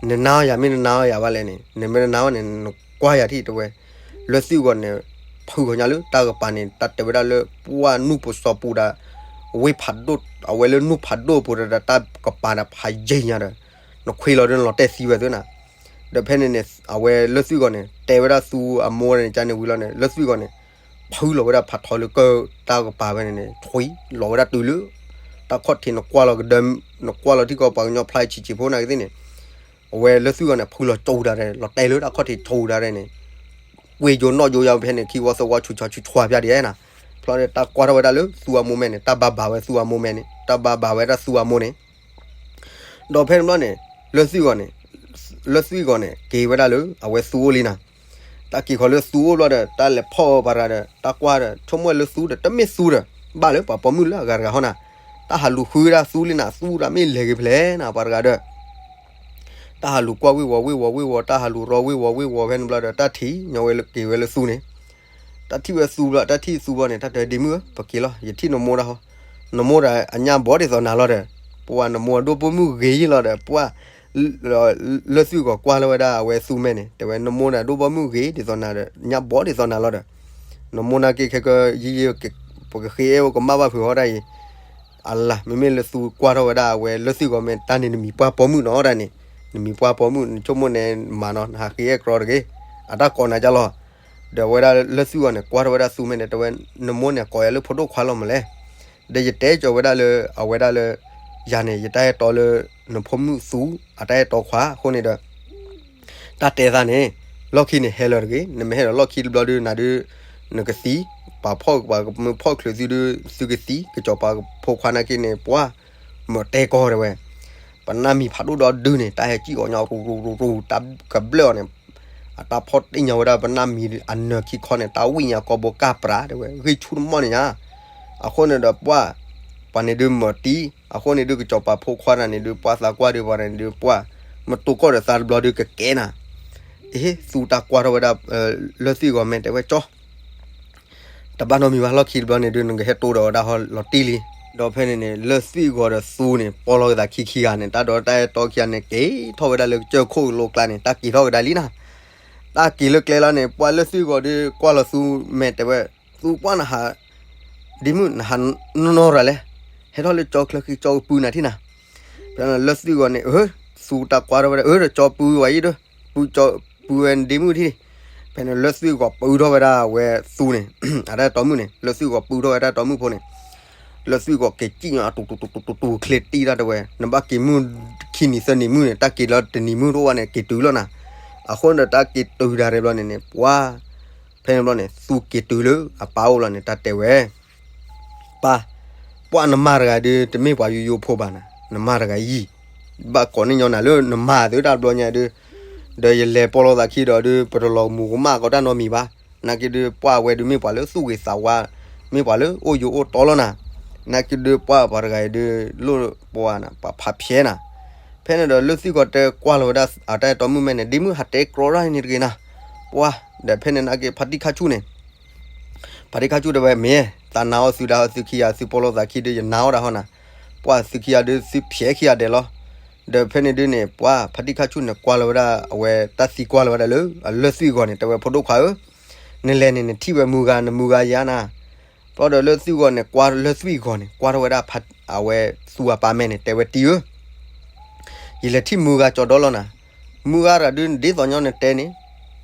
နနာ်အီၤယၤမ့ၢ်နနာ်အီၤယၤဘၣ်လဲၣ်န့ၣ် နမ့ၢ်တနာ်အီၤန့ၣ် နကွၢ်ယၤထံၣ်တဲဝဲ. လၢသုဂီၢ်န့ၣ် ဖုဂီၤညါလၢတၢ်ကပၤန့ၣ် တၢ်တဲဝဲဒၣ်လၢပှၢ်နူၢ်ပစီၤပူၤဒီး ဝ့ၢ်ဖးဒိၣ် အဝဲလၢနူၢ်ဖးဒိၣ်ပူၤဒီးတၢ်ကပၤဒီးဖးယံၤညါဒီး နခွ့လီၤဒီးနလီၤတဲာ်သံဝဲသ့နီၤ. ဒီးဖဲန့ၣ်န့ၣ် အဝဲလၢသုဂီၢ်န့ၣ် တဲဝဲဒၣ်သူအမိၢ်န့ၣ် ကန့ၣ်ဝံၤလီၤန့ၣ် လၢသုဂီၢ်န့ၣ် ဖုလီၤဝဲဒၣ်ဖးထီလၢကၢၢ်တၢ်ကပၤဝဲန့ၣ်န့ၣ် ထွံလီၤဝဲဒၣ်တုၤလၢ တၢ်ခီၣ်ထံးနကွၢ်လီၤကဒၢ နကွၢ်လီၤထံကီၢ်ပှၤကညီဖျါဆံးဆံးဖိနာ်က့သ့ၣ်န့ၣ် အဝဲလၢသုဂီၢ်န့ၣ် ဖုလီၤကၠိဒၣ်ဒဲး လီၤတဲာ်လၢတၢ်ခီၣ်ထံးကၠိဒၣ်ဒဲးန့ၣ် ကွ့ယိနီၣ်ယိယါဖဲန့ၣ် ခံဝီသၢဝီဆူၣ်ဆူၣ်ဆူၣ်ဆူၣ်ဖျါဒ်နီၤ. ဖျါဒီးတၢ်ကွၢ်ထီၣ်ဝဲဒၣ်လၢသူအမိၢ်မဲာ်န့ၣ် တၢ်ဘၣ်ဘၣ်ဝဲသူအမိၢ်မဲာ်န့ၣ် တၢ်ဘၣ်ဘၣ်ဝဲဒၣ်သူအမိၢ်န့ၣ် ဒီးဖဲန့ၣ်ဘျီန့ၣ် လၢသုဂီၢ်န့ၣ် လၢသုဂီၢ်န့ၣ် က့ၤဝဲဒၣ်လၢအဝဲသူအိၣ်လံနီၤ. တၢ်က့ၤခီလၢသူအိၣ်ဘျီဒီး တၢ်လဲၤဖီၣ်ပှၤတဂၤဒီး တၢ်ကွၢ်ဒီး ဆိကမိၣ်လၢသူဒီး တမ့ၢ်သူဒီး ဘၣ်လၢပှၤပိာ်မုၣ်လၢအဂၤတဂၤဟီနီၤ. တၢ်ဟးလူၤဃုဝဲဒၣ်သူလံနီၤ သူဒီးမ့ၢ်လဲၤဂ့ၤဖဲလဲၣ်နီၤ ပှၤတဂၤဒီး တၢ်ဟးလူၤကွၢ်ဝ့ၢ်ဝီၤဝ့ၢ်ဝီၤဝ့ၢ်ဝီၤ တၢ်ဟးလူၤရီဝ့ၢ်ဝီၤဝ့ၢ်ဝီၤဖဲန့ၣ်ဘျီဒီး တၢ်ထံၣ်ညီဝဲလၢက့ၤဝဲလၢသူန့ၣ် တၢ်ထံၣ်ဝဲသူဘျီ တၢ်ထံၣ်သူဘျီန့ၣ် တၢ်တဲဒ့မုၣ်ဧၢ ပက့ၤလီၤ ယထံၣ်နမိၢ်ဒၣ်ဟီ, နမိၢ်ဒီးအညၣ်ဘီဒ်သိးနၤလီၤဒီး, ပှၤနမိၢ်ဒိၣ်ပိာ်မုၣ်ဂ့ၤယံလီၤဒီး ပှၤ လၢသုဂီၢ်ကွၢ်လီၤဝဲဒၣ်အဝဲသူမဲာ်န့ၣ် တဲဝဲနမိၢ်န့ၣ်ဒိၣ်ပိာ်မုၣ်ဂ့ၤဒ်သိးနၤဒီး ညၣ်ဘီဒ်သိးနၤလီၤဒီး, နမိၢ်နာ်က့ခဲကၢ ယံယံ ပကဃ့အဲၣ်အိၣ်ကမၣ်ဘၣ်ဖုးဟီဒၣ်အံၤ, အလၢ မ့မ့ၢ်လၢသူကွၢ်ထီၣ်ဝဲဒၣ်အဝဲလၢသုဂီၢ်မဲာ် တၢ်န့ၣ်နမံၤပှၢ်ပိာ်မုၣ်နီၤဒၣ်န့ၣ်, နမံၤပှၢ်ပိာ်မုၣ် နဆိကမိၣ်န့ၣ်မၤနီၤ နဟးဃ့အဲၣ်ကြီတဂ့ၤ, အတၢ်ကိးနၤကၢ်လီၤ. ဒီးအဝဲဒၣ်လၢသုဂီၢ်န့ၣ် ကွၢ်ထီၣ်ဝဲဒၣ်သူမဲာ်န့ၣ် တဲဝဲ နမိၢ်န့ၣ်ကိးယၤလၢဖိဒိၣ်ခွါလီၤမးလဲၣ်. ဒီးယတဲကၠီၤဝဲဒၣ်လၢ အဝဲဒၣ်လၢ ယၤန့ၣ် ယတၢ်အဲၣ်တီလၢ နဖိမုၣ်သူ အတၢ်အဲၣ်တီခွါအဃိန့ၣ်ဒီး တၢ်တဲသးန့ၣ် လီၢ်ခံန့ၣ်ဟဲလၢၤတဂ့ၤ, နမ့ၢ်ဟဲဒီးလီၢ်ခံတဘျီဒုးနၤဒုး နကသံ, ပှၤဖီၣ်ပှၤကမုၢ်ဖီၣ်ချုးသုဒုး သုကသံ, ကစီၤပၤဖိခွါနာ်က့န့ၣ် ပှၤ မၤတဲကီၢ်တဲဝဲ, ပနၢ်မံၤဖးဒိၣ်ဒီဒုန့ၣ် တၢ်ဟဲစံၣ်အီၤညီရူၤရူၤရူၤ တၢ်ကဘျၢၣ်အီၤန့ၣ် အတၢ်ဖီၣ်တ့ၢ်ညီဝဲဒၣ်ပနၢ်မံၤအနၢၤခံခီန့ၣ် တၢ်ဝံၣ်ညါကီဘိကၢ်ပြးတဲဝဲ ဂံၢ်ဆူၣ်တမီၢ်န့ၣ်ညါ, အဃိန့ၣ်ဒီးပှၤ ပှၤန့ၣ်ဒုးမၤတံၢ်, အဃိန့ၣ်ဒုးကစီၤပၤဖိခွါတဂၤန့ၣ်ဒုး ပှၤသးကွၢ်ဒုးပှၤန့ၣ်ဒုး ပှၤ မတိၢ်ကီၢ်ဒီးသးတဘျီဒုးကကဲနၤ, အ့ သူတၢ်ကွၢ်ထီၣ်ဝဲဒၣ် လၢသွံၣ်ဂီၤမဲာ်တဲဝဲကၠီ တဘၣ်နီတမံၤဘၣ် လီၢ်ခံတဘျီန့ၣ်ဒုး နကဟဲတိၢ်ဒီးဝဲဒၣ်ဟီလီၤတံၢ်လံ. ဒီးဖဲန့ၣ်န့ၣ် လၢသွံၣ်ဂီၤဒီးသူန့ၣ် ပီၢ်လီၤက့ၤသးခံခံဂၤန့ၣ် တၢ်ဒီးတၢ်အဲၣ်တီခံဂၤန့ၣ် က့ၤထီၣ်ဝဲဒၣ်လၢကစၢၢ်ခိၣ်လိၤကျါန့ၣ် တၢ်က့ၤထီၣ်ကဒါလံနၤ, တၢ်က့ၤလၢကျဲလီၤန့ၣ် ပှၤလၢသွံၣ်ဂီၤဒုးကွၢ်လီၤသူမဲာ်တဲဝဲ, သူပှၢ်နဟး ဒ့မုၣ် နဟးနီၢ်နီၢ်ရၤလဲၣ်, ဟဲထီၣ်လၢကၠီချၢခံကၠီကပုၢ်နၤထံၣ်နၤ, ဖဲလၢသွံၣ်ဂီၤန့ၣ် အၢ သူတၢ်ကွၢ်ထီၣ်ဝဲဒၣ် အၢ ဒီးကၠီပုၢ်ဝဲအံၤဒီး ပုၢ်ကၠီပုၢ်ဝဲဒ့မုၣ်ထံၣ်, ဖဲန့ၣ်လၢသွံၣ်ဂီၤပုၢ်ထီၣ်ဝဲဒၣ်အဝဲသူန့ၣ် အတၢ်အဲၣ်တီမုၣ်န့ၣ် လၢသွံၣ်ဂီၤပုၢ်ထီၣ်ဝဲတၢ်အဲၣ်တီမုၣ်ဖိန့ၣ် လၢသွံၣ်ဂီၤက့ၤစံၣ်ညီအတူတူတူတူတူတူချ့တံၢ်တၢ်တဲဝဲ နဘၣ်က့ၤမုၢ်ခံနံၤသၢနံၤမုၢ်န့ၣ် တၢ်က့ၤလီၤတနံၤမုၢ်တအိၣ်ဘၣ်န့ၣ် က့ၤတုၤလီၤနၤ, အဃိန့ၣ်ဒီးတၢ်က့ၤတုၤဒၣ်ရဲၣ်ဘျီန့ၣ်န့ၣ် ပှၤ ဖဲန့ၣ်ဘျီန့ၣ် သူက့ၤတုၤလၢအပၢ်အိၣ်လီၤန့ၣ် တၢ်တဲဝဲ ပၢ်, ပှၢ်နမါတဂၤဒုး တမ့ၢ်ပှၤယိယိဖိဘၣ်နၤ, နမါတဂၤယံၤ, ဘၣ်ကိးန့ၢ်ညီနၤလၢနမါသုတၢ်ဘျီညါဒုး, ဒီးယလဲၤပီၢ်လီၤသးခံဒီးဒုး ပတလီၤမူၤကမၣ်ကီးတၢ်နီတမံၤဘၣ်, နာ်က့ဒုးပှၢ်ဝဲဒုးမ့ၢ်ပှၤလၢသူၣ်ဂ့ၤသးဝါ, မ့ၢ်ပှၤလၢအိၣ်ယိာ်အိၣ်တီလီၤနၤ, နာ်က့ဒုးပှၢ်ပှၤတဂၤအံၤဒုး လိၣ်ပှၤနၤ ပှၤဖးဖျဲးနၤ, ဖဲန့ၣ်ဒီးလၢသွံၣ်ဂီၤတဲကွၢ်လီၤဝဲဒၣ်အတၢ်အဲၣ်တီမုၣ်မဲာ်န့ၣ် ဒ့မုၣ်ဟးတဲကြီတၢ်န့ၣ်တဂ့ၤနၤ, ပှၢ်, ဒီးဖဲန့ၣ်နာ်က့ဖါတံၢ်ခါဆူၣ်န့ၣ် ဖါတံၢ်ခါဆူၣ်တဲဝဲ မ့ၢ် သးနာ်အီၤသုဒၣ်ဟီ သုခံဂၤသုပီၢ်လီၤသးခံဒုး ယနာ်အီၤဒၣ်ဟီနၤ, ပှၢ်သုခံဂၤဒုးသုဖျဲးခံဂၤဒဲးလီၤ, ဒီးဖဲန့ၣ်ဒုးန့ၣ် ပှၢ်ဖါတံၢ်ခါဆူၣ်န့ၣ် ကွၢ်လီၤဝဲဒၣ်အဝဲတၢ်သံကွၢ်လီၤဝဲဒၣ်လၢ အလၢသွံၣ်ဂီၤန့ၣ် တဲဝဲ ဖိဒိၣ်ခွါဧၢ, နလဲၤန့ၣ် နထံၣ်ဝဲမုၢ်ဂၤ နမုၢ်ဂၤယၤနၤ, ဘျီဒီးလၢသွံၣ်ဂီၤန့ၣ် ကွၢ်လၢသွံၣ်ဂီၤန့ၣ် ကွၢ်ထီၣ်ဝဲဒၣ်အဝဲသူအပၢ်မဲာ်န့ၣ် တဲဝဲတံၢ်ဧၢ, ယလဲၤထံၣ်မုၢ်ဂၤကၠီဒီလီၤနၤ, မုၢ်ဂၤတဂၤဒုး ဒ်သိးညီနတဲန့ၣ်,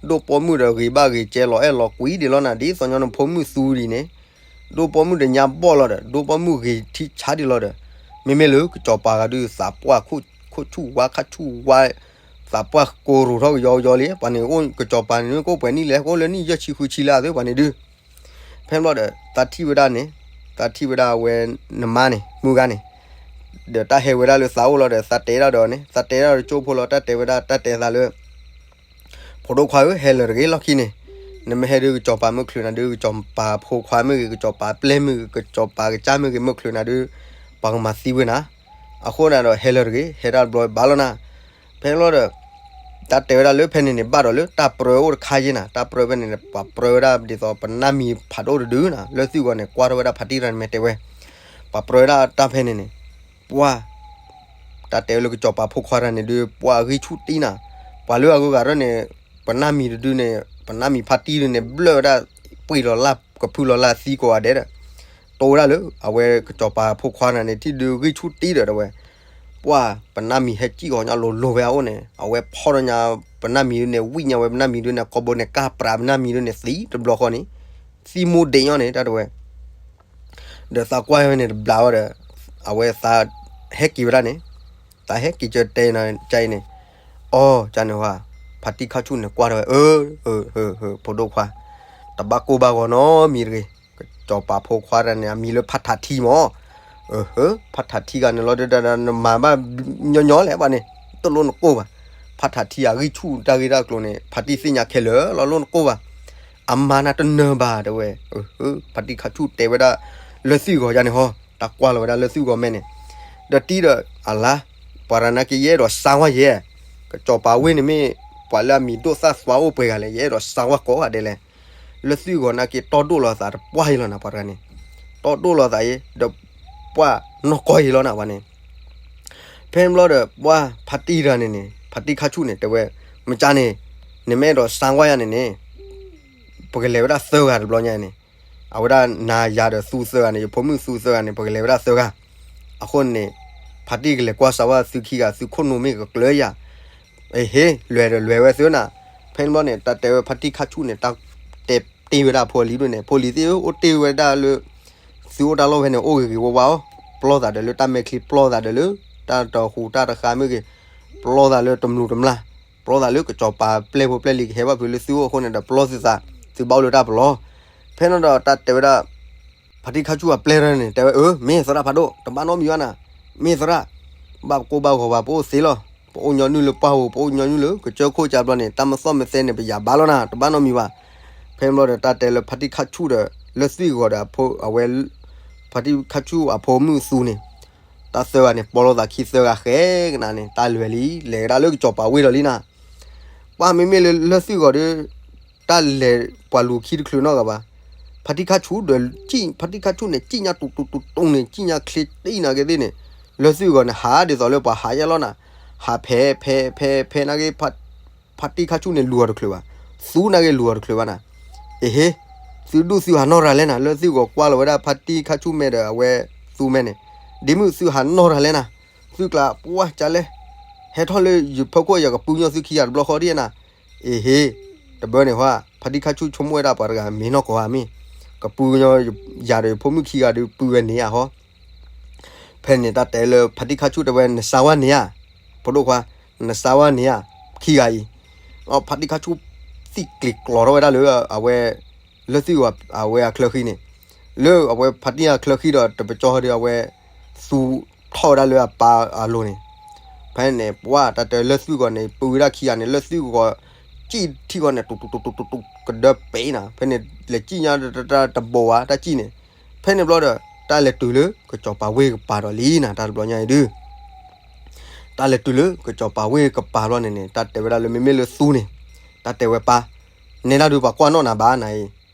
ဒိၣ်ပိာ်မုၣ်ဒီးဂ့ၤဘၣ်ဂ့ၤကဲလီၤအဲၣ်လီၤကွံာ်ဒံးလီၤနၤ, ဒ်သိးညီနဖိမုၣ်သူဒံးန့ၣ်, ဒိၣ်ပိာ်မုၣ်ဒီးညါဘီၣ်လီၤဒီး ဒိၣ်ပိာ်မုၣ်ဂ့ၤထံဆါဒံးလီၤဒီး, မ့မ့ၢ်လၢကစီၤပၤဂၤဒုး သးပှၢ်ခိၣ်ဆူၣ်ဝါခါဆူၣ်ဝါ, သးပှၢ်ကိရိၤထီၣ်ကယီကယီလံ, ပှၤန့ၣ်အိၣ်ကစီၤပၤန့ၣ် ကအိၣ်ပှဲၤနံၣ်လဲၣ်, ကအိၣ်လၢနံၣ်ယဲၢ်ဆံဃုဆံလၢအသု ပှၤန့ၣ်ဒုး ဖဲဘျီဒီး သးထံၣ်ဝဲဒၣ်န့ၣ်, သးထံၣ်ဝဲဒၣ်အဝဲနမါန့ၣ် မုၢ်ဂၤန့ၣ်, ဒီးတၢ်ဟဲဝဲဒၣ်လၢသးအိၣ်လီၤဒီး သးတဲဒၣ်ဒီးန့ၣ်, သးတဲဒၣ်ဒီးကၠိဖိလီၤ, တၢ်တဲဝဲဒၣ် တၢ်တဲသးလၢ ဖိဒိၣ်ခွါဧၢ, ဟဲလၢာ်တဂ့ၤလီၢ်ခံန့ၣ်, နမ့ၢ်ဟဲဒုး ကစီၤပၤမုၢ်ချုးနၤဒုး ကစီၤပၤဖိခွါမ့ၢ်ဂ့ၤ, ကစီၤပၤပျဲၢ်မ့ၢ်ဂ့ၤ, ကစီၤပၤကစၢ်မ့ၢ်ဂ့ၤ မုၢ်ချုးနၤဒုး ပှၤကမၤသံဝဲနၤ, အဃိန့ၣ်ဒီး ဟဲလၢာ်တဂ့ၤ, ဟဲဒၣ်တဘျီဘၣ်လီၤနၤ. ဖဲဘျီဒီး တၢ်တဲဝဲဒၣ်လၢဖဲန့ၣ်န့ၣ် ဘၣ်ဒီးလၢတၢ်ပြၢအိၣ်တခါယ့နၤ, တၢ်ပြၢဖဲန့ၣ်န့ၣ် ပှၤပြၢဝဲဒၣ်ဒ်သိးပနၢ်မံၤဖးဒိၣ်တဒုနၤ, လၢသုဂီၢ်န့ၣ် ကွၢ်ထီၣ်ဝဲဒၣ်ဖါတံၢ်တဂၤန့ၣ် မ့ၢ်တဲဝဲ, ပှၤပြၢဝဲဒၣ်တၢ်ဖဲန့ၣ်န့ၣ်, ပှၢ် တၢ်တဲဝဲလၢကစီၤပၤဖိခွါတဂၤန့ၣ်ဒုး ပှၤဂံၢ်ဆူၣ်တံၢ်နၤ, ပှၤလၢအဂုၤအဂၤထီၣ်န့ၣ်, ပနၢ်မံၤတဒုန့ၣ်, ပနၢ်မံၤဖါတံၢ်ဒုန့ၣ် ဘျၢၣ်ဝဲဒၣ်, ပှ့ၤလီၤလၢ်ကဖုလီၤလၢ်သံကိးဂၤဒဲးဒီး, တိဝဲဒၣ်လၢ အဝဲကစီၤပၤဖိခွါတဂၤန့ၣ် ထံၣ်ဒုးဂံၢ်ဆူၣ်တံၢ်ဒီးတဲဝဲ, ပှၢ် ပနၢ်မံၤဟဲစံၣ်ဂီၤညါလိၤလိၤဝဲအအိၣ်န့ၣ် အဝဲဖီၣ်ထီၣ်ညါ, ပနၢ်မံၤဒုန့ၣ် ဝံၣ်ညါဝဲပနၢ်မံၤဒုန့ၣ် ကိာ်ဘိန့ၣ် ကၢ်ပြးပနၢ်မံၤဒုန့ၣ် သံတဘျီဃီန့ၣ်, သံမိၢ်ဒ့ၣ်ညီန့ၣ် တၢ်တဲဝဲ ဒီးသးကွၢ်ဝဲန့ၣ်တဘျီဝဲဒီး, အဝဲသးဟဲက့ၤဝဲဒၣ်န့ၣ်, သးဟဲက့ၤကၢတဲနၤကါအံၤန့ၣ်, အီ ကန့ၣ်ဝဲ, ဖါတံၢ်ခါဆူၣ်န့ၣ်ကွၢ်ထီၣ်ဝဲ, အၢ, ဖိဒိၣ်ခွါ, တဘၣ်ကိၢ်ဘၣ်ဂီၤနီတမံၤတဂ့ၤ, ကစီၤပၤဖိခွါတဂၤန့ၣ် အမံၤလၢဖါထးထံမး, အၢ, ဖါထးထံဂၤန့ၣ်လီၤဒီး နမၤဘၣ်ညီညီလဲၣ်ဘၣ်န့ၣ်, တလိၣ်နကိၢ်ဘၣ်, ဖါထးထံအဂံၢ်ဆူၣ်တၢ်ဂ့ၢ်တၢ်ကျိၤန့ၣ် ဖါတံၢ်သ့ၣ်ညါခဲလၢာ်လီၤ လိၣ်နကိၢ်ဘၣ်, အမါနၤတနၢၤဘၣ်တဲဝဲ, ဖါတံၢ်ခါဆူၣ်တဲဝဲဒၣ်, လၢသုဂီၤယါန့ၣ်ဟီ, တၢ်ကွၢ်လီၤဝဲဒၣ်လၢသုဂီၤမဲာ်န့ၣ်, ဒီးတံၢ်ဒီးအလါ, ပှၤတဂၤနာ်က့ ယအဲၣ်ဒိးစါဝါယဲ, ကစီၤပၤဝ့ၢ်န့ၣ်မ့ၢ်, ပှၤလၢအမံၤဒိၣ်သၣ်သွါအိၣ်ပှဲၤဂၤလဲၣ် ယအဲၣ်ဒိးစါဝါကိးဂၤဒဲးလဲၣ်, လၢသုဂီၤနာ်က့တီၢ်ဒိၣ်လီၤသးတပှၢ်အံၤလီၤနၤ ပှၤတဂၤန့ၣ်, တီၢ်ဒိၣ်လီၤသးအံၤ, ဒီးပှၢ်နီၢ်ကီၢ်အံၤလီၤနၤပှၤန့ၣ်, ဖဲန့ၣ်ဘျီဒီး ပှၢ်ဖါတံၢ်တဂၤန့ၣ်န့ၣ် ဖါတံၢ်ခါဆူၣ်န့ၣ် တဲဝဲ, မ့ၢ်ကန့ၣ်, နမ့ၢ်အဲၣ်ဒိးစါဝါယါန့ၣ်န့ၣ်, ပကလဲၤဝဲဒၣ်သၢဂၤတဘျီညါန့ၣ်, အဝဲဒၣ်နၤယၤဒီးသူသၢဂၤန့ၣ် ယဖိမုၣ်သူသၢဂၤန့ၣ် ပကလဲၤဝဲဒၣ်သၢဂၤ, အဃိန့ၣ်, ဖါတံၢ်ကလဲၤကွၢ်စါဝါသုခံဂၤ သုခိၣ်နူာ်မ့ၢ်ကကျၢၤယၤ အဟ့ လဲၤဒီးလဲၤဝဲသုနၤ, ဖဲန့ၣ်ဘျီန့ၣ် တၢ်တဲဝဲဖါတံၢ်ခါဆူၣ်န့ၣ် တၢ်တဲတ့ၢ်ဝဲဒၣ်ဖိအလံၤဒိၣ်န့ၣ် ဖိလံၤသ့ၣ်ဧၢ အိၣ်တ့ၢ်ဝဲဒၣ်လၢ သုအိၣ်တၢ်လီၢ်ဖဲန့ၣ် အိၣ်ဂ့ၤဂ့ၤဝါဝါအီၤ, ပျီသးဒီးလၢတၢ်မဲာ်ချံ ပျီသးဒီးလၢ တၢ်တဟူးတၢ်တဃါမ့ၢ်ဂ့ၤ, ပျီသးလၢတမျိာ်တမျာ်, ပျီသးလၢကစီၤပၤပျဲၢ်ဖိပျဲၢ်လံၤကဟဲဘၣ်ဖုးလၢသုအိၣ်အဃိန့ၣ်ဒီးပျီသုသး, သုဘၣ်အိၣ်လၢတၢ်ပလီၢ်, ဖဲန့ၣ်ဒီးတၢ်တဲဝဲဒၣ် ဖါတံၢ်ခါဆူၣ်အပျဲၢ်ထီၣ်န့ၣ် တဲဝဲ အၢ မ့ၢ်သရၣ်ဖးဒိၣ် တဘၣ်နီတမံၤဘၣ်နၤ, မ့ၢ်သရၣ်, ဘၣ်ကိၢ်ဘၣ်ဂီၤဘၣ် ပအိၣ်သ့လီၤ, ပအိၣ်ညီနုၢ်လၢပှၢ်ဧိၤ ပအိၣ်ညီနုၢ်လၢကစၢၢ်ခိၣ်ကၢ်ဘျီန့ၣ် တၢ်မၤသီၣ်မၤသဲန့ၣ် ပယၤဘၣ်လီၤနၤ တဘၣ်နီတမံၤဘၣ်, ဖဲန့ၣ်ဘျီဒီးတၢ်တဲလၢဖါတံၢ်ခါဆူၣ်ဒီး လၢသွံၣ်ဂီၤဒီးအဖိ အဝဲ ဖါတံၢ်ခါဆူၣ်အဖိမုၣ်သူန့ၣ်, တၢ်သၢဂၤန့ၣ် ပီလိာ်သးခံသၢဂၤဃဲကနၤန့ၣ် တၢ်လဲၤလံ လဲၤကဒါလၢကစီၤပၤဝ့ၢ်ဒီးလံနၤ, ပှၢ်မ့မ့ၢ်လၢလၢသွံၣ်ဂီၤဒီး တၢ်လဲၤပှၤလူၤခံတချုးနီတဂၤဘၣ်, ဖါတံၢ်ခါဆူၣ်ဒီး ဖါတံၢ်ခါဆူၣ်န့ၣ် စံၣ်ညါတူတူတူတူန့ၣ် စံၣ်ညါချ့တံၢ်နၤက့သ့ၣ်န့ၣ်, လၢသွံၣ်ဂီၤန့ၣ် ဟးဒ်သိးလၢပှၤဟးယဲၢ်လီၤနၤ, ဟးဖဲးဖဲးဖဲးဖဲးနာ်က့ ဖါတံၢ်ခါဆူၣ်န့ၣ်လူၤအီၤတချုးဘၣ်, သူနာ်က့လူၤအီၤတချုးဘၣ်နၤ, အဟ့, သုဒူၣ်သုဟးနီၢ်ရၤလဲၣ်နၤ လၢသွံၣ်ဂီၤကွၢ်လီၤဝဲဒၣ်ဖါတံၢ်ခါဆူၣ်မဲာ်ဒီးအဝဲသူမဲာ်န့ၣ်, ဒ့မုၣ်သုဟးနီၢ်ရၤလဲၣ်နၤ, သုကျးပှၢ်ကလဲၣ်, ဟဲထီၣ်လၢယဖီခိၣ်ယကပုၢ်ညီသုခံဂၤတဘျီဃီဒ်နၤ, အဟ့, တဘျီန့ၣ်ဟီ ဖါတံၢ်ခါဆူၣ်ဆိကမိၣ်ဝဲဒၣ်ပှၤတဂၤမ့ၢ်နီၢ်ကီၢ်ဧါမ့ၢ်, ကပုၢ်ညီယၤဒီးယဖိမုၣ်ခံဂၤဒီးပုၢ်ဝဲန့ၣ်ဧါဟီ ဖဲန့ၣ်တၢ်တဲလၢဖါတံၢ်ခါဆူၣ်တဲဝဲနစါဝါန့ၣ်ဧါ, ဖိဒိၣ်ခွါ, နစါဝါန့ၣ်ဧါ, ခံဂၤအံၤ, ဖါတံၢ်ခါဆူၣ် သံၣ်ကျ့ၤကျီၤထီၣ်ဝဲဒၣ်လၢအဝဲ, လၢသွံၣ်ဂီၤအဝဲအချၢဃံန့ၣ်, လၢအဝဲဖါတံၢ်အချၢဃံဒီးတပကၠီဒီးအဝဲ, သူထီၣ်ဝဲဒၣ်လၢအပၢ်အလိၤန့ၣ်, ဖဲန့ၣ်ပှၢ်တၢ်တဲလၢသွံၣ်ဂီၤန့ၣ် ပုၢ်ဝဲဒၣ်ခံဂၤန့ၣ် လၢသွံၣ်ဂီၤ, စံၣ်ထံၣ်ဂီၤန့ၣ် တူတူတူတူတူ ကဒၢပ့ၤနၤ ဖဲန့ၣ်လဲၤစံၣ်ညါတဘိးဝဲတၢ်စံၣ်န့ၣ်, ဖဲန့ၣ်ဘျီဒီး တၢ်လဲၤတုၤလၢကစီၤပၤဝ့ၢ်ကပၤဒီးလံနၤ တၢ်တဘျီညါအံၤဒုး တၢ်လဲၤတုၤလၢကစီၤပၤဝ့ၢ်ကပၤဘျီန့ၣ်န့ၣ် တၢ်တဲဝဲဒၣ်လၢမ့မ့ၢ်လၢသူန့ၣ်, တၢ်တဲဝဲပၢ်, နဲဒၣ်ဒုးပှၤကွၢ်နီၣ်နၤဘၣ်နၤအံၤ,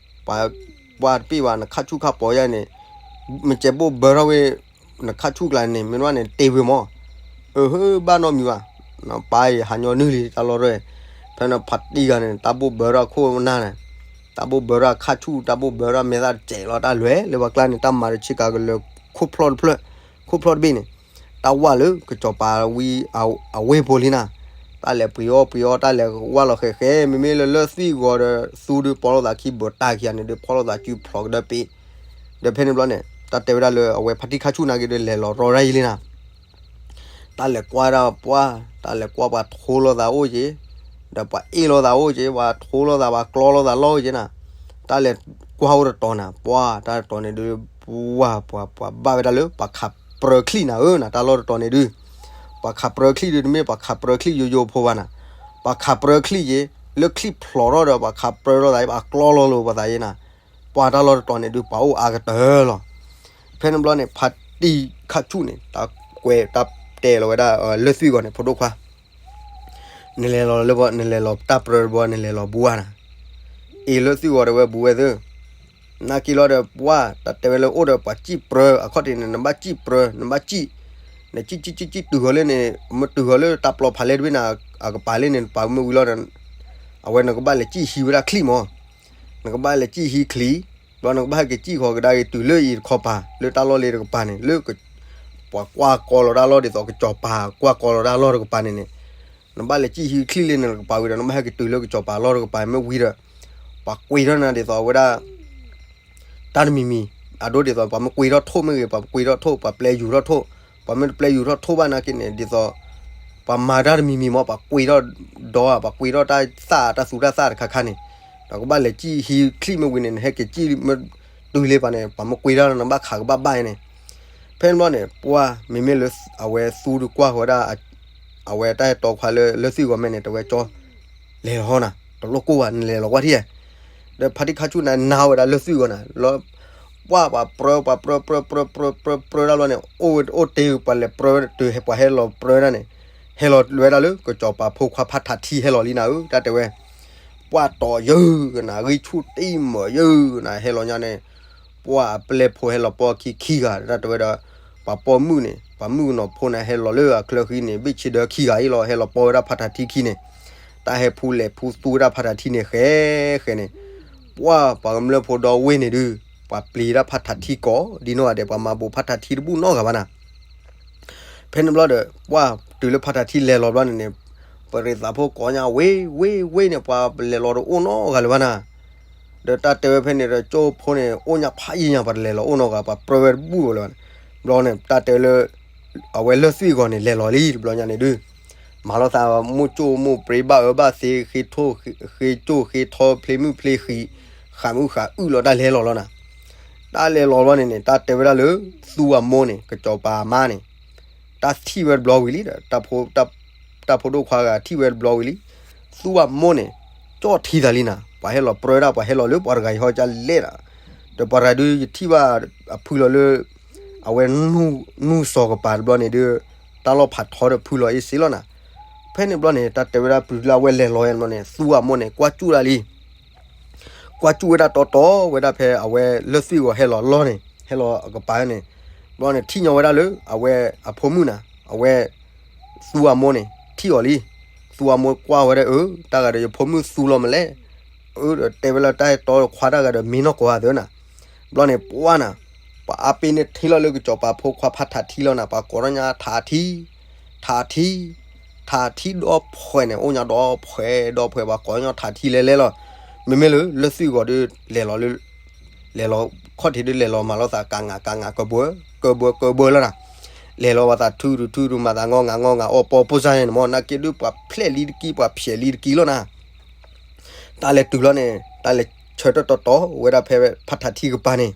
ပှၤ, ပှၤတပ့ၢ်ဘၣ်နခါဆူၣ်ခါပီၤယါန့ၣ်, မ့ၢ်ကဲဘိၣ်ဘၢထီၣ်ဝဲ, နခါဆူၣ်ကျါန့ၣ် မ့ၢ်ဝဲန့ၣ်တ့ၢ်ဝဲမၢ်, အဟၢဘၣ်နီတမံၤဘၣ်, ပၢ်အံၤဟးညီနုၢ်လံတၢ်လီၢ်ရဲၣ်, ဖဲန့ၣ်ဖါတံၢ်ဂၤန့ၣ် တၢ်ဘိၣ်ဘၢထီၣ်ခိၣ်နၢ်န့ၣ်, တၢ်ဘိၣ်ဘၢထီၣ်ခါဆူၣ် တၢ်ဘိၣ်ဘၢထီၣ်မဲာ်သၣ်တစဲးလီၤ တၢ်လဲၤလၢပှၤကျါန့ၣ် တၢ်မၤတဆ့ကၤကလၢၤခိၣ်ဖျီၣ်တဖျၢၣ်, ခိၣ်ဖျီၣ်တဘ့ၣ်န့ၣ်, တၢ်ဝၢ်လၢကစီၤပၤဝံအဝ့ၢ်ဖိလံနၤ. တၢ်လဲၤပှ့ၤအီၣ်ပှ့ၤအီတၢ်လဲၤဝၢ်လီၤဃဲးဃဲး မ့မ့ၢ်လၢလၢၢ်သွံၣ်ဂီၤဒီးသူဒီးပီလိာ်သးခံဘၢတၢ်ခံဂၤန့ၣ်ဒီး ဖီၣ်လိာ်သးစုဖျိးကဒီးပ့ၤ, ဒီးဖဲန့ၣ်ဘျီန့ၣ် တၢ်တဲဝဲဒၣ်လၢအဝဲဖါတံၢ်ခါဆူၣ်နာ်က့ဒီးလဲၤလီၤရီဒၣ်ယံၤလံနၤ. တၢ်လဲၤကွၢ်ဒၣ်ပှၢ် တၢ်လဲၤကွၢ်ပှၤထိလိာ်သးအိၣ်က့ၤ, ဒီးပှၤအ့ၣ်လိာ်သးအိၣ်က့ၤ ပှၤထိလိာ်သး ပှၤကျီလိာ်သးလီၢ်က့ၤနၤ. တၢ်လဲၤကွၢ်အိၣ်တတီၤနၤ ပှၢ်တၢ်တတီၤန့ၣ်ဒီး ပှၢ်ပှၤ ပှၤဘၣ်ဝဲဒၣ်လၢပှၤခးပြၢချံၣ်နၤဧၢနၤ တၢ်လီၢ်တတီၤန့ၣ်ဒုး, ပှၤခးပြၢချံၣ်ဒုး တမ့ၢ်ပှၤခးပြၢချံၣ်ယိယိဖိဘၣ်နၤ, ပှၤခးပြၢချံၣ်က့ၤ လၢချံၣ်ဖျိးထီၣ်ဒီးပှၤခးပြၢလိာ်သး ပှၤကျီလိာ်လိာ်ပှၤသးယဲနၤ, ပှၢ်တၢ်လီၢ်တတီၤန့ၣ်ဒုး ပှၤအိၣ်အါကတၢၢ်လီၤ. ဖဲန့ၣ်ဘျီန့ၣ် ဖါတံၢ်ခါဆူၣ်န့ၣ် တၢ်ကွဲးတၢ်တဲလီၤဝဲဒၣ်လၢၢ်သွံၣ်ဂီၤန့ၣ် ဖိဒိၣ်ခွါ နလဲၤလီၤလၢ နလဲၤလီၤတၢ်ပြၢတဘျီ နလဲၤလီၤဘူးဧါနၤ, အ့ၣ်လၢၢ်သွံၣ်ဂီၤတဲဝဲဘူးဝဲသ့, နာ်က့လီၤဒီးပှၢ် တၢ်တဲဝဲလၢအိၣ်ဒီးပှၤစံၣ်ပြၢ အခီၣ်ထံးန့ၣ် နဘၣ်စံၣ်ပြၢ နဘၣ်စံၣ်, နစံၣ်စံၣ်စံၣ်စံၣ်တုၤဃီၤလၢန့ၣ် မ့ၢ်တုၤဃီၤလၢတၢ်ပျီဖးလဲၢ်တဘ့ၣ်န့ၣ် အကပၤလၢန့ၣ် ပာ်မ့ၢ်ဝံၤလီၤဒီး အဝဲနကဘၣ်လဲၤစံၣ်ဟံးဝဲဒၣ်ချံၣ်မး, နကဘၣ်လဲၤစံၣ်ဟံးချံၣ်, ဘျီနကဘၣ်ဟဲက့ၤစံၣ်ဃီၤကဒါက့ၤတုၤလၢအံၤတခီပၤ လၢတၢ်လီၢ်လၢတကပၤန့ၣ် လၢ ပှၤကွၢ်ကီလီၤတၢ်လီၢ်ဒ်သိးကစီၤပၤကွၢ်ကီလီၤတၢ်လီၢ်တကပၤန့ၣ်န့ၣ်, နဘၣ်လဲၤစံၣ်ဟံးချံၣ်လၢန့ၣ်တကပၤဝံၤဒီး နဘၣ်ဟဲက့ၤတုၤလၢကစီၤပၤလီၢ်တကပၤမ့ၢ်ဝံၤဒီး ပှၤကွံာ်ထီၣ်နၤဒ်သိးဝဲဒၣ် တၢ်တမံၤမံၤ, အဒိဒ်သိး ပှၤမ့ၢ်ကွံာ်ထီၣ်ထိၣ်မ့ၢ်ဂ့ၤ ပှၤကွံာ်ထီၣ်ထိၣ် ပှၤပျဲယူၤထီၣ်ထိၣ်, ပှၤမ့ၢ်တပျဲယူၤထီၣ်ထိၣ်ဘၣ်နာ်က့န့ၣ် ဒ်သိး ပှၤမၤတၢ်တမံၤမံၤမ့ၢ် ပှၤကွံာ်ထီၣ်ဒီး ပှၤကွံာ်ထီၣ်တၢ်သၣ် တၢ်သူတၢ်သၣ်တခါခါန့ၣ်, ဒီးကဘၣ်လဲၤစံၣ်ဟံးချံၣ်မ့ၢ်ဝံၤန့ၣ် နဟဲက့ၤစံၣ်မ့ၢ်တုၤလံပှၤန့ၣ် ပှၤမ့ၢ်ကွံာ်ထီၣ်နဘၣ်ခးကဘၣ်ဘၣ်န့ၣ်, ဖဲန့ၣ်ဘျီန့ၣ် ပှၢ်မ့မ့ၢ်လၢအဝဲသူဒီးကွၢ်ဃီဒၣ် အဝဲတၢ်ဟဲတီခွါလၢလၢၢ်သွံၣ်ဂီၤမဲာ်န့ၣ် တဲဝဲကၠီ လဲၤလီၤဟီနၤ တလိၣ်ကိၢ်ဘၣ် နလဲၤလီၤကွၢ်ထံၣ်ဧါ, ဒီးဖါတံၢ်ခါဆူၣ်န့ၣ် နၤဝဲဒၣ်လၢၢ်သွံၣ်ဂီၤနၤ လီၤ, ပှၢ်ပှၤပြၢ ပှၤပြၢ ပြၢ ပြၢ ပြၢ ပြၢ ပြၢတၢ်ဘျီန့ၣ် အိၣ်တ့ၢ်ပှၤလဲၤပြၢတုၤပှၤဟဲလီၤပြၢဒၣ်န့ၣ်, ဟဲလီၤဝဲဒၣ်လၢကစီၤပၤဖိခွါဖါထးထံဟဲလီၤလံနၤဧၢ တၢ်တဲဝဲ, ပှၢ်တီၤယၢကနၤ ဂံၢ်ဆူၣ်တံၢ်မၢၤယၢကနၤ ဟဲလီၤညါန့ၣ်, ပှၢ်အပျဲၢ်ဖိဟဲလီၤပီၢ်ခံခံဂၤ တၢ်တဲဝဲဒီး ပှၤပိာ်မုၣ်န့ၣ် ပှၤမုၣ်ကနီၤဖိန့ၣ် ဟဲလီၤလၢအချၢဃံန့ၣ် ဘ့ၣ်ဆ့ဒၢခံဂၤအံၤလီၤ ဟဲလီၤပီၢ်ဝဲဒၣ်ဖါထးထံခံန့ၣ်, တၢ်ဟဲဖူလဲၤဖူသူဝဲဒၣ်ဖါထးထံန့ၣ် ဃဲဃဲန့ၣ်, ပှၢ်ပှၤကမျၢၢ်ဖိဒီဝ့ၢ်န့ၣ်ဒုး ပှၤပျံၤဒၣ်ဖါထးထံကိးဒ်နီၢ်ဂၤဒဲး ပှၤမၤဘူးဖါထးထံတဘူၣ်နီတဂၤဘၣ်နၤ ဖဲန့ၣ်ဘျီဒီး ပှၢ်တုၤလၢဖါထးထံလဲၤလီၤဘျီန့ၣ်န့ၣ်, ပရံးသးဖိကိးညါဝ့ၢ်ဝ့ၢ်ဝ့ၢ်န့ၣ် ပှၤလဲၤလီၤတအိၣ်နီတဂၤလၢၤဘၣ်နၤ, ဒီးတၢ်တဲဝဲဖဲန့ၣ်ဒီး ကၠိဖိန့ၣ် အိၣ်ညါဖးယံာ်ညါ ပှၤတလဲၤလီၤအိၣ်နီတဂၤ ပှၤပြၢဝဲတဘူၣ်လၢၤဘၣ်န့ၣ်, ဘျီန့ၣ် တၢ်တဲလၢ အဝဲလၢၢ်သွံၣ်ဂီၤန့ၣ် လဲၤလီၤလံတဘျီညါန့ၣ်ဒုး မၤလိာ်သး မိၢ်ကၠိမိၢ်ပြ့ ဘၣ်အၢဘၣ်သီ ဃ့ထိၣ်ဃ့ကၠိၣ်ဃ့ထီ ဖျ့မုၢ်ဖျ့ဃံး ဃးမုၢ်ဃးအုၣ်လီၤ တၢ်လဲၤလီၤလီၤနၤ, တၢ်လဲၤလီၤဘျီန့ၣ်န့ၣ် တၢ်တဲဝဲဒၣ်လၢ သူအမိၢ်န့ၣ် ကစီၤပၤအမါန့ၣ် တၢ်ထံၣ်ဝဲတဘျီဝံၤလံဒီး တၢ်ဖိဒိၣ်ခွါဂၤထံၣ်ဝဲတဘျီဝံၤလံ, သူအမိၢ်န့ၣ် ကၠီၣ်ထံသးလံနၤ, ပှၤဟဲလီၤပြၢဒၣ် ပှၤဟဲလီၤလၢပှၤတဂၤအံၤဟီကလဲၣ်ဒီး, ဒီးပှၤတဂၤဒုးယထံၣ်ဘၣ်အဖုလီၤလၢ အဝဲ နူၢ်စီၤကပၤတဘျီန့ၣ်ဒုး တၢ်လီၢ်ဖးထီဒီးဖုလီၤအ့စ့လီၤနၤ, ဖဲန့ၣ်ဘျီန့ၣ် တၢ်တဲဝဲဒၣ်ပျုၤလၢအဝဲလဲၤလီၤဘျီန့ၣ် သူအမိၢ်န့ၣ် ကွၢ်ကၠူၣ်ဒၣ်လံ ကွၢ်ကၠူၣ်ဝဲဒၣ်တီတီဝဲဒၣ်ဖဲအဝဲလၢၢ်သွံၣ်ဂီၤဟဲလီၤလီၢ်န့ၣ် ဟဲလီၤအကပၤန့ၣ်, ဘျီန့ၣ် ထံၣ်ညီဝဲဒၣ်လၢအဝဲအဖိမုၣ်နၤ, အဝဲ သူအမိၢ်န့ၣ် ထံၣ်အီၤလံ, သူအမိၢ်ကွၢ်ဝဲဒၣ်အၢ တၢ်ဂၤဒီးယဖိမုၣ်သူလီၤမလဲၣ်, အၢ တဲဝဲလၢတၢ်ဟဲတီခွါတၢ်ဂၤဒီးမ့ၢ်နီၢ်ကိးဂၤသၢနၤ, ဘျီန့ၣ် ပှၢ်နၤ, ပှၤအါပ့ၤန့ၣ်ထံၣ်လီၤလၢကစီၤပၤဖိခွါဖါထးထံလီၤနၤ ပှၤကိးထီၣ်ညါထးထံ ထးထံ ထးထံဒီဖှဲးန့ၣ် အိၣ်ညါဒီဖှဲး ဒီဖှဲး ပှၤကိးညီထးထံလဲၤလဲၤလီၤ, မ့မ့ၢ်လၢလၢၢ်သွံၣ်ဂီၤဒုး လဲၤလီၤလၢ လဲၤလီၤခီၣ်ထံးဒုး လဲၤလီၤမၤလိာ်သး ကးငါ ကးငါ ကဘၢ ကဘၢ ကဘၢလီၤနၤ, လဲၤလီၤဝဲသး ထုဒုးထုဒုး မၤသး ငီၢ်ငါ ငီၢ်ငါ အီၣ်ပီပိၢ်စၢ်န့ၣ်မ့ၢ် နာ်က့ဒုး ပှၤဖျဲးလံတကံ ပှၤဖျဲးလံတကံလီၤနၤ, တၢ်လဲၤတုၤလီၤန့ၣ် တၢ်လဲၤဆၢထၢၣ်တီတီဝဲဒၣ်ဖဲ ဖါထးထံကပၤန့ၣ်,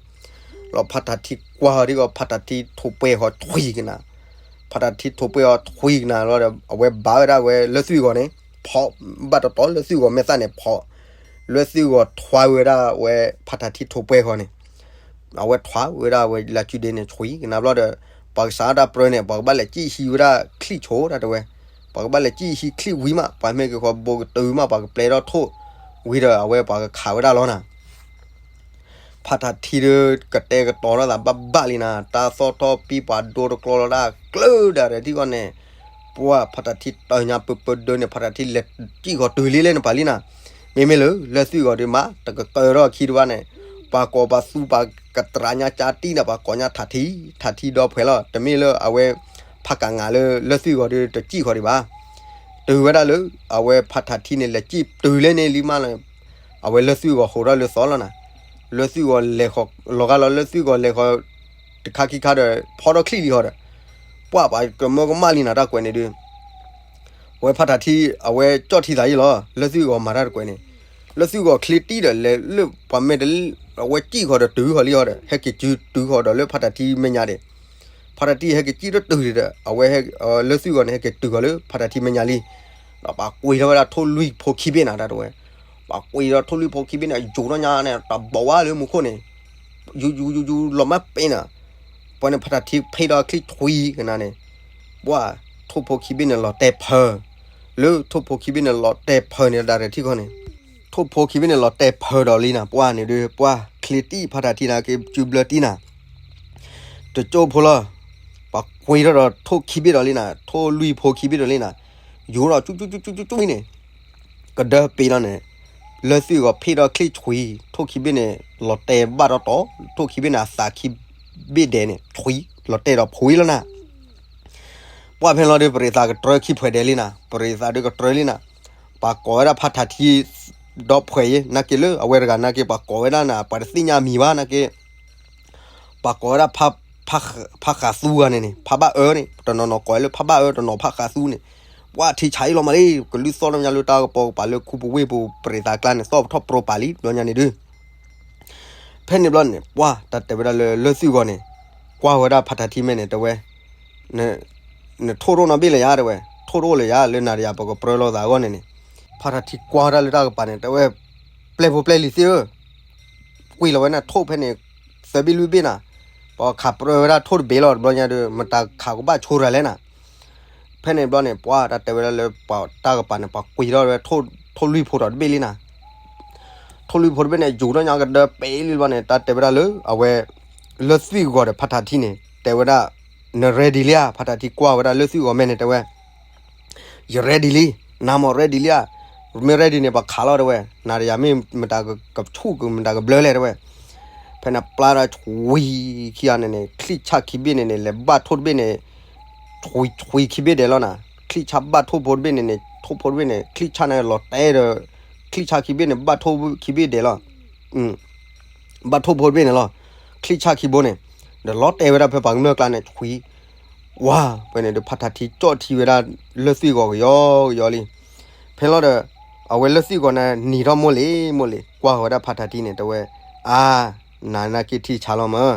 လီၤဖါထးထံကွၢ်ဟီဒ်ဂီၤ ဖါထးထံထိးပှဲၤဃီထွံၣ်ကနၤ, ဖါထးထံထိးပှဲၤဃီထွံၣ်ကနၤလီၤဒီး အဝဲဘၣ်ဝဲဒၣ်ဝဲလၢၢ်သွံၣ်ဂီၤန့ၣ် ဖီၣ် ဘၣ်တီတီလၢၢ်သွံၣ်ဂီၤမဲာ်သၣ်န့ၣ် ဖီၣ် လၢၢ်သွံၣ်ဂီၤထွါဝဲဒၣ်ဝဲ ဖါထးထံထိးပှဲၤဃီန့ၣ်, အဝဲထွါဝဲဒၣ်ဝဲလၢစုဒ့န့ၣ် ထွံၣ်ကနၤဘျီဒီး ပှၤကစးတၢ်ပြၢန့ၣ် ပှၤကဘၣ်လဲၤစံၣ်ဟံးဝဲဒၣ်ချံၣ်ဆိတၢ်တဲဝဲ, ပှၤကဘၣ်လဲၤစံၣ်ဟံးချံၣ်ဝံၤမး ပှၤမ့ၢ်က့ၤဃီဘိကတုၤမး ပှၤကပျဲထီၣ်ထိၣ်ဝံၤဒီး အဝဲပှၤကခးဝဲဒၣ်လီၤနၤ ဖါထးထံဒုး ကတဲာ်ကတီၤထီၣ်သးဘၣ်ဘၣ်လံနၤ, တၢ်သီၣ်ထီၣ်ပံ ပှၤဒိတကျီလီၤဒၣ်ကျၢၢ်ဒၣ်ဒီးထံၣ်ဂီၢ်န့ၣ်, ပှၢ်ဖါထးထံတၢ်ညါပၢပၢဒၢန့ၣ် ဖါထးထံလဲၤစံၣ်ဃီတုၤလံလဲၣ်န့ၣ်ပာ်လံနၤ, မ့မ့ၢ်လၢလၢၢ်သွံၣ်ဂီၤဒုးမး တကကၢထီၣ်အခံတဘၣ်န့ၣ်, ပှၤကိးပှၤသူပှၤကတြးညါကၠါတံၢ်န့ၣ် ပှၤကိးညါထးထံ, ထးထံဒီဖှဲးလီၤ, တမ့ၢ်လၢအဝဲ ဖးကးငးလၢလၢၢ်သွံၣ်ဂီၤဒီးတစံၣ်ဃီၤဒံးဘၣ်. တုၤဝဲဒၣ်လၢ အဝဲဖးထးထံန့ၣ် လဲၤစံၣ်တုၤလဲၣ်န့ၣ်လံမးလီၤ. အဝဲလၢၢ်သွံၣ်ဂီၤဟိးထီၣ်လၢသီလီၤနၤ. လၢၢ်သွံၣ်ဂီၤလဲၤဃီၤ လီၤဂာ်လီၤလၢၢ်သွံၣ်ဂီၤလဲၤဃီၤ တခါခံခါဒီး ဖီထီၣ်ချံၣ်လံဃီဒီး ပှၢ်ပှၤကမၢကမၣ်လံနၤတၢ်ကွဲးန့ၣ်ဒုး အဝဲဖးထးထံ အဝဲကၠီၣ်ထံသးယံလီၤ လၢၢ်သွံၣ်ဂီၤမၤတၢ်တကွဲးန့ၣ်, လၢၢ်သွံၣ်ဂီၤချ့တံၢ်ဒီးလဲၤလၢပှၤမဲာ်တလၢ အဝဲစံၣ်ဃီၤဒီးတုၤဃီၤလံဃီဒီး ဟဲက့ၤစုတုၤဃီၤဒီးလၢဖးထးထံမဲာ်ညါဒံး, ဖးထးထံဟဲက့ၤစံၣ်ထီၣ်တုၤဒီး အဝဲ လၢၢ်သွံၣ်ဂီၤန့ၣ် ဟဲက့ၤတုၤဃီၤလၢဖးထးထံမဲာ်ညါလံ, ဒီးပှၤကွံာ်ထီၣ်ဝဲဒၣ်ထိၣ်လွံၢ်ဖိခံဘ့ၣ်နၤတၢ်တဝဲ, ပှၤကွံာ်ထီၣ်ထိၣ်လွံၢ်ဖိခံဘ့ၣ်န့ၣ် ယူၤထီၣ်ညါန့ၣ် တၢ်ဘီၣ်ဝါလၢမူခိၣ်န့ၣ် ယူၤယူၤယူၤယူၤလီၤမၢ်ပ့ၤနၤ, ပှၤန့ၣ်ဖးထးထံဖ့ဒီးချံၣ်ထွံကနၤန့ၣ်, ပှၢ် ထိၣ်ဖိခံဘ့ၣ်န့ၣ်လီၤတဲာ်ဖၢ, လၢထိၣ်ဖိခံဘ့ၣ်န့ၣ်လီၤတဲာ်ဖၢန့ၣ် ဒၣ်ရဲၣ်ထံၣ်ခီန့ၣ်, ထိၣ်ဖိခံဘ့ၣ်န့ၣ်လီၤတဲာ်ဖၢဒီးလံနၤ ပှၢ်န့ၣ်ဒုး ပှၢ်ချ့တံၢ်ဖးထးထံနၤက့ၤစုဘျၢတံၢ်နၤ တကၠိဖိလီၤ, ပှၤကွံာ်ထီၣ်ဒီးထိၣ်ခံဘ့ၣ်ဒီးလံနၤ ထိၣ်လွံၢ်ဖိခံဘ့ၣ်ဒီးလံနၤ, ယူၤဒီးကၠူကၠူကၠူကၠူကၠူန့ၣ်, ကဒၢပ့ၤလီၤန့ၣ်, လၢၢ်သွံၣ်ဂီၤဖ့ဒီးချံၣ်ထွံ ထိၣ်ခံဘ့ၣ်န့ၣ် လီၤတဲာ်ဘၣ်ဒီးတီၤ ထိၣ်ခံဘ့ၣ်န့ၣ် အသးခံဘ့ၣ်ဒဲးန့ၣ် ထွံ လီၤတဲာ်ဒီးဖှံလီၤနၤ ပှၢ်ဖဲလီၤဒီး ပရ့ၤသးကတြၢခံဖှဲးဒဲးလံနၤ ပရ့ၤသးဒုးကတြၢလံနၤ, ပှၤကိးဝဲဒၣ်ဖးထးထံ ဒီဖှဲးယဲ နာ်က့လၢအဝဲတဂၤနာ်က့ ပှၤကိးဝဲဒၣ်နၤ ပှၤတသ့ၣ်ညါမံၤဘၣ်နာ်က့, ပှၤကိးဝဲဒၣ် ဖးဃးသူဂၤန့ၣ်န့ၣ် ဖးဘၣ်အၢန့ၣ် တနီၤနီၤကိးဝဲလၢဖးဘၣ်အၢ တနီၤဖးဃးသူန့ၣ်, ပှၢ်ထံဆါအံၤလီၤမးလံ ကလုၢ်သီၣ်လၢညါလၢတၢ်ကပီၤကပၤလၢခူပူၤဝ့ၢ်ပူၤ ပရ့ၤသးကျါန့ၣ် သီၣ်ပထီၣ်ပြီပာ်လံ ဘျီညါန့ၣ်ဒုး ဖဲန့ၣ်ဘျီန့ၣ် ပှၢ်တၢ်တဲဝဲဒၣ်လၢလၢၢ်သွံၣ်ဂီၤန့ၣ်, ကွၢ်ဝဲဒၣ်ဖးထးထံမဲာ်န့ၣ် တဲဝဲ, နထိၣ်ရိၣ်နီတဘ့ၣ်လၢၤယါတဲဝဲ, ထိၣ်ရိၣ်လၢၤယါ လၢနၤဒီးယၤပကပြၢလိာ်သးအဂီၢ်န့ၣ်န့ၣ်, ဖးထးထံကွၢ်ဝဲဒၣ်လၢတၢ်ကပၤန့ၣ် တဲဝဲ, ပျဲၢ်ဖိပျဲၢ်လံၤသ့ၣ်ဧၢ, ကွံာ်လီၤဝဲန့ၣ်ထိၣ်ဖဲန့ၣ်, သၢဘ့ၣ်လွံၢ်ဘ့ၣ်နၤ, ပှၤခးပြၢဝဲဒၣ်ထိၣ်တဘ့ၣ်လီၤ တဘျီညါဒီး မတၤခးကဘၣ်ဆိရၤလဲၣ်နၤ ဖဲန့ၣ်ဘျီန့ၣ် ပှၢ်တၢ်တဲဝဲဒၣ်လၢပှၤတၢ်ကပၤန့ၣ် ပှၤကွံာ်ထီၣ်ဝဲ ထိၣ်လွံၢ်ဖိဒီးတဘ့ၣ်လံနၤ, ထိၣ်လွံၢ်ဖိတဘ့ၣ်န့ၣ် ယူၤထီၣ်ညါကဒၢပ့ၤလံဘျီန့ၣ် တၢ်တဲဝဲဒၣ်လၢအဝဲ လၢၢ်သွံၣ်ဂီၤဒီးဖးထးထံန့ၣ် တဲဝဲဒၣ်, န ready လံဧါ ဖးထးထံကွၢ်ဝဲဒၣ်လၢၢ်သွံၣ်ဂီၤမဲာ်န့ၣ် တဲဝဲ, ယ ready လံ, နမ့ၢ် ready လံဧါ, မ့ၢ် ready န့ၣ် ပှၤခးလီၤတဲဝဲ, နၤဒီးယၤမ့ၢ်မတၤကဆူၣ်ကမတၤကဘျၢလဲၣ်တဲဝဲ, ဖဲန့ၣ်ပျၢ်ဒီးထွံခံဂၤန့ၣ်န့ၣ် ချံၣ်ဆၣ်ခံဘ့ၣ်န့ၣ်န့ၣ် လဲၤဘၣ်ထိၣ်တဘ့ၣ်န့ၣ် ထွံထွံခံဘ့ၣ်ဒဲးလီၤနၤ, ချံၣ်ဆၣ်ဘၣ်ထိၣ်ဖိတဘ့ၣ်န့ၣ်န့ၣ် ထိၣ်ဖိတဘ့ၣ်န့ၣ် ချံၣ်ဆၣ်န့ၣ်လီၤတဲာ်ဒီး ချံၣ်ဆၣ်ခံဘ့ၣ်န့ၣ် ဘၣ်ထိၣ်ခံဘ့ၣ်ဒဲးလီၤ, ဘၣ်ထိၣ်ဖိတဘ့ၣ်န့ၣ်လီၤ, ချံၣ်ဆၣ်ခံဘိန့ၣ်, ဒီးလီၤတဲာ်ဝဲဒၣ်ဖဲပှၤကမျၢၢ်ကျါန့ၣ် ထွံ ဝါ ဖဲန့ၣ်ဒီးဖးထးထံကၠီၣ်ထံဝဲဒၣ်လၢၢ်သွံၣ်ဂီၤကယီကယီလံ, ဖဲလီၤဒီး အဝဲလၢၢ်သွံၣ်ဂီၤန့ၣ် နံၤထီၣ်မိၢ်လံၤမိၢ်လံၤ ကွၢ်ဃီၤဝဲဒၣ်ဖးထးထံန့ၣ် တဲဝဲ, အါ, နၤနာ်က့ထံဆါလီၤမး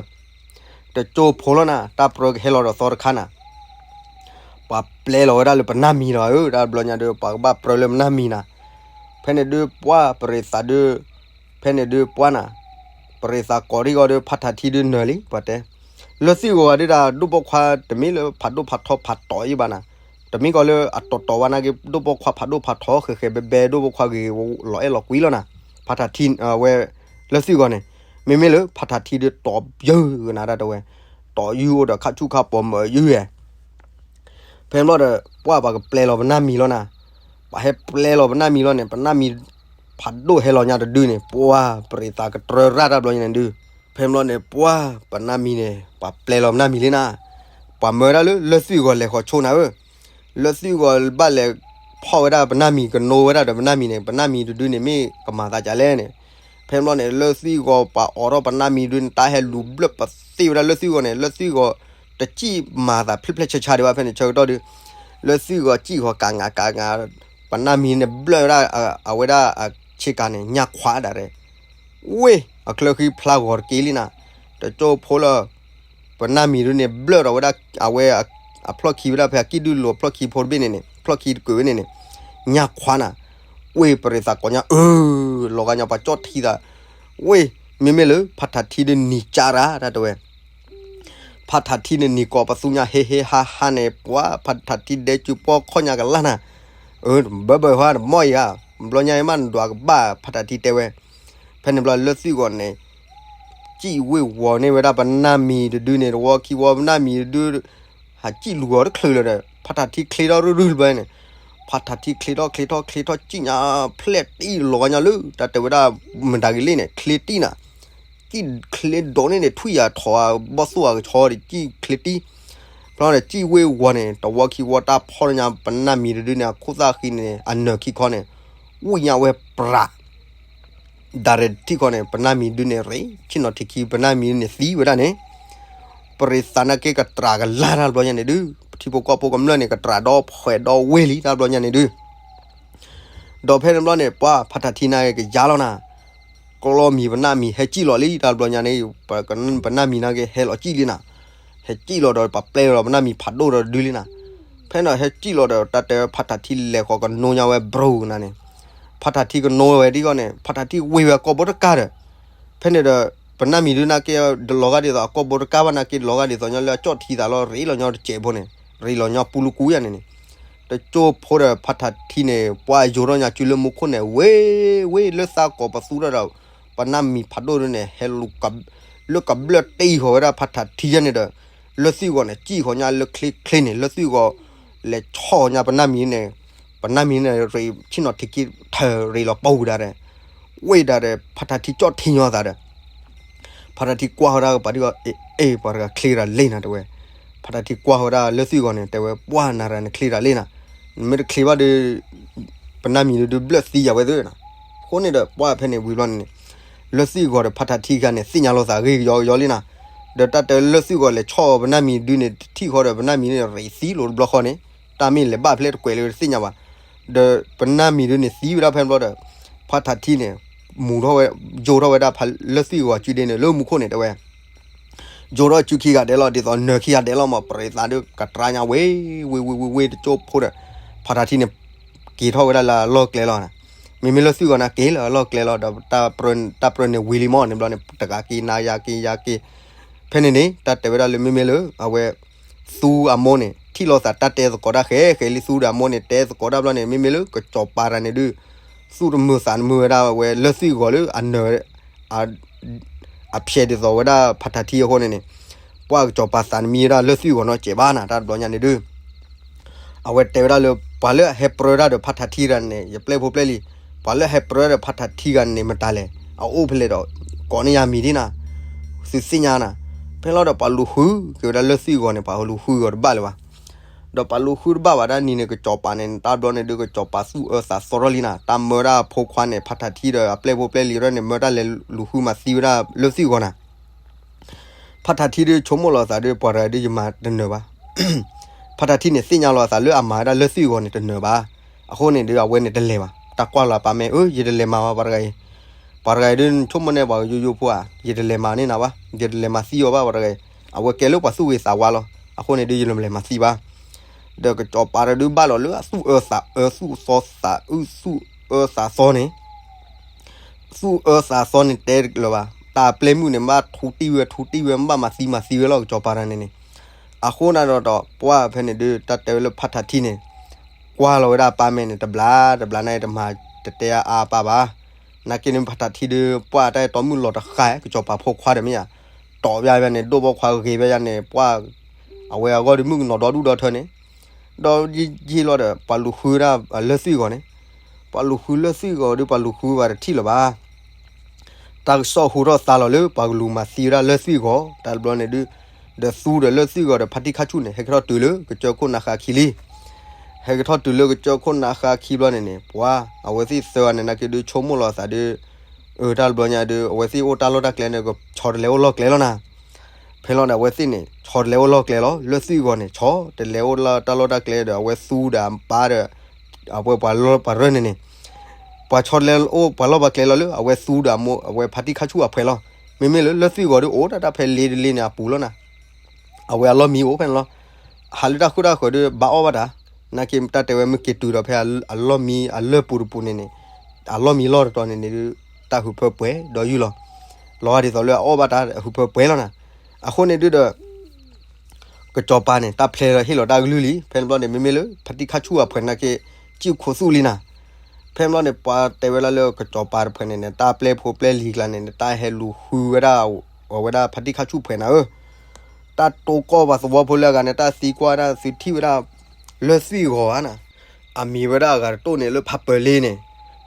တကၠိဖိလီၤနၤ တၢ်ပြၢကဟဲလီၤဒီးသီတခါနၤ, ပှၤပျဲလီၤဝဲဒၣ်လၢပနၢ်မံၤလီၤဧၢ တၢ်ဘျီညါဒီး ပှၤကဘၣ်ပြၢလၢပနၢ်မံၤနၤ, ဖဲန့ၣ်ဒုးပှၢ်ပရ့ၤသးဒုး, ဖဲန့ၣ်ဒုးပှၢ်နၤ, ပရ့ၤသးကိးထံၣ်ဂီၤဒီး ဖးထးထံဒုးနၢၤလံ ပှၤတဲ, လၢၢ်သွံၣ်ဂီၤဂၤဒုးဒၣ် ဒိၣ်ပိာ်ခွါတမ့ၢ်လၢဖးဒိၣ်ဖးထီဖးတီၤယံဘၣ်နၤ, တမ့ၢ်ကီးလၢအတီၤတီၤဝဲနာ်က့ ဒိၣ်ပိာ်ခွါဖးဒိၣ်ဖးထီဃဲးဃဲးဘဲဘဲ ဒိၣ်ပိာ်ခွါဂ့ၤဂ့ၤလီၤအဲၣ်လီၤကွံလီၤနၤ, ဖးထးထံဝဲ လၢၢ်သွံၣ်ဂီၤန့ၣ်, မ့မ့ၢ်လၢဖးထးထံဒုးတီၤယုၢ်ကနၤတၢ်တဲဝဲ, တီၤယုၢ်အိၣ်ဒီးခါဆူၣ်ခါပီၤမၢယုၢ်ဧဲ ဖဲဘျီဒီး ပှၢ်ပှၤကပျဲလီၤပနၢ်မံၤလီၤနၤ, ပှၤဟဲပျဲလီၤပနၢ်မံၤလီၤန့ၣ် ပနၢ်မံၤ ဖးဒိၣ်ဟဲလီၤညါတဒုန့ၣ် ပှၢ်ပရ့ၤသးကတြၢရၣ်တၢ်ဘျီညါန့ၣ်ဒုး, ဖဲဘျီန့ၣ် ပှၢ်ပနၢ်မံၤန့ၣ် ပှၤပျဲလီၤပနၢ်မံၤလံနၤ, ပှၤမၢဝဲဒၣ်လၢ လၢၢ်သွံၣ်ဂီၤလဲၤဃီၤဆိနၤဧၢ, လၢၢ်သွံၣ်ဂီၤဘၣ်လဲၤဖီၣ်ဝဲဒၣ်ပနၢ်မံၤ ကနိဝဲဒၣ်ဒီးပနၢ်မံၤန့ၣ် ပနၢ်မံၤတဒုန့ၣ်မ့ၢ်ကမၤသးဒ်လဲၣ်န့ၣ်, ဖဲဘျီန့ၣ် လၢၢ်သွံၣ်ဂီၤပှၤအိးထီၣ်ပနၢ်မံၤဒုန့ၣ် တၢ်ဟဲလူၤဘျၢၣ်ပသ့ၣ်ဝဲဒၣ်လၢၢ်သွံၣ်ဂီၤန့ၣ် လၢၢ်သွံၣ်ဂီၤ တစံၣ်မၤသးဖျၢၣ်ဖျၢၣ်ဆါဆါဒံးဘၣ် ဖဲန့ၣ်ဆၢကတီၢ်ဒုး, လၢၢ်သွံၣ်ဂီၤစံၣ်ဂီၤကးငးကးငး, ပနၢ်မံၤန့ၣ်ဘျၢၣ်ဝဲဒၣ် အဝဲဒၣ်အဆ့ကၤန့ၣ် ညၣ်ခွါဒၣ်ရဲၣ်, ဝ့ၢ် အချၢဃံဖျါဂီၤတက့ၢ်လံနၤ, တကၠိဖိလၢ ပနၢ်မံၤဒုန့ၣ် ဘျၢၣ်ဒီးဝဲဒၣ် အဝဲအဖျီၣ်ခံဝဲဒၣ်ဖဲအကံၣ်ဒုၣ်လိၤဖျီၣ်ခံဖိတဘ့ၣ်န့ၣ်န့ၣ် ဖျီၣ်ခံတကုာ်ဝဲန့ၣ်န့ၣ် ညၣ်ခွါနၤ, ဝ့ၢ်ပရ့ၤသးကိးညါအၢ, လီၤဂာ်ညါပှၤကၠီၣ်ထံသး, ဝ့ၢ် မ့မ့ၢ်လၢဖးထးထံဒုနံၤကၢ်ရၣ်တၢ်တဲဝဲ, ဖးထးထံန့ၣ်နံၤကိးပသူညါဟ့ဟ့ဟါဟါန့ၣ် ပှၤဖးထးထံဒဲကၠူပီၢ်ခီၣ်ညါကလၢ်နၤ, အၢ ဘၢဘၢဟါတမီၢ်အံၤဧါ, ဘျီညါအံၤမးနဒွးကဘၣ်ဖးထးထံတဲဝဲ, ဖဲန့ၣ်ဘျီလၢၢ်သွံၣ်ဂီၤန့ၣ် စံၣ်ဝ့ၢ်ဝီၤန့ၢ်ဝဲဒၣ်ပနၢ်မံၤတဒုန့ၣ် တဝီခံဝီပနၢ်မံၤတဒု ဟးစံၣ်လူၤဂီၤတချုးလၢၤဒီး ဖးထးထံချ့ထီၣ်ရုၢ်ရုၢ်တဘျီန့ၣ်, ဖးထးထံချ့ထီၣ်ချ့ထီၣ်ချ့ထီၣ်စံၣ်ညါဖျဲၣ်တံၢ်လီၤဂာ်ညါလၢ တၢ်တဲဝဲဒၣ်မတၤဂ့ၤလံန့ၣ် ချ့တံၢ်နၤ, စံၣ်ချ့ဒိးန့ၢ်န့ၣ် ထွံၣ်ယၤထီၣ်ဘီၣ်သိၣ်အကဆီဒီးစံၣ်ချ့တံၢ်, ဖဲန့ၣ် စံၣ်ဝ့ၢ်ဝီၤန့ၣ် တဝီခံဝီတၢ်ဖီၣ်ညါ ပနၢ်မံၤတဒုန့ၣ် အခိၣ်သၣ်ဃံန့ၣ် အနၢၤခံခီန့ၣ် ဝံၣ်ညါဝဲပြး ဒၣ်ရဲၣ်ထံၣ်ခီန့ၣ် ပနၢ်မံၤဒုန့ၣ်ရ့ ဆ့ၣ်နီၤထံးခံ ပနၢ်မံၤဒုန့ၣ်သံဝဲဒၣ်န့ၣ် ပရံးသးနာ်က့ကတြးကလါတၢ်ဘျီညါန့ၣ်ဒု ပထံဖိကီၢ်ဖိကမျၢၢ်န့ၣ် ကတြးဒီဖှဲးဒီဝ့ၢ်လံတၢ်ဘျီညါန့ၣ်ဒု ဒီးဖဲန့ၣ်ဘျီန့ၣ် ပှၤဖးထးထံနာ်က့ကယါလီၤနၤ, ကျီမံၤပနၢ်မံၤဟဲစံၣ်လီၤလံတၢ်ဘျီညါန့ၣ်, ပနၢ်မံၤနာ်က့ဟဲလီၤစံၣ်လံနၤ, ဟဲစံၣ်လီၤဒီး ပှၤပျဲလီၤပနၢ်မံၤဖးဒိၣ်ဒီးဒုလံနၤ, ဖဲန့ၣ်ဟဲစံၣ်လီၤဒီး တၢ်တဲဖးထးထံလဲၤဃီၤကနိညါဝဲဘြူၤနၤန့ၣ်, ဖးထးထံကနိဝဲဒ်ဂီၢ်န့ၣ် ဖးထးထံဝ့ၢ်ဝဲအကီၢ်ဘိတကါဒီး ဖဲန့ၣ်ဒီး ပနၢ်မံၤဒုနာ်က့ လီၤဂာ်ဒ်သိးအကီၢ်ဘိတကါဘၣ်နာ်က့ လီၤဂာ်ဒ်သိးညီလၢအကၠီၣ်ထံသးလီၤ ရ့လီၤညီတစဲးဖိန့ၣ်, ရ့လီၤညီပူလူကူယါန့ၣ်န့ၣ်, တကၠိဖိဒီး ဖးထးထံန့ၣ် ပှၤယိၤထီၣ်ညါစုလၢမူခိၣ်န့ၣ် ဝ့ၢ်ဝ့ၢ်လၢသးကိးပသူထီၣ်ဒီး ပနၢ်မံၤဖးဒိၣ်ဒုန့ၣ် ဟဲ လၢကဘျၢၣ်တ့ၢ်ဃီၤဝဲဒၣ်ဖးထးထံယါန့ၣ်ဒီး လၢသွံၣ်ဂီၤန့ၣ် စံၣ်ဃီၤညါလၢချ့ချ့န့ၣ် လၢသွံၣ်ဂီၤ လဲၤဆီၣ်ညါပနၢ်မံၤန့ၣ်, ပနၢ်မံၤန့ၣ် ရ့ဆ့ၣ်နီၤထံးခံထၢၣ်ရ့လီၤပှီၢ်ဝံၤဒၣ်ဒီး ဝ့ၢ်ဒၣ်ဒီး ဖးထးထံကၠီၣ်ထံညီသးဒီး ဖးထးထံကွၢ်ဝဲဒၣ်ပှၤဒ်ဂီၢ် အ့ အ့ ပှၤတဂၤချ့ရၤလ့နၤတဲဝဲ, ဖးထးထံကွၢ်ဝဲဒၣ်လၢသွံၣ်ဂီၤန့ၣ် တဲဝဲ ပှၢ်နၤရၤနချ့ရၤလ့နၤ, နမ့ၢ်တချ့ဘၣ်ဒီး ပနၢ်မံၤဒုဒုဘျၢၣ်သံယၤဝဲသ့ၣ်နၤ, အဃိန့ၣ်ဒီး ပှၢ်ဖဲန့ၣ်ဝံၤဘျီန့ၣ်န့ၣ် လၢသွံၣ်ဂီၤဒီးဖးထးထံဂၤန့ၣ် သ့ၣ်ညါလိာ်သးဂ့ၢ်ကယီကယီလံနၤ, ဒီးတၢ်တဲလၢသွံၣ်ဂီၤလဲၤဆီၣ်ပနၢ်မံၤဒုန့ၣ် တထံၣ်ဃီဒီးပနၢ်မံၤန့ၣ် ရ့သံလိာ်တဘျီဃီန့ၣ် တၢ်မ့ၢ်လဲၤဘၣ်ဖဲလဲၣ်တကွဲးလၢတသ့ၣ်ညါဘၣ်, ဒီးပနၢ်မံၤဒုန့ၣ်သံဝဲဒၣ်ဖဲဘျီဒီး ဖးထးထံန့ၣ် မူၤထီၣ်ဝဲ ယိၤထီၣ်ဝဲဒၣ်ဖးလၢသွံၣ်ဂီၤစုဒ့န့ၣ် လၢမူခိၣ်န့ၣ်တဲဝဲ ယိၤထီၣ်စုခံဂၤဒဲးလီၤ ဒ်သိးနၢၤခံဂၤဒဲးလီၤမး ပရံးသးဒုးကတြါညါဝ့ၢ် ဝ့ၢ် ဝ့ၢ် ဝ့ၢ် ဝ့ၢ်တကၠိဖိဒီး ဖးထးထံန့ၣ် က့ၤထီၣ်ဝဲဒၣ်လၢအလီၢ်ကျဲလီၤ, မ့မ့ၢ်လၢသွံၣ်ဂီၤန့ၣ်က့ၤလၢအလီၢ်ကျဲလီၤ ဒီးတၢ်ပြၢန့ၣ်ဝံၤလံမးန့ၣ်ဘျီန့ၣ် တဂၤက့ၤနၤယၤက့ၤယၤက့ၤ, ဖဲန့ၣ်န့ၣ် တၢ်တဲဝဲဒၣ်လၢမ့မ့ၢ်လၢ အဝဲ သူအမိၢ်န့ၣ် ထံၣ်လိာ်သးတၢ်တဲသကိးတၢ်ဃဲဃဲလံ သူဒီးအမိၢ်န့ၣ် တဲသကိးတၢ်ဘျီန့ၣ် မ့မ့ၢ်လၢကစီၤပၤတဂၤန့ၣ်ဒုး သူၣ်တမုာ်သးတမုာ်ဝဲဒၣ်ဝဲလၢသွံၣ်ဂီၤလၢအနၢၤ အဖျဲးဒ်သိးဝဲဒၣ်ဖးထးထံအဃိန့ၣ်န့ၣ်, ပှၤကစီၤပၤသးတမံဝဲဒၣ်လၢသွံၣ်ဂီၤနီတစဲးဘၣ်နၤ တၢ်တဘျီညါန့ၣ်ဒုး အဝဲတဲဝဲဒၣ်လၢ ပှၤလၢအဟဲပြၢတၢ်ဒီးဖးထးထံတဂၤန့ၣ် ယပျဲၢ်ဖိပျဲၢ်လံၤ, ပှၤလၢအဟဲပြၢဒီးဖးထးထံတဂၤန့ၣ် မတၤလဲၣ်, အအိၣ်ဖဲလဲၣ်ဒီး ကိးန့ၢ်ယၤမံၤဒ်နၤ, သုသ့ၣ်ညါနၤ, ဖဲလီၤဒီးပှၤလူၤဃုက့ၤဝဲဒၣ်လၢသွံၣ်ဂီၤန့ၣ် ပှၤလူၤဃုဂီၤတဘၣ်လၢၤဘၣ် ဒီးပှၤလူၤဃုတဘၣ်ဘၣ်ဒၣ်နံၤန့ၣ် ကစီၤပၤန့ၣ် တၢ်ဘျီန့ၣ်ဒုး ကစီၤပၤသူၣ်အၢသးသီထီၣ်လံနၤ, တၢ်မၢဝဲဒၣ်ဖိခွါန့ၣ် ဖးထးထံဒီးအပျဲၢ်ဖိပျဲၢ်လံၤထီၣ်န့ၣ် မၢတၢ်လဲၤလူၤဃုမၤသံဝဲဒၣ်လၢသွံၣ်ဂီၤနၤ, ဖးထးထံဒုးဆိကမိၣ်လီၤအသးဒုး ပှၤတဂၤဒုးယမၤတနၢၤဘၣ် ဖးထးထံန့ၣ်သ့ၣ်ညါလီၤအသးလၢအမၤဝဲဒၣ်လၢသွံၣ်ဂီၤန့ၣ်တနၢၤဘၣ်, အဃိန့ၣ်ဒုးအဝဲန့ၣ်တလဲၤဘၣ်, တၢ်ကွၢ်လီၤအပၢ်မ့ၢ် အၢ ယတလဲၤမၤဘၣ်ပှၤတဂၤအံၤ, ပှၤတဂၤအံၤဒုးဆိကမိၣ်န့ၣ် ပှၤကယိယိဖိဧါ, ယတလဲၤမၤန့ၢ်နၤဘၣ်, ယတလဲၤမၤသံအီၤဘၣ်ပှၤတဂၤအံၤ, အဝဲကဲလၢပှၤသူၣ်ဂ့ၤသးဝါလီၤ, အဃိန့ၣ်ဒုးယတလဲၤမၤသံဘၣ်, ဒီးကစီၤပၤတဒုးဘၣ်လီၤလၢအသူၣ်အၢသးအၢ သူၣ်သီသးအုး သူၣ်အၢသးသီန့ၣ် သူၣ်အၢသးသီန့ၣ်တဲလၢၤဘၣ်, တၢ်ပျဲၢ်မုၣ်န့ၣ် ဘၣ်ထူတံၢ်ဝဲထူတံၢ်ဝဲ ဘၣ်မၤသံမၤသံဝဲလီၤ ကစီၤပၤတဂၤန့ၣ်န့ၣ်, အဃိန့ၣ်ဒီး ပှၢ်ဖဲန့ၣ်ဒုး တၢ်တဲဝဲလၢဖးထးထံန့ၣ် ကွၢ်လီၤဝဲဒၣ်အပၢ်မ့ၢ်န့ၣ် တဘျီတဘျီန့ၣ် တမၤတတဲအါအပၢ်ဘၣ်, နာ်က့န့ၣ် ဖးထးထံဒုး ပှၢ်တၢ်အဲၣ်တီမုၣ်လီၤတဃၣ် ကစီၤပၤဖိခွါဒီးမ့ၢ်ဧါ, တီၢ်ဘၣ်ယါန့ၣ် ဒိၣ်ဘီခွါဂ့ၤဘၣ်ယါန့ၣ် ပှၢ် အဝဲအဂီၢ်ဒုးမုၣ်ကနီၤဒီဒူၣ်ဒီထၢန့ၣ်, ဒီးယံာ်ယံာ်လီၤဒီး ပှၤလူၤဃုဝဲဒၣ်လၢသွံၣ်ဂီၤန့ၣ်, ပှၤလူၤဃုလၢသွံၣ်ဂီၤဒုး ပှၤလူၤဃုဝဲတထံၣ်လၢၤဘၣ် တၢ်ကစီၣ်ဟူထီၣ်သါလီၤလၢ ပှၤကလူၤမၤသံဝဲဒၣ်လၢသွံၣ်ဂီၤ တၢ်တဘျီန့ၣ်ဒုး, ဒီးသူဒီးလၢသွံၣ်ဂီၤဒီးဖါတံၢ်ခါဆူၣ်န့ၣ် ဟဲကထီၣ်တုၤလၢကစၢၢ်ခိၣ်နါဃါခံလံ, ဟဲကထီၣ်တုၤလၢကစၢၢ်ခိၣ်နါဃါခံဘျီန့ၣ်န့ၣ် ပှၤ အဝဲသ့ၣ်သၢဂၤန့ၣ် နာ်က့ဒုးဆိကမိၣ်လီၤအသးဒုး, အၢ တၢ်တဘျီညါဒုး အဝဲသ့ၣ်အိၣ်တၢ်လီၢ်တၢ်ကျဲန့ၣ် ကဆီတလဲအိၣ်လီၢ်ကျဲလီၤနၤ ဖဲလီၤန့ၣ် အဝဲသ့ၣ်န့ၣ် ဆီတလဲအိၣ်လီၢ်ကျဲလီၤ လၢသွံၣ်ဂီၤန့ၣ် ဆီတလဲအိၣ်တၢ်လီၢ်တၢ်ကျဲဒီး အဝဲသူဒီးအပၢ်ဒီး အဝဲပှၤလီၢ်ပှၤရၢန့ၣ်န့ၣ်, ပှၤဆီတလဲအိၣ်ပှၤလီၢ်ပှၤကျဲလီၤလၢ အဝဲသူဒီးအမိၢ် အဝဲဖါတံၢ်ခါဆူၣ်အဖှဲးလီၤ. မ့မ့ၢ်လၢ လၢသွံၣ်ဂီၤဒုးအိၣ်တၢ်တၢ်ဖဲလ့တလ့န့ၣ်အပူၤလီၤနၤ. အဝဲအလီၢ်မံအိၣ်ဖဲန့ၣ်လီၤ. ဟးလၢတၢ်ဃုတၢ်ဃၢၤဒုး ဘၣ်အီၣ်ဘၣ်တၢ်, နာ်က့တၢ်တဲဝဲမ့ၢ်က့ၤတုၤဒီးဖဲအလီၢ်မံ အလၢၢ်ပူၤတပူၤန့ၣ်န့ၣ်, အလီၢ်မံလီၢ်တတီၤန့ၣ်န့ၣ်ဒုး တၢ်ဟူးဖၢပှဲၤဒီးယုၢ်လီၤ. လီၤဂာ်ဒ်သိးလၢအအီၣ်ဘၣ်တၢ်ဟူးဖၢပှဲၤလီၤနၤ. အဃိန့ၣ်ဒုးဒီး ကစီၤပၤန့ၣ် တၢ်ဖျဲးလီၤဟ့ၣ်လီၤတၢ်ကလုၢ်လံ. ဖဲန့ၣ်ဘျီန့ၣ် မ့မ့ၢ်လၢ ဖါတံၢ်ခါဆူၣ်အဖှဲးနာ်က့ စံၣ်ခိၣ်သူၣ်လံနၤ. ဖဲန့ၣ်ဘျီန့ၣ် ပှၤတဲဝဲဒၣ်လၢကစီၤပၤတဖှဲးန့ၣ်န့ၣ် တၢ်ပျဲၢ်ဖိပျဲၢ်လံၤကျါန့ၣ်န့ၣ် တၢ်ဟဲလူၤဃုဝဲဒၣ် အဝဲဒၣ်ဖါတံၢ်ခါဆူၣ်ဖှဲးနၤဧၢ, တၢ်တိၢ်ကီၢ်ပှၤသဝီဖိလၢအဂၤန့ၣ် တၢ်သံကွၢ်ဒၣ်သုထံၣ်ဝဲဒၣ် လၢသွံၣ်ဂီၤဧါနၤ, အမံၤဝဲဒၣ်အဂၤတတိၢ်န့ၣ်လၢဖးပၢၤလ့န့ၣ်.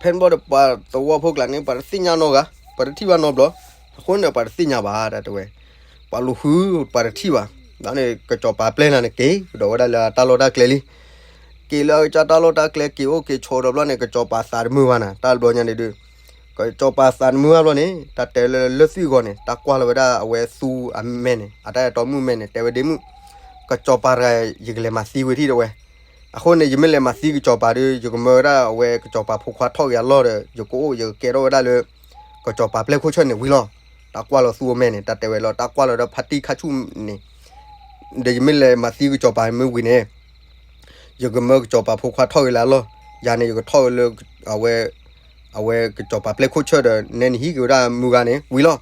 ဖဲန့ၣ်ဘျီဒီးပှၤသဝီဖိကျါန့ၣ် ပှၤတသ့ၣ်ညါနီတဂၤ, ပှၤတထံၣ်ဘၣ်နီတဘျီ, အဃိန့ၣ်ပှၤတသ့ၣ်ညါဘၣ် တၢ်တဲဝဲ, ပှၤလူၤဃုပှၤတထံၣ်ဘၣ် ဒီးန့ၣ် ကစီၤပၤပျဲၢ်နၤန့ၣ်က့ၤကဒီးဝဲဒၣ်လၢတၢ်လီၢ်တၢ်ကျဲလံ. က့ၤလၢအကစၢ်တၢ်လီၢ်တၢ်ကျဲ က့ၤအိၣ်က့ၤဆိးဒီးဘျီန့ၣ် ကစီၤပၤသးတမုာ်ဘၣ်နၤ တၢ်တဘျီညါန့ၣ်ဒုး ကစီၤပၤသးတမုာ်ဘၣ်ဘျီန့ၣ် တၢ်တဲလၢလၢၢ်သွံၣ်ဂီၤန့ၣ် တၢ်ကွၢ်လီၤဝဲဒၣ်အဝဲသူအမဲာ်န့ၣ် အတၢ်အဲၣ်တီမုၣ်မဲာ်န့ၣ် တဲဝဲဒ့မုၣ်, ကစီၤပၤတဂၤ ယကလဲၤမၤသံဝဲထံၣ်တဲဝဲ. အဃိန့ၣ် ယမ့ၢ်လဲၤမၤသံကစီၤပၤဒီး ယကမၢဝဲဒၣ်အဝဲကစီၤပၤဖိခွါထီၣ်က့ၤအလီၢ်ဒီး ယကအိၣ်ယကကဲထီၣ်ဝဲဒၣ်လၢ ကစီၤပၤပျဲၢ်ခိၣ်ဆၢၣ်န့ၣ်ဝံၤလီၤ. တၢ်ကွၢ်လီၤသူအမဲာ်န့ၣ် တၢ်တဲဝဲလီၤ တၢ်ကွၢ်လီၤဒီးဖါတံၢ်ခါဆူၣ်န့ၣ် ဒီးယမ့ၢ်လဲၤမၤသံကစီၤပၤမ့ၢ်ဝံၤန့ၣ် ယကမၢကစီၤပၤဖိခွါထီၣ်က့ၤလၢအလီၢ်, ယၤန့ၣ် ယကထီၣ်က့ၤလၢ အဝဲ အဝဲကစီၤပၤပျဲၢ်ခိၣ်ဆၢၣ်ဒီး နဲနဟံးက့ၤဝဲဒၣ်မုၢ်ဂၤန့ၣ်ဝံၤလီၤ.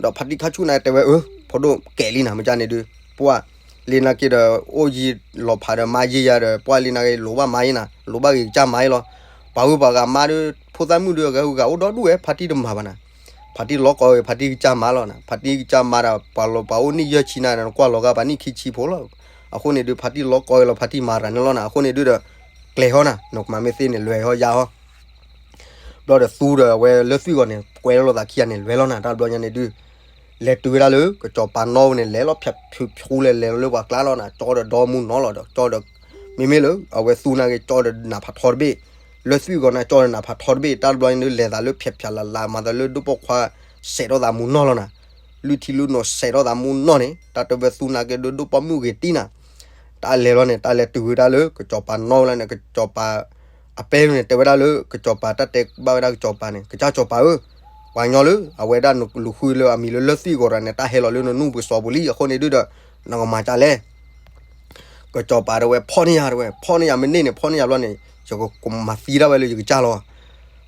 ဒီးဖါတံၢ်ခါဆူၣ်န့ၣ်တဲဝဲ အၢ ဖိဒိၣ်ကဲးလံနၤ မ့ၢ်ကန့ၣ်ဒုး ပှၢ်လံနာ်က့ဒီး အိၣ်ယံၤလီၤဖးဒီးမါယံၤယၤဒီး ပှၢ်လံနာ်က့ လိၣ်ဘၣ်မါယံၤနၤ လိၣ်ဘၣ်ဂ့ၤကစၢ်မါယံၤလီၤ. ပှၤဂုၤပှၤဂၤမါဒီး ဖိသၣ်မုၣ်ဒီး အဂၤဂုၤဂၤအိၣ်ဒီဒူၣ်ဝဲ ဖါတံၢ်တမၤဘၣ်နၤ. ဖါတံၢ်လီၤကီဝဲ ဖါတံၢ်ကစၢ်မါလီၤနၤ. ဖါတံၢ်ကစၢ်မါဒီး ပှၤလီၤပှၤအိၣ်နံၣ်ယဲၢ်ဆံနၤ နကွၢ်လီၤဂာ်ပှၤနံၣ်ခံဆံဖိလီၤ. အဃိန့ၣ်ဒုး ဖါတံၢ်လီၤကီဝဲလီၤ ဖါတံၢ်မၤတၢ်န့ၣ်လီၤနၤ. အဃိန့ၣ်ဒုးဒီး ကျဲၤဟီနၤ နကမၤမ့ၢ်သ့န့ၣ် လဲၤဟီယါဟီ ဘျီဒီးသူဒီးအဝဲလၢၢ်သွံၣ်ဂီၤန့ၣ် ကွဲလီၤသးခံဂၤန့ၣ် လဲၤလီၤနၤ တၢ်ဘျီညါန့ၣ်ဒုး လဲၤတုၤဝဲဒၣ်လၢ ကစီၤပၤနီၢ်ဝဲန့ၣ် လဲၤလီၤဖၠးဖၠးဖၠူလဲၤလဲၤလီၤလၢပှၤကျါလီၤနၤ ကၠီဒီးဒီမူနီၢ်လီၤဒီး ကၠီဒီး မ့မ့ၢ်လၢ အဝဲသူနာ်က့ ကၠီဒီးနးဖးထီတဘ့ၣ် လၢၢ်သွံၣ်ဂီၤန့ၣ် ကၠီဒီးနးဖးထီတဘ့ၣ် တၢ်တဘျီညါဒုး လဲၤသးလၢဖၠးဖၠးလၢ်လၢ် မၤသးလၢဒိၣ်ပိာ်ခွါ စဲးထီၣ်သးမူနီၢ်လီၤနၤ လုၢ်ထံလုၢ်နိးစဲးထီၣ်သးမူနီၢ်န့ၣ် တၢ်တဲဝဲသူနာ်က့ဒုး ဒိၣ်ပိာ်မုၣ်ဂ့ၤတံၢ်နၤ တၢ်လဲၤလီၤန့ၣ် တၢ်လဲၤတုၤဝဲဒၣ်လၢ ကစီၤပၤနီၢ်ဝဲလီၤန့ၣ် ကစီၤပၤ အပဲန့ၣ် တဲဝဲဒၣ်လၢ ကစီၤပၤ တၢ်တဲဘၣ်ဝဲဒၣ်ကစီၤပၤန့ၣ် ကစၢ်ကစီၤပၤဧၢ, ပှၤကညီလၢ အဝဲဒၣ်နလူၤဃုလၢအမံၤလၢလၢၢ်သွံၣ်ဂီၤတဂၤန့ၣ် တၢ်ဟဲလီၤလၢနနူၢ်ပူၤစီၤပူၤလံ အဃိန့ၣ်ဒုးဒီး နကမၤကၢ်လဲၣ် ကစီၤပၤတဲဝဲ ဖီၣ်န့ၢ်ယၤတဲဝဲ ဖီၣ်န့ၢ်ယၤမ့ၢ်န့ၢ်န့ၣ် ဖီၣ်န့ၢ်ယၤဘျီန့ၣ် ယကမၤသံဒၣ်ဝဲလၢယကစၢ်လီၤ.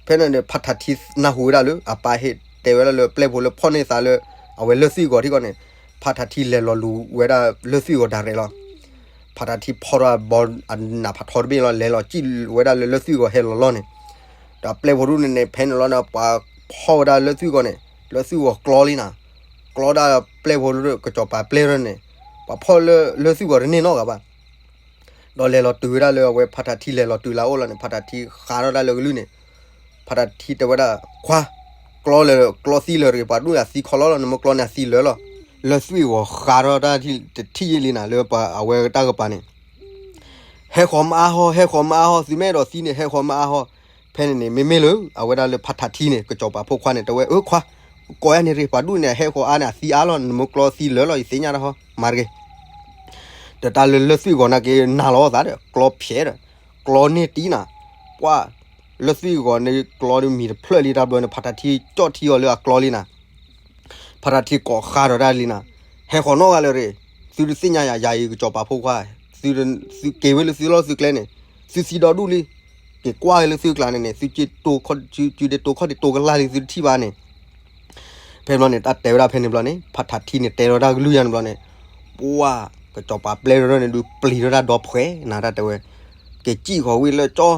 ဖဲန့ၣ်န့ၣ် ဖါထးထံနၢ်ဟူဝဲဒၣ်လၢ အပၢ်ဟ့ၣ်တဲဝဲဒၣ်လၢပျဲၢ်ဖိလၢဖီၣ်န့ၢ်သးလၢ အဝဲလၢၢ်သွံၣ်ဂီၤထံဂီၢ်န့ၣ် ဖါထးထံလဲၤလီၤလူၤဝဲဒၣ်လၢၢ်သွံၣ်ဂီၤဒၣ်ရဲၣ်လီၤ. ဖါထးထံဖီၣ်ထီၣ်ဘီအနးဖးထီတဘ့ၣ်လီၤ လဲၤလီၤစံၣ်ဝဲဒၣ်လၢလၢၢ်သွံၣ်ဂီၤဟဲလီၤလီၢ်န့ၣ် ဒီးပျဲၢ်ဖိဒူၣ်န့ၣ်န့ၣ် ဖဲန့ၣ်လီၤန့ၣ် ပှၤဖီၣ်ဝဲဒၣ်လၢၢ်သွံၣ်ဂီၤန့ၣ် လၢၢ်သွံၣ်ဂီၤကျီလံနၤ ကျီဒၣ်ပျဲၢ်ဖိဒူၣ် ကစီၤပၤပျဲၢ်ဒူၣ်န့ၣ် ပှၤဖီၣ်လၢလၢၢ်သွံၣ်ဂီၤတန့ၢ်နီတဂၤဘၣ် ဒီးလဲၤလီၤတုၤဝဲဒၣ်လၢအဝဲဖါထးထံလဲၤလီၤတုၤလၢအအိၣ်လီၤန့ၣ် ဖါထးထံဃါထီၣ်ဒၣ်လၢကလုၢ်န့ၣ် ဖါထးထံတဲဝဲဒၣ် ခွါ ကျီလၢ ကျီသံလၢာ်တဂ့ၤ ပှၤဒူၣ်န့ၣ်အသံခီလီၤလီၤ နမ့ၢ်ကျီန့ၣ်အသံလၢာ်လီၤ. လၢၢ်သွံၣ်ဂီၤဃါထီၣ်တၢ်တထံၣ်ယံာ်လံနၤ လၢပှၤအဝဲတၢ်ကပၤန့ၣ် ဟဲဃီၤမအါဟီ ဟဲဃီၤမအါဟီ သုမ့ၢ်အဲၣ်ဒိးသံန့ၣ် ဟဲဃီၤမအါဟီ. ဖဲန့ၣ်န့ၣ် မ့မ့ၢ်လၢ အဝဲဒၣ်လၢဖါထးထံန့ၣ် ကစီၤပၤဖိခွါန့ၣ် တဲဝဲ အၢ ခွါ ကိးယၤန့ၣ်ရ့ၣ် ပှၤဒူၣ်န့ၣ် ဟဲဃီၤအါန့ၣ် အသံအါလီၤ နမ့ၢ်ကျီသံလၢာ်လီၤ ယသ့ၣ်ညါတၢ်ဟီ မၤတဂ့ၤ ဒီးတၢ်လၢလၢၢ်သွံၣ်ဂီၤနာ်က့ နၤလီၤသးဒီး ကျီဖျဲးဒီး ကျီန့ၢ်တံၢ်နၤ ပှၢ် လၢၢ်သွံၣ်ဂီၤန့ၣ် ကျီဒုးမံၤတဖျၢၣ်လံ တၢ်ဘျီန့ၣ် ဖါထးထံကၠီၣ်ထံအီၤလၢအကျီလံနၤ ဖါထးထံကိးဃါဒီးတၢ်လံနၤ ဟဲဃီၤနီတဂၤလၢာ်ရ့ၣ် သုတသ့ၣ်ညါယၤ ယၤအံၤကစီၤပၤဖိခွါ သုက့ၤဝဲလၢသုလီၢ်သုကျဲန့ၣ် သုသံဒီဒူၣ်လံ က့ၤကွၢ်ဝဲလၢသုကျါန့ၣ်န့ၣ် သုက့ၤတိခီၣ် သုက့ၤတိခီၣ်ဒံးတိကလၢ်လံ သုတထံၣ်ဘၣ်န့ၣ် ဖဲဘျီန့ၣ် တၢ်တဲဝဲဒၣ်ဖဲန့ၣ်ဘျီန့ၣ် ဖါထးထံန့ၣ် တဲလီၤတၢ်ကလုၢ်ယါန့ၣ်ဘျီန့ၣ် ပှၢ် ကစီၤပၤပျဲၢ်ဒူၣ်န့ၣ်ဒုး ပျံၤထီၣ်တၢ်ဒီဖှဲးနၤ တၢ်တဲဝဲ က့ၤစံၣ်ဃီၤဝံၤလၢကၠီ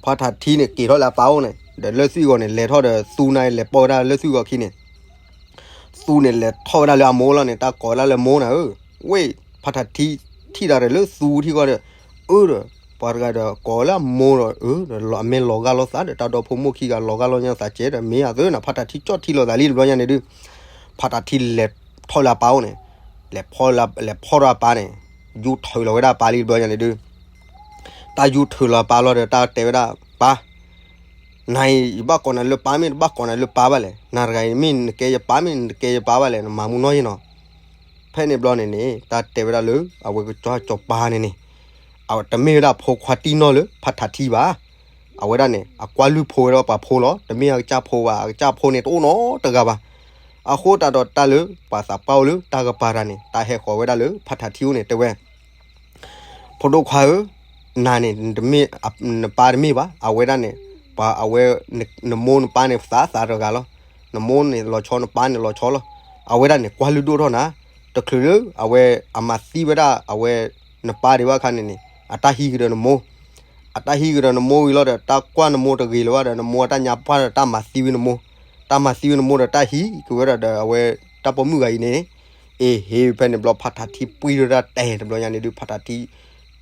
ဖါထးထံန့ၣ် က့ၤထီၣ်လၢအပၢ်အိၣ်န့ၣ် ဒီးလၢၢ်သွံၣ်ဂီၤန့ၣ် လဲၤထီၣ်ဒီးသူန့ၣ် လဲၤပိာ်ဝဲဒၣ်လၢၢ်သွံၣ်ဂီၤခံန့ၣ် သူန့ၣ် လဲၤထီၣ်ဝဲဒၣ်လၢအမိၢ်လီၤန့ၣ် တၢ်ကိးဝဲဒၣ်လၢမိၢ်နၤဧၢ, ဝ့ၢ် ဖါထးထံ ထံၣ်ဒၣ်ဒီးလၢသူထံဂီၢ်ဒီး အၢဒီး ပှၤတဂၤဒီး ကိးလၢအမိၢ်ဒီး အၢဒီး အမ့ၢ်လီၤဂာ်လိာ်သးဒီး တၢ်ဒီဖိမိၢ်ခံဂၤ လီၤဂာ်လိာ်ညါသးကဲဒီး မ့ၢ်အသၢနၤ ဖါထးထံကၠီၣ်ထံလီၤသးလံ တဘျီညါန့ၣ်ဒုး ဖါထးထံလဲၤထီၣ်လၢအပၢ်အိၣ်န့ၣ် လဲၤဖီၣ်လၢအပၢ်န့ၣ် ယူထုးလီၤဝဲဒၣ်အပၢ်လံ တဘျီညါန့ၣ်ဒုး တၢ်ယူထုးလီၤပၢ်လီၤဒီး တၢ်တဲဝဲဒၣ် ပၢ် နၤအံၤ ယဘၣ်ကိးနၤလၢပၢ်မ့ၢ် တဘၣ်ကိးနၤလၢပၢ်ဘၣ်လဲၣ်, နၤတဂၤအံၤ မ့ၢ်နကဲယပၢ် မ့ၢ်နတကဲယပၢ်ဘၣ်လဲၣ်, နမၤမူနီၢ်ယဲနီၤ. ဖဲန့ၣ်ဘျီန့ၣ်န့ၣ် တၢ်တဲဝဲဒၣ်လၢ အဝဲကစၢ်စီၤပၤန့ၣ်န့ၣ် အတမ့ၢ်ဝဲဒၣ်ဖိခွါတံၢ်နီၢ်လၢဖါထးထံဘၣ်. အဝဲဒၣ်န့ၣ် အကွၢ်လုၢ်ဖိဝဲဒၣ်ပှၤဖိလီၤ, တမ့ၢ်အကစၢ်ဖိဘၣ်, အကစၢ်ဖိန့ၣ် တအိၣ်နီတဂၤဘၣ်. အဃိသတးဒီးတၢ်လၢ ပှၤသးပှၢ်အိၣ်လၢတၢ်ကပၤတဂၤန့ၣ် တၢ်ဟဲဃီၤဝဲဒၣ်လၢဖါထးထံအိၣ်န့ၣ် တဲဝဲ ဖိဒိၣ်ခွါဧၢ, နၤန့ၣ် နပၢ်တမ့ၢ်ဘၣ်, အဝဲဒၣ်န့ၣ် ပှၤအဝဲ နမိၢ်နပၢ်န့ၣ် သးသးတဂၤလီၤ. နမိၢ်န့ၣ်လီၤဆီ နပၢ်န့ၣ်လီၤဆီလီၤ. အဝဲဒၣ်န့ၣ် ကွၢ်လုၢ်ဒိၣ်ထီၣ်နၤ, တချုးလၢ အဝဲအမၤသံဝဲဒၣ် အဝဲ နပၢ်ဒံးဘၣ်အခါန့ၣ်န့ၣ် အတၢ်ဟံးကဒီးနမိၢ် အတၢ်ဟံးကဒီးနမိၢ်ဝံၤလီၤဒီး တၢ်ကွၢ်နမိၢ်တဂ့ၤလၢၤဘၣ်ဒီး နမိၢ်အတၢ်ညါပှၢ်ဒီး တၢ်မၤသံဝံၤနမိၢ်, တၢ်မၤသံဝံၤနမိၢ်ဒီး တၢ်ဟံးက့ၤဝဲဒၣ်ဒီး အဝဲတၢ်ပိာ်မုၣ်ဂၤအံၤန့ၣ် အ့ဟ့ ဖဲန့ၣ်ဘျီ ဖါထးထံပှံၢ်ထီၣ်ဒၣ်တဲာ်တဘျီညါန့ၣ်ဒုး ဖါထးထံ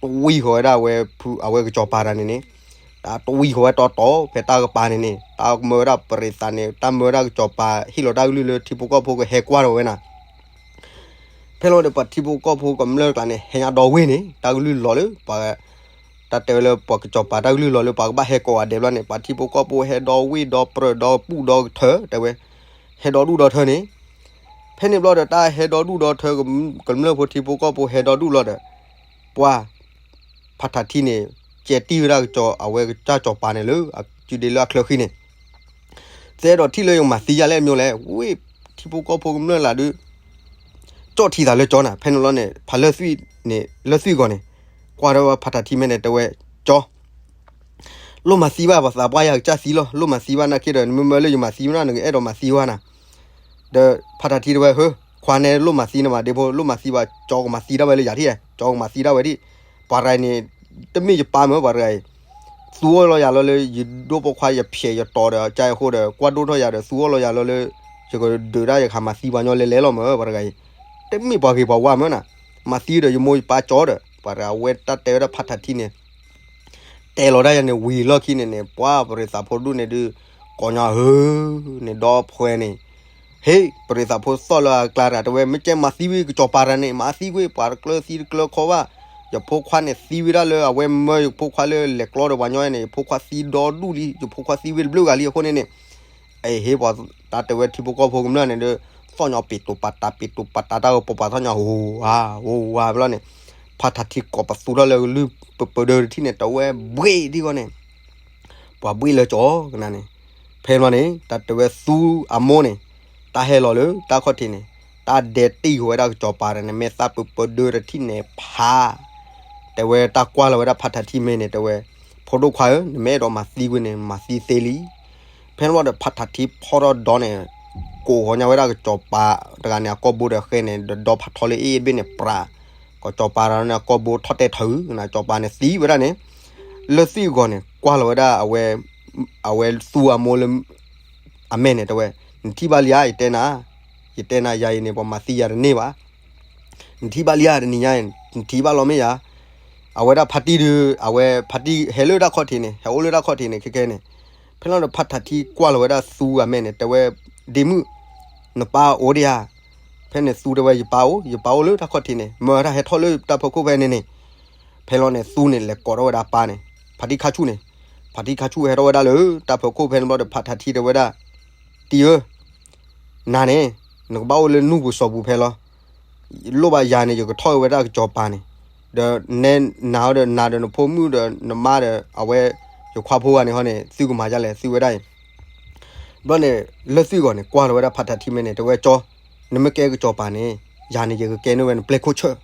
တဝံၣ်ဃီၤဝဲဒၣ်အဝဲ အဝဲကစီၤပၤတဂၤန့ၣ်န့ၣ် တၢ်တဝံၣ်ဃီၤဝဲတီတီ ဖဲတၢ်ကပၤန့ၣ်န့ၣ် တၢ်မၢဝဲဒၣ်ပရံးသးန့ၣ် တၢ်မၢဝဲဒၣ်ကစီၤပၤ ဟ့ၣ်လီၤတၢ်ကလုၢ်လၢထံဖိကီၢ်ဖိကဟဲကွၢ်ထီၣ်ဝဲနၤ ဖဲ ဖဲလီၤဒီးပှၤထံဖိကီၢ်ဖိကမျၢၢ်ကျါန့ၣ် ဟဲညါဒီဝ့ၢ်န့ၣ် တၢ်ကလုၢ်လီၤလၢပှၤ တၢ်တဲဝဲလၢပှၤကစီၤပၤတၢ်ကလုၢ်လီၤလၢပှၤကဘၣ်ဟဲကိးဂၤဒဲးဘျီန့ၣ် ပှၤထံဖိကီၢ်ဖိဟဲဒီဝ့ၢ်ဒီပြၢၤဒီပူၣ်ဒီထၢ တဲဝဲ ဟဲဒီဒူၣ်ဒီထၢန့ၣ် ဖဲန့ၣ်ဘျီဒီးတၢ်ဟဲဒီဒူၣ်ဒီထၢ ကမျၢၢ်ဖိထံဖိကီၢ်ဖိဟဲဒီဒူၣ်လီၤဒီး ပှၤ ဖါထးထံန့ၣ် ကဲတံၢ်ဝဲဒၣ်ကစီၤ အဝဲကစၢ်စီၤပၤန့ၣ်လၢ အစုဒ့လၢအချၢဃံန့ၣ် သဲဒီးထံၣ်လၢယကမၤသံယၤလဲၣ်အမျိုးလဲၣ် ဝ့ၢ်ထံဖိကီၢ်ဖိကမျၢၢ်လၢဒုး ကၠီၣ်ထံသးလၢကၠီနၤ ဖဲန့ၣ်လီၤန့ၣ် ဖါလၢၢ်သွံၣ်န့ၣ် လၢၢ်သွံၣ်ဂီၤန့ၣ် ကွၢ်ထီၣ်ဝဲဖါထးထံမဲန့ၣ် တဲဝဲ ကၠီ လိၣ်မၤသံဘၣ် ပှၤသးပှၢ်ယၤကစၢ်သံလီၤ လိၣ်မၤသံဘၣ်နာ်က့ဒီး နမ့မ့ၢ်လၢယမၤသံမနၤ နကအဲၣ်ဒိးမၤသံဝဲနၤ ဒီးဖါထးထံတဲဝဲ ဟၢ ခွါနဲလိၣ်မၤသံန့ၣ်မး ဒ့ဖိ လိၣ်မၤသံဘၣ် ကၠီကမၤသံဒၣ်ဝဲလၢယၤထံၣ် ကၠီကမၤသံဒၣ်ဝဲဒၣ် ပှၤတဂၤအံၤန့ၣ် တမ့ၢ်ယပၢ်မ့ၢ် ပှၤတဂၤအံၤ သူအီၣ်လီၤယၤလီၤလၢ ယဒိၣ်ပိာ်ခွါ ယဖျဲးယတီၤဒီး ကၠီအဃိဒီး ကွၢ်ဒိၣ်ထီၣ်ယၤဒီး သူအီၣ်လီၤယၤလီၤလၢ ယကဒုးဒၣ်ယကမၤသံပှၤညီလဲၤလဲၤလီၤမ့ၢ် ပှၤတဂၤအံၤ တမ့ၢ်ပှၤဂ့ၤပှၤဝါမ့ၢ်နၤ မၤသံဒီးယမိၢ်ယပၢ်ကၠီဒီး ပှၤတဂၤဝဲတၢ်တဲဝဲဒၣ်ဖါထးထံန့ၣ် တဲလီၤဒၣ်ယၤန့ၣ် ဝံၤလီၢ်ခံန့ၣ်န့ၣ် ပှၤပရံးသးဖိဒူၣ်န့ၣ်ဒုး ကိးညီဟၢ န့ၣ်ဒီဖှဲန့ၣ် ဟ့ၣ် ပရံးသးဖိသီၣ်လၢအကျါတဂၤ တဲဝဲ မ့ၢ်ကဲမၤသံဝံၤကစီၤပၤတဂၤန့ၣ် မၤသံကွံာ် ပှၤတကျၢၤသံတကျၢၤခီဘၣ် ယဖိခွါန့ၣ်သံဝဲဒၣ်လၢ အဝဲမၢယဖိခွါလၢလဲၤကျီဒီးပှၤညီန့ၣ် ယဖိခွါသံဒီဒူၣ်လံ ယဖိခွါသံဝံၤတဘျုးဂၤလံအဃိန့ၣ်န့ၣ် အဟ့ၣ်ပှၤ တၢ်တဲဝဲထံဖိကီၢ်ဖိကမျၢၢ်န့ၣ်ဒီး သီၣ်ညီပ့ၤတူးပာ်တး ပ့ၤတူးပာ်တး တၢ်ဂီၤပိာ်ပာ်သီၣ်ညီ ဟိဝါ ဟိဝါဘျီန့ၣ် ဖါထးထံကိးပသူထီၣ်လၢကလုၢ်ပပၢၤဒၢတထံၣ်န့ၣ် တဲဝဲဘှ့ၣ်ဒ်ဂီၢ်န့ၣ် ပှၤဘှ့ၣ်လၢကၠီကနၤန့ၣ် ဖဲန့ၣ်ဘျီန့ၣ် တၢ်တဲဝဲသူအမိၢ်န့ၣ် တၢ်ဟဲလီၤလၢတၢ်ခီၣ်ထံးန့ၣ် တၢ်ဒဲတံၢ်ဃီၤဝဲဒၣ်ကစီၤပၤတဂၤန့ၣ် မ့ၢ်သးပပၢၤဒၢတထံၣ်န့ၣ်ဖး တဲဝဲတၢ်ကွၢ်လီၤဝဲဒၣ်ဖါထးထံမဲန့ၣ် တဲဝဲ ဖိဒိၣ်ခွါဧၢ နမ့ၢ်အဲၣ်ဒိးမၤသံကွံာ်န့ၣ် မၤသံသ့လံ ဖဲန့ၣ်ဘျီဒီးဖါထးထံဖီထီၣ်ဒီးန့ၣ် ကိးဃီၤညါဝဲဒၣ်ကစီၤပၤတဂၤန့ၣ် အကိာ်ဘိဒီးဃဲန့ၣ် ဒီးဒီဖးထီလၢအ့ၣ်အ့ၣ်ဘ့ၣ်န့ၣ် ပြး ကစီၤပၤတဂၤန့ၣ် အကိာ်ဘိထီၣ်တဲထီၣ် ကစီၤပၤန့ၣ်သံဝဲဒၣ်န့ၣ် လၢၢ်သွံၣ်ဂီၤန့ၣ် ကွၢ်လီၤဝဲဒၣ် အဝဲသူအမိၢ်လၢ အမဲန့ၣ် တဲဝဲ နထံၣ်ဘၣ်လံဧါ ယတဲနၤ ယတဲနၤ ယၤအံၤန့ၣ် ပှၤမၤသံယၤတန့ၢ်ဘၣ် နထံၣ်ဘၣ်လံဧါ တနံၤညါ နထံၣ်ဘၣ်လီၤမ့ၢ်ဧါ အဝဲဒၣ်ဖါတံၢ်ဒုး အဝဲဖါတံၢ်ဟဲလၢတၢ်ခီၣ်ထံးန့ၣ် ဟဲအိၣ်လၢတၢ်ခီၣ်ထံးန့ၣ် ခဲကဲန့ၣ် ဖဲလီၤဒီးဖါထးထံကွၢ်လီၤဝဲဒၣ်သူအမဲန့ၣ် တဲဝဲ ဒ့မုၣ် နပၢ်အိၣ်ဒံးဧါ ဖဲန့ၣ်သူတဲဝဲ ယပၢ်အိၣ် ယပၢ်အိၣ်လၢတၢ်ခီၣ်ထံးန့ၣ် မၢတၢ်ဟဲထီၣ်လၢတၢ်ဖီခိၣ်ဖဲန့ၣ်န့ၣ် ဖဲလီၤန့ၣ် သူန့ၣ် လဲၤကိးထီၣ်ဝဲဒၣ်ပၢ်န့ၣ် ဖါတံၢ်ခါဆူၣ်န့ၣ် ဖါတံၢ်ခါဆူၣ်ဟဲထီၣ်ဝဲဒၣ်လၢတၢ်ဖီခိၣ်ဖဲန့ၣ်ဘျီဒီး ဖါထးထံတဲဝဲဒၣ် တံၢ်ဧၢ နၤန့ၣ် နကဘၣ်အိၣ်လၢနူၢ်ပူၤစီၤပူၤဖဲလီၤ လိၣ်ဘၣ်ယၤန့ၣ် ယကထီၣ်ဝဲဒၣ်ကစီၤပၤန့ၣ် ဒီးနဲနၤဒီးနၤဒီးနဖိမုၣ်ဒီးနမါဒီး အဝဲ ယခွါဖိဂၤန့ၣ်ဟီန့ၣ် သုကမၤဒ်လဲၣ် သုဝဲဒၣ်အံၤ ဘျီန့ၣ် လၢၢ်သွံၣ်ဂီၤန့ၣ် ကွၢ်လီၤဝဲဒၣ်ဖါထးထံမဲန့ၣ် တဲဝဲကၠီ နမ့ၢ်ကဲကစီၤပၤန့ၣ် ယၤန့ၣ် ယကကဲန့ၢ်ဝဲနပျဲၢ်ခိၣ်ဆၢၣ်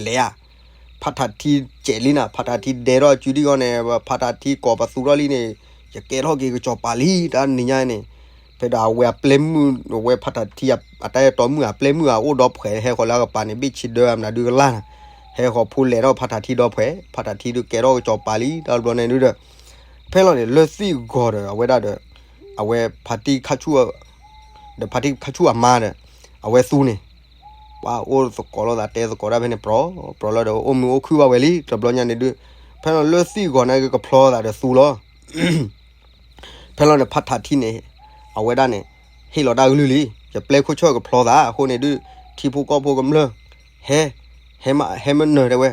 လဲၤဧါ ဖါထးထံစဲးလံနၤ ဖါထးထံဒဲထီၣ်အစုဒံၣ်ဂီၢ်န့ၣ် ဖါထးထံကိးပသူထီၣ်လံန့ၣ် ယကဲထီၣ်က့ၤကစီၤပၤလံ တၢ်နံၤညါန့ၣ် ဖဲဒီးအဝဲအပျဲၢ်မုၣ် အဝဲဖါထးထံအတၢ်အဲၣ်တီမုၣ် အပျဲၢ်မုၣ်အအိၣ်ဒီဖှဲး ဟဲဃီၤလၢအကပၤန့ၣ် ဘ့ၣ်ဆ့ဒၢအမနုၤဒုကလၢ်နၤ ဟဲဃီၤဖိလဲၤထီၣ်ဖါထးထံဒီဖှဲး ဖါထးထံဒုကဲထီၣ်ကစီၤပၤလံ တၢ်ဘျီန့ၣ်ဒုဒီး ဖဲလီၤန့ၣ် လၢၢ်သွံၣ်ဂီၤဒီး အဝဲဒၣ်ဒီး အဝဲဖါတံၢ်ခါဆူၣ် ဒီးဖါတံၢ်ခါဆူၣ်အမါဒီး အဝဲသူန့ၣ် ပှၤအိၣ်သကိးလိာ်သးတဲသကိးဒၣ်ဖဲန့ၣ် ပြီပြီလီၤဒီး အိၣ်မုာ်အိၣ်ခုၣ်ဘၣ်ဝဲလံ တဘျီညါန့ၣ်ဒု ဖဲလီၤလၢၢ်သွံၣ်ဂီၤန့ၣ်ကဖျီသးဒီးသူလီၤ ဖဲလီၤန့ၣ် ဖါထးထံန့ၣ် အဝဲဒၣ်န့ၣ် ဟ့ၣ်လီၤတၢ်ကလုၢ်လံ ယပျဲၢ်ခိၣ်ဆၢၣ်ကဖျီသး အဃိန့ၣ်ဒု ထံဖိကီၢ်ဖိကမျၢၢ် ဟဲ ဟဲမး ဟဲမနုၤတဲဝဲ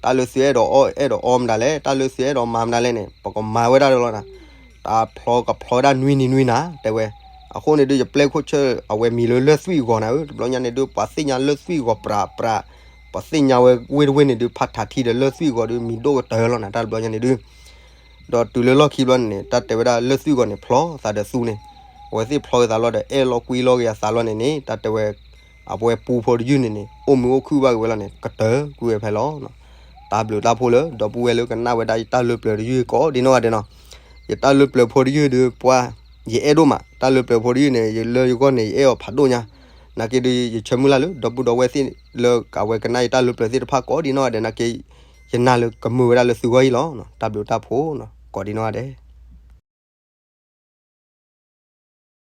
တၢ်လၢသုအဲၣ်ဒိးအီၣ်အဲၣ်ဒိးအီမနုၤလဲၣ် တၢ်လၢသုအဲၣ်ဒိးမၤမနုၤလဲၣ်န့ၣ် ပကမၤဝဲဒၣ်လီၤနၤ တၢ်ဖျီကဖျီဝဲဒၣ်နွံနံၤနွံနၤ တဲဝဲ အဃိန့ၣ်ဒု ယပျဲၢ်ခိၣ်ဆၢၣ် အဝဲမံၤလၢလၢၢ်သွံၣ်ဂီၤနၤဧၢ တဘျီညါန့ၣ်ဒု ပှၤသ့ၣ်ညါလၢၢ်သွံၣ်ဂီၤပြးပြး ပှၤသ့ၣ်ညါဝဲဝ့ၢ်တဝ့ၢ်န့ၣ်ဒု ဖါထးထံဒီးလၢၢ်သွံၣ်ဂီၤဒု မံၤဒိၣ်ကတၢၢ်လီၤနၤ တၢ်တဘျီညါန့ၣ်ဒု ဒီးတုၤလၢလီၢ်ခံဘျီန့ၣ် တၢ်တဲဝဲဒၣ်လၢၢ်သွံၣ်ဂီၤန့ၣ် ဖျီသးဒီးသူန့ၣ် အဝဲသ့ၣ်ဖျီက့ၤသးလီၤဒီး အဲၣ်လီၤကွံလီၤက့ၤအသးလီၤန့ၣ်န့ၣ် တၢ်တဲဝဲ အဝဲပူဖိတယုၢ်န့ၣ်န့ၣ် အိၣ်မုာ်အိၣ်ခုၣ်ဘၣ်က့ၤဝဲလီၤန့ၣ် ကတၢၢ်ကွံာ်ဝဲဖဲလီၤ တၢ်ဘျုးတၢ်ဖှိၣ်လၢ ဒီပုၢ်ဝဲၢ်လၢကနၣ်ဝဲဒၣ်ယတၢ်လၢပျၢၤတယုၢ်ကိးဒ်နီၢ်ဂၤဒဲးနီၤ ယတၢ်လၢပျၢၤဖိတယုၢ်ဒု ပှၤ ယအဲၣ်ဒိၣ်မး တၢ်လၢပျၢၤဖိတယုၢ်န့ၣ် ယလၢယဂီၢ်န့ၣ် ယအဲၣ်အီၤဖးဒိၣ်ညါ နာ်က့ဒု ယဆၢမုၢ်လၢ်လၢ ဒီပုၢ်ဒီဝဲၢ်သ့ၣ် လၢအဝဲကနၣ်ယတၢ်လၢပျၢၤသ့ၣ်တဖၣ်ကိးဒ်နီၢ်ဂၤဒဲး နာ်က့ ယနာ်လၢကမုာ်ဝဲဒၣ်လၢသုဂီၢ်အံၤလီၤ တၢ်ဘျုးတၢ်ဖှိၣ် ကိးဒ်နီၢ်ဂၤဒဲး